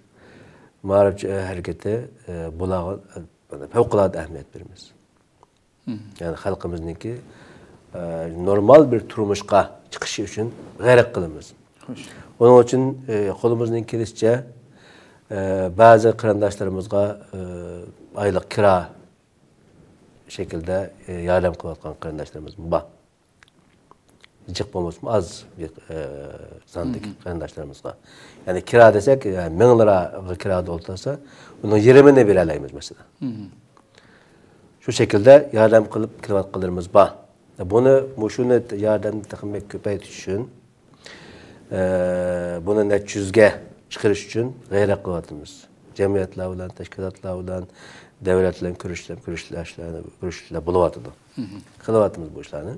مائارىپ ھەرىكىتى، ئە، بۇلارغا، ئە، پەۋقۇلئاددە ئەھمىيەت بېرىمىز. يەنى خەلقىمىزنىڭكى، ئە، نورمال بىر تۇرمۇشقا چىقىشى ئۈچۈن غەيرەت قىلىمىز. خوش. ئۇنىڭ ئۈچۈن، ئە، قولىمىزدىن كېلىشىچە، ئە، بەزى قېرىنداشلىرىمىزغا، ئە، ئايلىق كىرا شەكىلدە، ئە، ياردەم قىلىۋاتقان قېرىنداشلىرىمىزمۇ بار. جىق بولمىسىمۇ ئاز بىر، ئە، ساندىكى قېرىنداشلىرىمىزغا. يەنى كىرا دېسەك، يەنى مىڭ لىراغا كىرادا ئولتۇرسا، ئۇنىڭ يېرىمىنى بېرەلەيمىز، مەسىلەن. شۇ شەكىلدە ياردەم قىلىپ كېلىۋاتقانلىرىمىز بار. بۇنى، مۇشۇنى ياردەمنى تېخىمۇ كۆپەيتىش ئۈچۈن، ئە، بۇنى نەچچە يۈزگە چىقىرىش ئۈچۈن غەيرەت قىلىۋاتىمىز. جەمئىيەتلەر بىلەن، تەشكىلاتلار بىلەن، دۆلەت بىلەن كۆرۈشلەر، كۆرۈشلەر، كۆرۈشلەر بولۇۋاتىدۇ. قىلىۋاتىمىز بۇ ئىشلارنى.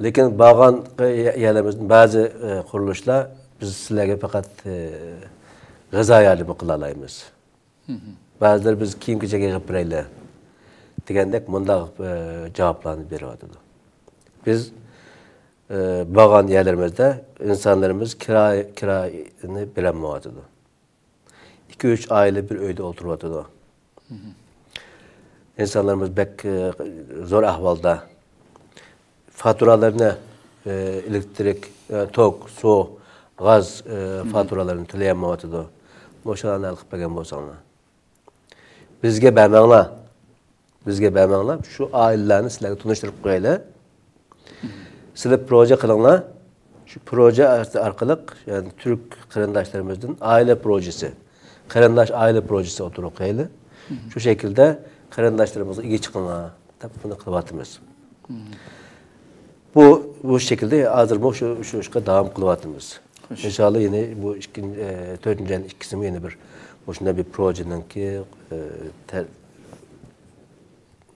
لېكىن بارغان يەرلىرىمىزدىن بەزى، ئە، قۇرۇلۇشلار بىز سىلەرگە پەقەت، ئە، غىزا ياردىمى قىلالايمىز. بەزىلەر بىز كىيىم-كېچەك يىغىپ بېرەيلى دېگەندەك مۇنداق، ئە، جاۋابلارنى بېرىۋاتىدۇ. بىز، ئە، بارغان يەرلىرىمىزدە ئىنسانلىرىمىز كىرا، كىرانى بېرەلمەيۋاتىدۇ. ئىككى، ئۈچ ئائىلە بىر ئۆيدە ئولتۇرۇۋاتىدۇ. ئىنسانلىرىمىز بەك، ئە، زور ئەھۋالدا. فاتۇرالىرىنى، ئە، ئېلېكتىرىك، ئە، توك، سۇ، غاز، ئە، فاتۇرالىرىنى تۆلىيەلمەيۋاتىدۇ. مۇشۇلارنى ھەل قىلىپ بەرگەن بولساڭلار. بىزگە بەرمەڭلار. بىزگە بەرمەڭلار. شۇ ئائىلىلەرنى سىلەرگە تونۇشتۇرۇپ قويايلى. سىلەر پروژە قىلىڭلار. شۇ پروژە ئارقىلىق، يەنى تۈرك قېرىنداشلىرىمىزدىن ئائىلە پروژىسى، قېرىنداش ئائىلە پروژىسى ئوتتۇرىغا قويايلى. شۇ شەكىلدە قېرىنداشلىرىمىزغا ئىگە چىقىڭلار دەپ بۇنى قىلىۋاتىمىز. بۇ، بۇ شەكىلدە ھازىرمۇ شۇ، شۇ ئىشقا داۋام قىلىۋاتىمىز. خوش. ئىنشاللا يەنە بۇ ئىككىنچى، ئە، تۆتىنچى ئاينىڭ ئىككىسىمۇ يەنە بىر مۇشۇنداق بىر پروژىنىڭكى، ئە، تە-،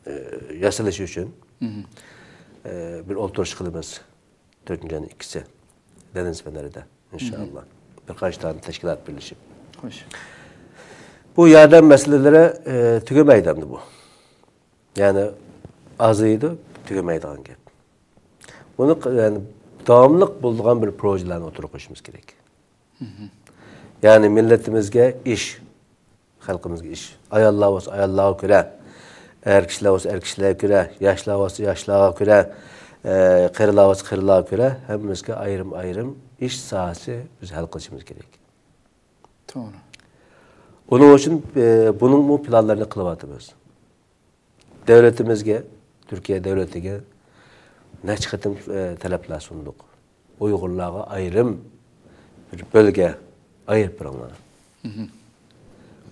ئە، ياسىلىشى ئۈچۈن، ئە، بىر ئولتۇرۇش قىلىمىز. تۆتىنچى ئاينىڭ ئىككىسى دېنىز فېنېرىدە، ئىنشاللا. بىر قانچە دانە تەشكىلات بىرلىشىپ. خوش. بۇ ياردەم مەسىلىلىرى، ئە، تۈگىمەيدۇ ئەمدى بۇ. يەنى ئازىيىدۇ، تۈگىمەيدىغان گەپ. بۇنى ق-، يەنى داۋاملىق بولىدىغان بىر پروژىلارنى ئوتتۇرىغا قويۇشىمىز كېرەك. يەنى مىللىتىمىزگە ئىش، خەلقىمىزگە ئىش. ئاياللار بولسا ئاياللارغا كۆرە، ئەر كىشىلەر بولسا ئەر كىشىلەرگە كۆرە، ياشلار بولسا ياشلارغا كۆرە، ئە، قېرىلار بولسا قېرىلارغا كۆرە، ھەممىمىزگە ئايرىم-ئايرىم ئىش ساھەسى بىز ھەل قىلىشىمىز كېرەك. توغرا. ئۇنىڭ ئۈچۈن، ئە، بۇنىڭمۇ پىلانلىرىنى قىلىۋاتىمىز. دۆلىتىمىزگە، تۈركىيە دۆلىتىگە نەچچە قېتىم، ئە، تەلەپلەر سۇندۇق. ئۇيغۇرلارغا ئايرىم بىر بۆلگە، ئايرىپ بېرىڭلار.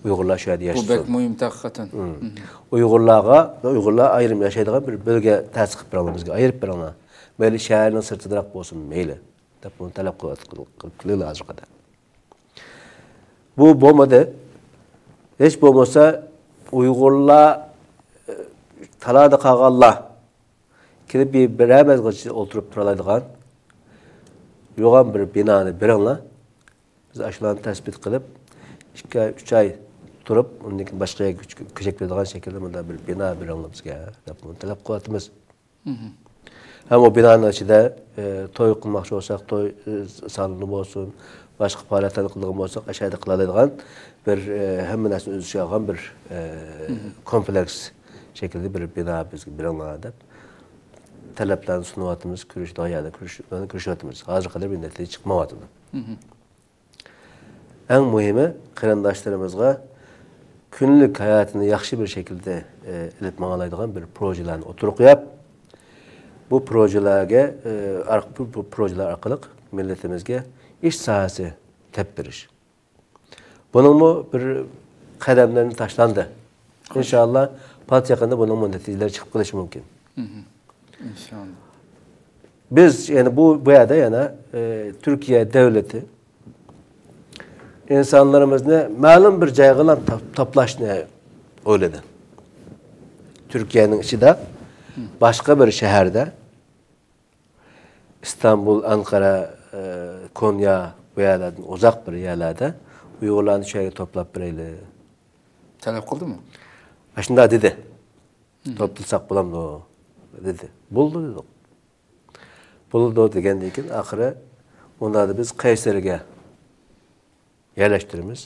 ئۇيغۇرلار شۇ يەردە ياشىسۇن. بۇ بەك مۇھىم ھەقىقەتەن. ئۇيغۇرلارغا، ئۇيغۇرلار ئايرىم ياشايدىغان بىر بۆلگە تەسىس قىلىپ بېرىڭلار، بىزگە ئايرىپ بېرىڭلار. مەيلى شەھەرنىڭ سىرتىدىراق بولسۇن، مەيلى، دەپ بۇنى تەلەپ قىلىۋات-، قىلىپ كېلىۋاتىدۇ ھازىرغا قەدەر. بۇ بولمىدى. ھېچ بولمىسا ئۇيغۇرلار، ئە، تالادا قالغانلار كېلىپ بىر، بىرەر مەزگىلچە ئولتۇرۇپ تۇرالايدىغان يوغان بىر بىنانى بېرىڭلار. بىز ئاشۇلارنى تەسبىت قىلىپ، ئىككى ئاي، ئۈچ ئاي تۇرۇپ، ئۇندىن كېيىن باشقا يەرگە كۆچ-، كۆچۈرۈپ بېرىدىغان شەكىلدە مۇنداق بىر بىنا بېرىڭلار بىزگە، دەپ بۇنى تەلەپ قىلىۋاتىمىز. ھەم ئۇ بىنانىڭ ئىچىدە، ئە، توي قىلماقچى بولساق، توي، ئە، سالونى بولسۇن، باشقا پائالىيەتلەرنى قىلىدىغان بولساق، ئاشۇ يەردە قىلالايدىغان بىر، ئە، ھەممە نەرسىنى ئۆز ئىچىگە ئالغان بىر، ئە، كومپلېكس شەكلىدە بىر بىنا بىزگە بېرىڭلار دەپ تەلەپلەرنى سۇنۇۋاتىمىز، كۆرۈشىدىغان يەردە كۆرۈش-، كۆرۈشۈۋاتىمىز. ھازىرغا قەدەر بىر نەتىجە چىقمايۋاتىدۇ. ئەڭ مۇھىمى، قېرىنداشلىرىمىزغا كۈندىلىك ھاياتىنى ياخشى بىر شەكىلدە، ئە، ئېلىپ ماڭالايدىغان بىر پروژىلارنى ئوتتۇرىغا قويۇپ، بۇ پروژىلارغا، ئە، ئارق-، بۇ، بۇ پروژىلار ئارقىلىق مىللىتىمىزگە ئىش ساھەسى تېپىپ بېرىش. بۇنىڭمۇ بىر قەدەملىرىنى تاشلاندى. ئىنشاللا، پات يېقىندا بۇنىڭمۇ نەتىجىلىرى چىقىپ قېلىشى مۇمكىن. ئىنشاللا. بىز، يەنى بۇ، بۇ يەردە يەنە، ئە، تۈركىيە دۆلىتى ئىنسانلىرىمىزنى مەلۇم بىر جايغىلا تاپ-، تاپلاشنى ئويلىدى. تۈركىيەنىڭ ئىچىدە، باشقا بىر شەھەردە، ئىستانبۇل، ئەنقەرە، ئە، كونيا، بۇ يەرلەردىن ئۇزاق بىر يەرلەردە ئۇيغۇرلارنى شۇ يەرگە توپلاپ بېرەيلى. تەلەپ قىلدىمۇ؟ ئاشۇنداق دېدى. توپلىساق بولامدۇ؟ دېدى. بولىدۇ دېدۇق. بولىدۇ دېگەندىن كېيىن، ئاخىرى ئۇنداقتا بىز قەيسەرگە يەرلەشتۈرىمىز.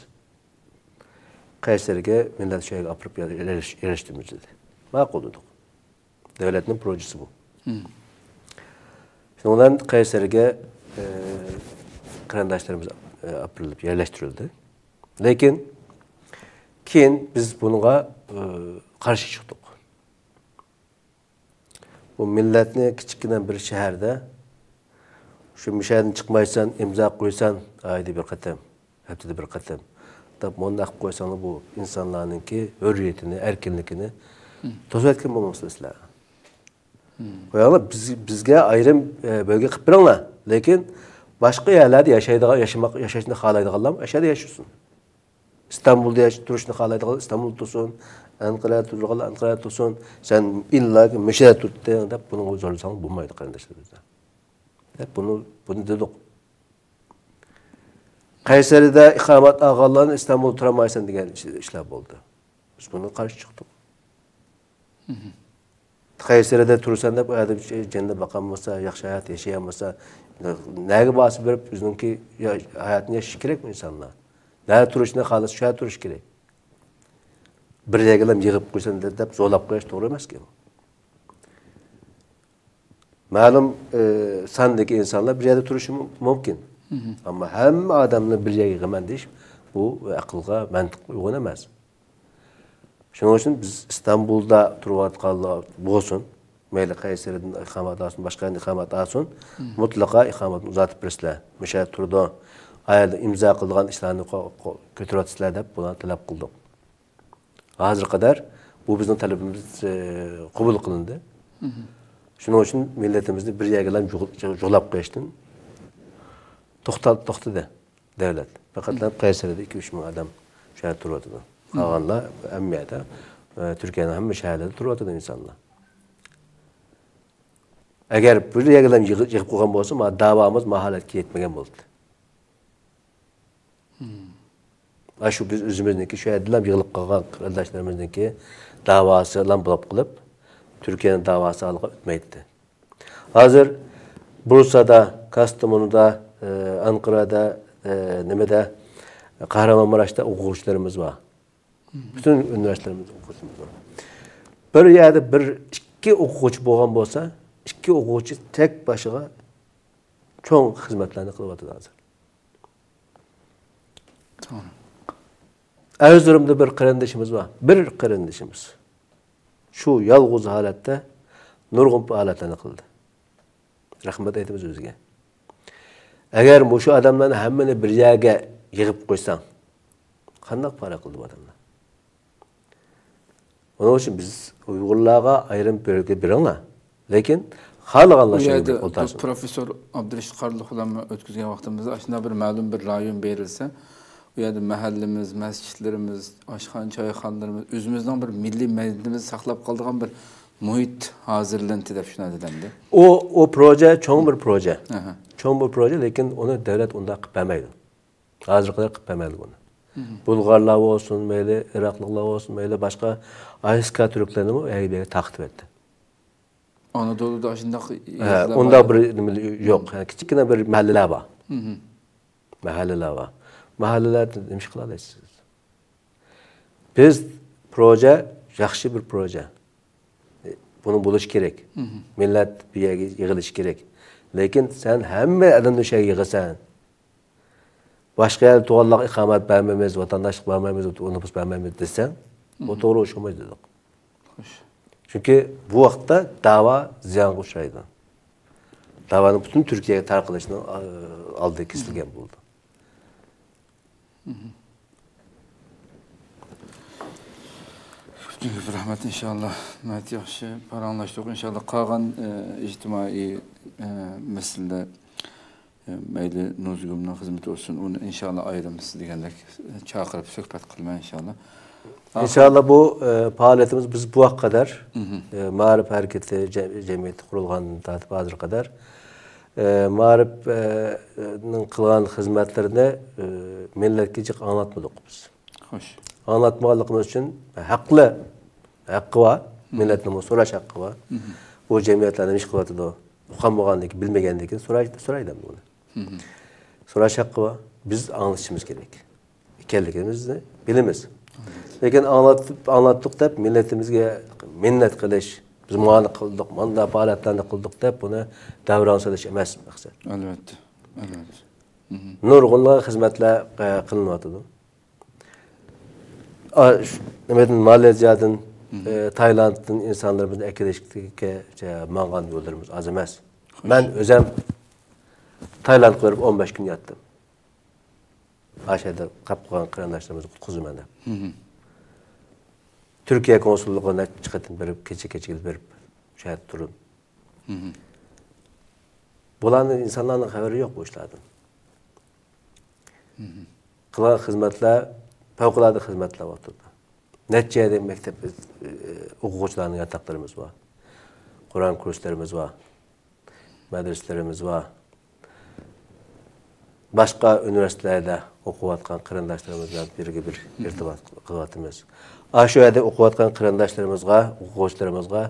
قەيسەرگە مىللەت شۇ يەرگە ئاپىرىپ يەرلەش-، يەرلەشتۈرىمىز دېدى. ماقۇل دېدۇق. دۆلەتنىڭ پروژىسى بۇ. شۇنىڭ بىلەن قەيسەرگە، ئە، قېرىنداشلىرىمىز، ئە، ئاپىرىلىپ يەرلەشتۈرۈلدى. لېكىن كېيىن بىز بۇنىڭغا، ئە، قارشى چىقتۇق. بۇ مىللەتنى كىچىككىنە بىر شەھەردە، شۇ مۇشەدىن چىقمايسەن، ئىمزا قويسەن، ئايدا بىر قېتىم، ھەپتىدە بىر قېتىم دەپ مۇنداق قىلىپ قويساڭلار، بۇ ئىنسانلارنىڭكى ھۆررىيىتىنى، ئەركىنلىكىنى توسۇۋەتكەن بولمامسىلەر سىلەر؟ قويۇڭلار، بىز، بىزگە ئايرىم، ئە، بۆلگە قىلىپ بېرىڭلار. لېكىن باشقا يەرلەردە ياشايدىغان، ياشىماق، ياشاشنى خالايدىغانلار ئاشۇ يەردە ياشىسۇن. ئىستانبۇلدا ياش-، تۇرۇشنى خالايدىغان ئىستانبۇلدا تۇرسۇن، ئەنقەرەدە تۇرىدىغانلار ئەنقەرەدە تۇرسۇن، سەن ئىللا مۇشۇ يەردە تۇرۇڭ دەپ بۇنى زورلىساڭلار بولمايدۇ، قېرىنداشلىرىمىزدە. دەپ بۇنى، بۇنى دېدۇق. قەيسەردە ئىقامەت ئالغانلارنى ئىستانبۇلدا تۇرالمايسەن دېگەن ئىش-، ئىشلار بولدى. بىز بۇنىڭغا قارشى چىقتۇق. قەيسەردە تۇرسام دەپ، ئۇ يەردە جەننەت باققان بولسا، ياخشى ھايات ياشىغان بولسا، نەگە بارسا بېرىپ، ئۆزىنىڭكى يا-، ھاياتىنى ياشىشى كېرەكمۇ ئىنسانلار؟ نەدە تۇرۇشنى خالىسا، شۇ يەردە تۇرۇش كېرەك. بىر يەرگىلا يىغىپ قويسام دەپ، دەپ زورلاپ قويۇش توغرا ئەمەسكەن. مەلۇم، ئى، ساندىكى ئىنسانلار بىر يەردە تۇرۇشى مۇ-، مۇمكىن. ئەمما ھەممە ئادەمنى بىر يەرگە يىغىمەن دېيىش، بۇ ئەقىلگە، مەنتىققە ئۇيغۇن ئەمەس. شۇنىڭ ئۈچۈن بىز ئىستانبۇلدا تۇرۇۋاتقانلار بولسۇن، مەيلى قەيسەردىن ئىقامەت ئالسۇن، باشقا يەردە ئىقامەت ئالسۇن، مۇتلەقا ئىقامەتنى ئۇزارتىپ بېرىسىلەر. مۇشۇ يەردە تۇرىدۇ. ئا يەردە ئىمزا قىلىدىغان ئىشلارنى قو-، قو-، كۆتۈرۈۋاتىسىلەر دەپ بۇلارنى تەلەپ قىلدۇق. ھازىرغا قەدەر بۇ بىزنىڭ تەلىپىمىز، ئى، قوبۇل قىلىندى. شۇنىڭ ئۈچۈن مىللىتىمىزنى بىر يەرگىلا جۇغ-، جۇغلاپ قويۇشتىن توختا-، توختىدى دۆلەت. پەقەتلا قەيسەردە ئىككى، ئۈچ مىڭ ئادەم شۇ يەردە تۇرۇۋاتىدۇ. قالغانلار ھەممە يەردە، ئى، تۈركىيەنىڭ ھەممە شەھەرلىرىدە تۇرۇۋاتىدۇ ئىنسانلار. ئەگەر بىر يەرگىلا يىغ-، يىغىپ قويغان بولسا، ما داۋامىز ما ھالەتكە يەتمىگەن بولاتتى. ئاشۇ بىز ئۆزىمىزنىڭكى، شۇ يەردىلا يىغىلىپ قالغان قېرىنداشلىرىمىزنىڭكى داۋاسى بىلەن بولۇپ قېلىپ، تۈركىيەنىڭ داۋاسى ئالغا ئۆتمەيتتى. ھازىر بۇرسادا، كاستامونۇدا، ئى، ئەنقەرەدە، ئى، نېمىدە، قەھرىمانماراشتا ئوقۇغۇچىلىرىمىز بار. پۈتۈن ئۇنىۋېرسىتېتلىرىمىزدا ئوقۇغۇچىمىز بار. بىر يەردە بىر، ئىككى ئوقۇغۇچى بولغان بولسا، ئىككى ئوقۇغۇچى تەك باشىغا چوڭ خىزمەتلەرنى قىلىۋاتىدۇ ھازىر. توغرا. ئەرزۇرۇمدا بىر قېرىندىشىمىز بار. بىر قېرىندىشىمىز. شۇ يالغۇز ھالەتتە نۇرغۇن پائالىيەتلەرنى قىلدى. رەھمەت ئېيتىمىز ئۆزىگە. ئەگەر مۇشۇ ئادەملەرنى ھەممىنى بىر يەرگە يىغىپ قويساڭ، قانداق پارە قىلىدۇ ئادەملەر؟ ئۇنىڭ ئۈچۈن بىز ئۇيغۇرلارغا ئايرىم بۆلگە بېرىڭلار. لېكىن خالىغانلار ئۇ شۇ يەردە يەرگە ئولتۇرسۇن. پروفېسسور ئابدۇرېشىت قارلۇق بىلەن ئۆتكۈزگەن ۋاقتىمىزدا ئاشۇنداق بىر مەلۇم بىر رايون بېرىلسە، ئۇ يەردە مەھەللىمىز، مەسچىتلىرىمىز، ئاشخانا، چايخانىلىرىمىز، ئۆزىمىزنىڭ بىر مىللىي مەدەنىيىتىمىزنى ساقلاپ قالىدىغان بىر مۇھىت ھازىرلىنىدۇ دەپ چۈشىنەلىدىم. ئۇ، ئۇ پروژە چوڭ بىر پروژە. ئەھە. چوڭ بىر پروژە، لېكىن ئۇنى دۆلەت ئۇنداق قىلىپ بەرمەيدۇ. ھازىرغا قەدەر قىلىپ بەرمەيدۇ بۇنى. بۇلغارلار بولسۇن، مەيلى ئىراقلىقلار بولسۇن، مەيلى باشقا ئاسىيا تۈركلىرىنىمۇ ئەگىبەگە تارقىتىۋەتتى. ئانادولۇدا ئاشۇنداق ھە، ئۇنداق بىر نېمە يوق. ھە، كىچىككىنە بىر مەھەللىلەر بار. مەھەللىلەر بار. مەھەللىلەردە نېمە ئىش قىلالايسىز؟ بىز پروژە ياخشى بىر پروژە. بۇنىڭ بولۇشى كېرەك. مىللەت بۇ يەرگە يىغىلىشى كېرەك. لېكىن سەن ھەممە ئادەمنى شۇ يەرگە يىغىسەن. باشقا يەردە تۇغانلىق ئىقامەت بەرمەيمىز، ۋاتانداشلىق بەرمەيمىز، نوپۇس بەرمەيمىز دېسەڭ، بۇ توغرا ئوخشىمايدۇ دېدۇق. خوش. چۈنكى بۇ ۋاقىتتا داۋا زىيانغا ئۇچرايدۇ. داۋانىڭ پۈتۈن تۈركىيەگە تارقىلىشىنىڭ، ئا، ئالدى كېسىلگەن بولىدۇ. كۆپتىن كۆپ رەھمەت، ئىنشاللا. ناھايىتى ياخشى پاراڭلاشتۇق. ئىنشاللا قالغان، ئە، ئىجتىمائىي، ئە، مەسىلىلەر، ئە، مەيلى نۇزۇگۇمنىڭ خىزمىتى بولسۇن، ئۇنى ئىنشاللا ئايرىم سىز دېگەندەك، ئە، چاقىرىپ سۆھبەت قىلىمەن ئىنشاللا. ئىنشاللا بۇ، ئە، پائالىيىتىمىز بىز بۇ ۋاقىتقا قەدەر، ئە، مائارىپ ھەرىكىتى جە-، جەمئىيىتى قۇرۇلغاندىن تارتىپ ھازىرغا قەدەر، ئە، مائارىپ، ئە، نىڭ قىلغان خىزمەتلىرىنى، ئە، مىللەتكە جىق ئاڭلاتمىدۇق بىز. خوش. ئاڭلاتمىغانلىقىمىز ئۈچۈن ھەقلىق، ھەققى بار، مىللەتنىڭمۇ سوراش ھەققى بار. بۇ جەمئىيەتلەر نېمە ئىش قىلىۋاتىدۇ؟ ئۇقالمىغاندىن كېيىن، بىلمىگەندىن كېيىن سوراي-، سورايدۇ بۇنى. سوراش ھەققى بار. بىز ئاڭلىتىشىمىز كېرەك ئىكەنلىكىمىزنى بىلىمىز. لېكىن ئاڭلاتتۇق، ئاڭلاتتۇق دەپ مىللىتىمىزگە مىننەت قىلىش، بىز مانا قىلدۇق، مانا پائالىيەتلەرنى قىلدۇق دەپ بۇنى دەۋران سېلىش ئەمەس مەقسەت. ئەلۋەتتە، ئەلۋەتتە. نۇرغۇنلىغان خىزمەتلەر، ئە، قىلىنىۋاتىدۇ. ئا، ش-، نېمىدىن، مالېزىيەدىن، ئە، تايلاندتىن ئىنسانلىرىمىزنى ئەكېلىشكە ماڭغان يوللىرىمىز ئاز ئەمەس. خوش. مەن ئۆزۈم تايلاندقا بېرىپ ئون بەش كۈن ياتتىم. ئاشۇ يەردە قاپقالغان قېرىنداشلىرىمىزنى قۇتقۇزىمەن دەپ. تۈركىيە كونسۇللۇقىغا نەچچە قېتىم بېرىپ، كېچە-كېچىگىلى بېرىپ، شۇ يەردە تۇرۇپ. بۇلارنىڭ، ئىنسانلارنىڭ خەۋىرى يوق بۇ ئىشلاردىن. قىلغان خىزمەتلەر، پەۋقۇلئاددە خىزمەتلەر ئوتتۇرىدا. نەچچە يەردە مەكتەپ، ئە، ئوقۇغۇچىلارنىڭ ياتاقلىرىمىز بار. قۇرئان كۇرسلىرىمىز بار. مەدرىسىلىرىمىز بار. باشقا ئۇنىۋېرسىتېتلەردە ئوقۇۋاتقان قېرىنداشلىرىمىز بىلەن بىرگە بىر ئىرتىبات قىلىۋاتىمىز. ئاشۇ يەردە ئوقۇۋاتقان قېرىنداشلىرىمىزغا، ئوقۇغۇچىلىرىمىزغا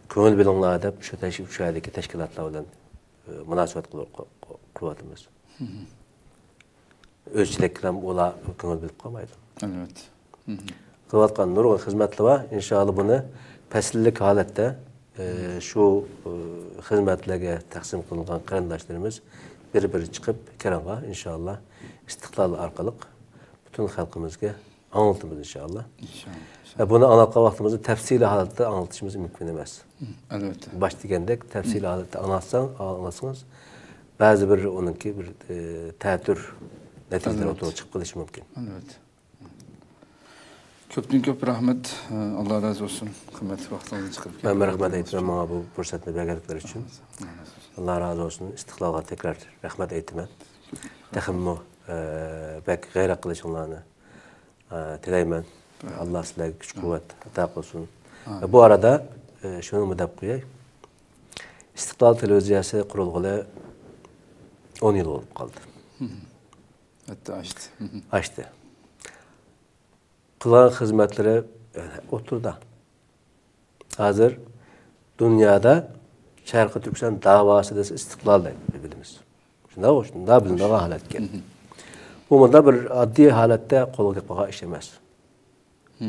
كۆڭۈل بۆلۈڭلار دەپ، شۇ تەش-، شۇ يەردىكى تەشكىلاتلار بىلەن، ئە، مۇناسىۋەت قىلىپ، قۇ-، قۇ-، قۇرۇۋاتىمىز. ئۆزچىلىك بىلەن ئۇلار كۆڭۈل بۆلۈپ قالمايدۇ. ئەلۋەتتە. قىلىۋاتقان نۇرغۇن خىزمەتلىرى بار. ئىنشائاللا بۇنى پەسىللىك ھالەتتە، ئە، شۇ، ئە، خىزمەتلەرگە تەقسىم قىلىنغان قېرىنداشلىرىمىز بىر-بىر چىقىپ، كىرىڭلار، ئىنشائاللا ئىستىقلال ئارقىلىق پۈتۈن خەلقىمىزگە ئاڭلىتىمىز ئىنشائاللا. ئىنشائاللا. ئە، بۇنى ئاڭلاتقان ۋاقتىمىزدا تەپسىلىي ھالەتتە ئاڭلىتىشىمىز مۇمكىن ئەمەس. ئەلۋەتتە. باش دېگەندەك تەپسىلىي ھالەتتە ئاڭلاتساڭ، ئاڭلاتسىڭىز، بەزى بىر ئۇنىڭكى بىر، ئە، تەتۈر نەتىجىلەر ئوتتۇرىغا چىقىپ قېلىشى مۇمكىن. ئەلۋەتتە. كۆپتىن كۆپ رەھمەت. ئاللا رازى بولسۇن. قىممەتلىك ۋاقتىڭىزنى چىقىرىپ مەن رەھمەت ئېيتىمەن ماڭا بۇ پۇرسەتنى بەرگەنلىكلىرى ئۈچۈن. ئاللا رازى بولسۇن. ئىستىقلالغا تەكرار رەھمەت ئېيتىمەن. تېخىمۇ، ئە، بەك غەيرەت قىلىشىڭلارنى، ئە، تىلەيمەن. ئاللا سىلەرگە كۈچ-قۇۋۋەت ئاتا قىلسۇن. ئامىن. بۇ ئارىدا، ئە، شۇنىمۇ دەپ قوياي. ئىستىقلال تېلېۋىزىيەسى قۇرۇلغىلى ئون يىل بولۇپ قالدى. ھەتتا ئاشتى. ئاشتى. قىلغان خىزمەتلىرى، يەنى، ئوتتۇرىدا. ھازىر دۇنيادا شەرقىي تۈركىستان داۋاسى دېسە ئىستىقلال دەپ بىلىمىز. شۇنداق، شۇنداق بىلىنىدىغان ھالەتكە. بۇ مۇنداق بىر ئاددىي ھالەتتە قولغا كېلىپ قالغان ئىش ئەمەس.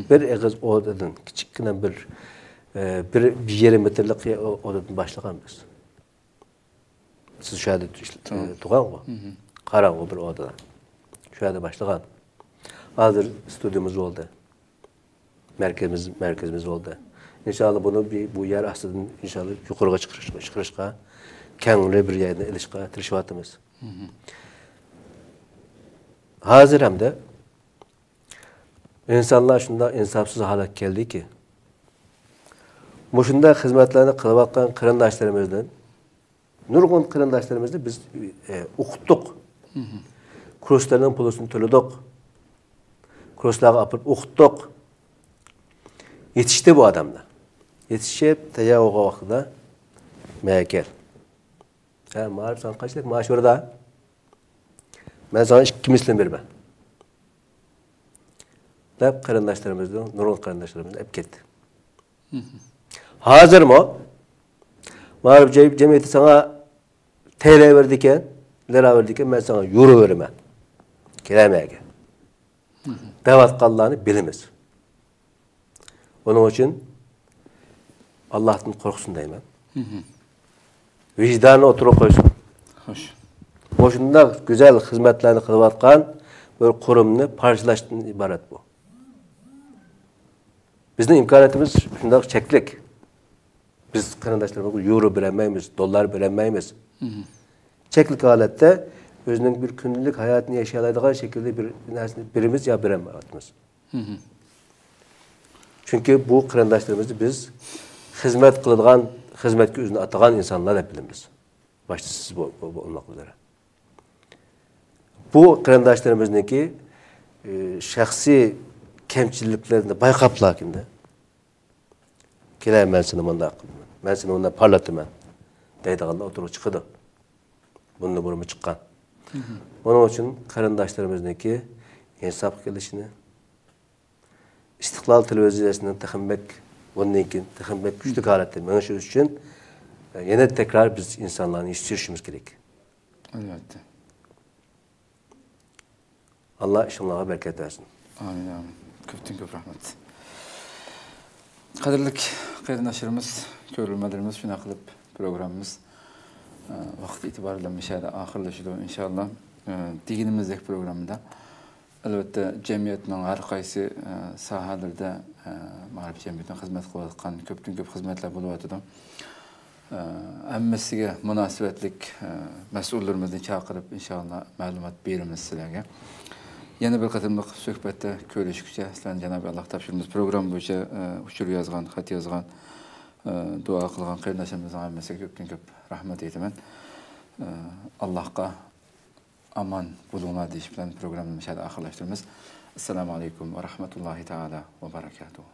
بىر ئېغىز ئوردىدىن، كىچىككىنە بىر، ئە، بىر، بىر يېرىم مېتىرلىق ئوردىدىن باشلىغان بىز. سىز شۇ يەردە تۇرغانغۇ؟ قاراڭغۇ بىر ئوردىدا. شۇ يەردە باشلىغان. ھازىر ئىستۇدىيىمىز بولدى. مەركىزىمىز، مەركىزىمىز بولدى. ئىنشائاللا بۇنى بى-، بۇ يەر ئاستىدىن ئىنشائاللا يۇقىرىغا چىقىرىش-، چىقىرىشقا، كەڭرى بىر يەرنى ئېلىشقا تىرىشىۋاتىمىز. ھازىر ھەمدە ئىنسانلار شۇنداق ئىنساپسىز ھالەتكە كەلدىكى، مۇشۇنداق خىزمەتلەرنى قىلىۋاتقان قېرىنداشلىرىمىزدىن نۇرغۇن قېرىنداشلىرىمىزنى بىز، ئە، ئوقۇتتۇق. كۇرسلارنىڭ پۇلىسىنى تۆلىدۇق. كۇرسلارغا ئاپىرىپ ئوقۇتتۇق. يېتىشتى بۇ ئادەملەر. يېتىشىپ، تەييار بولغان ۋاقتىدا، «مەگە كەل. ھە، مائارىپ ساڭا قانچىلىك مائاش بېرىدۇ؟ مەن ساڭا ئىككى مىسلىنى بېرىمەن.» دەپ، قېرىنداشلىرىمىزنى، نۇرغۇن قېرىنداشلىرىمىزنى ئەپ كەتتى. ھازىرمۇ مائارىپ جەم-، جەمئىيىتى ساڭا تەيلەۋېرىدىكەن، لىرا بېرىدىكەن، مەن ساڭا يورو بېرىمەن. كېلە مەگە. دەۋاتقانلارنى بىلىمىز. ئۇنىڭ ئۈچۈن ئاللاھتىن قورقسۇن دەيمەن. ۋىجدانىنى ئوتتۇرىغا قويسۇن. خوش. مۇشۇنداق گۈزەل خىزمەتلەرنى قىلىۋاتقان بىر قۇرۇمنى پارچىلاشتىن ئىبارەت بۇ. بىزنىڭ ئىمكانىيىتىمىز شۇنداق چەكلىك. بىز قېرىنداشلىرىمىزغا يورو بېرەلمەيمىز، دوللار بېرەلمەيمىز. چەكلىك ھالەتتە ئۆزىنىڭ بىر كۈندىلىك ھاياتىنى ياشىيالايدىغان شەكىلدە بىر نەرسىنى بېرىمىز يا بېرەلمەيۋاتىمىز. چۈنكى بۇ قېرىنداشلىرىمىزنى بىز خىزمەت قىلىدىغان، خىزمەتكە ئۆزىنى ئاتىغان ئىنسانلار دەپ بىلىمىز. باشتا سىز بو-، بو-، بولماق ئۈزرە. بۇ قېرىنداشلىرىمىزنىڭكى، ئى، شەخسىي كەمچىلىكلىرىنى بايقاپلا كىمدە، «كېلە، مەن سېنى مۇنداق قىلىمەن، مەن سېنى مۇنداق پارلىتىمەن» دەيدىغانلار ئوتتۇرىغا چىقىدۇ. بۇندىن بۇرۇنمۇ چىققان. ئۇنىڭ ئۈچۈن قېرىنداشلىرىمىزنىڭكى ئىنساپقا كېلىشىنى، ئىستىقلال تېلېۋىزىيەسىنىڭ تېخىمۇ بەك، بۇندىن كېيىن تېخىمۇ بەك كۈچلۈك ھالەتتە مېڭىشى ئۈچۈن، يەنە تەكرار بىز ئىنسانلارنى يېتىشتۈرۈشىمىز كېرەك. ئەلۋەتتە. ئاللا ئىشىڭلارغا بەرىكەت بەرسۇن. ئامىن، ئامىن. كۆپتىن كۆپ رەھمەت. قەدىرلىك قېرىنداشلىرىمىز، كۆرۈرمەنلىرىمىز، شۇنداق قىلىپ پروگراممىمىز، ئە، ۋاقىت ئېتىبارى بىلەن مۇشۇ يەردە ئاخىرلىشىدۇ، ئىنشائاللا. ئە، دېگىنىمىزدەك پروگراممىدا، ئەلۋەتتە، جەمئىيەتنىڭ ھەر قايسى، ئە، ساھەلىرىدە، ئە، مائارىپ جەمئىيىتىنىڭ خىزمەت قىلىۋاتقان كۆپتىن كۆپ خىزمەتلەر بولۇۋاتىدۇ. ئە، ھەممىسىگە مۇناسىۋەتلىك، ئە، مەسئۇللىرىمىزنى چاقىرىپ، ئىنشائاللا، مەلۇمات بېرىمىز سىلەرگە. يەنە بىر قېتىملىق سۆھبەتتە كۆرۈشكۈچە، سىلەرنى جانابى ئاللاغا تاپشۇرىمىز. پروگرامما بويىچە، ئە، ئۇچۇر يازغان، خەت يازغان، ئە، دۇئا قىلغان قېرىنداشلىرىمىزنىڭ ھەممىسىگە كۆپتىن كۆپ رەھمەت ئېيتىمەن. ئە، ئاللاغا ئامان بولۇڭلار دېيىش بىلەن پروگراممىنى مۇشۇ يەردە ئاخىرلاشتۇرىمىز. ئەسسالامۇ ئەلەيكۇم ۋە رەھمەتۇللاھى تائالا ۋە بەرەكاتۇھۇ.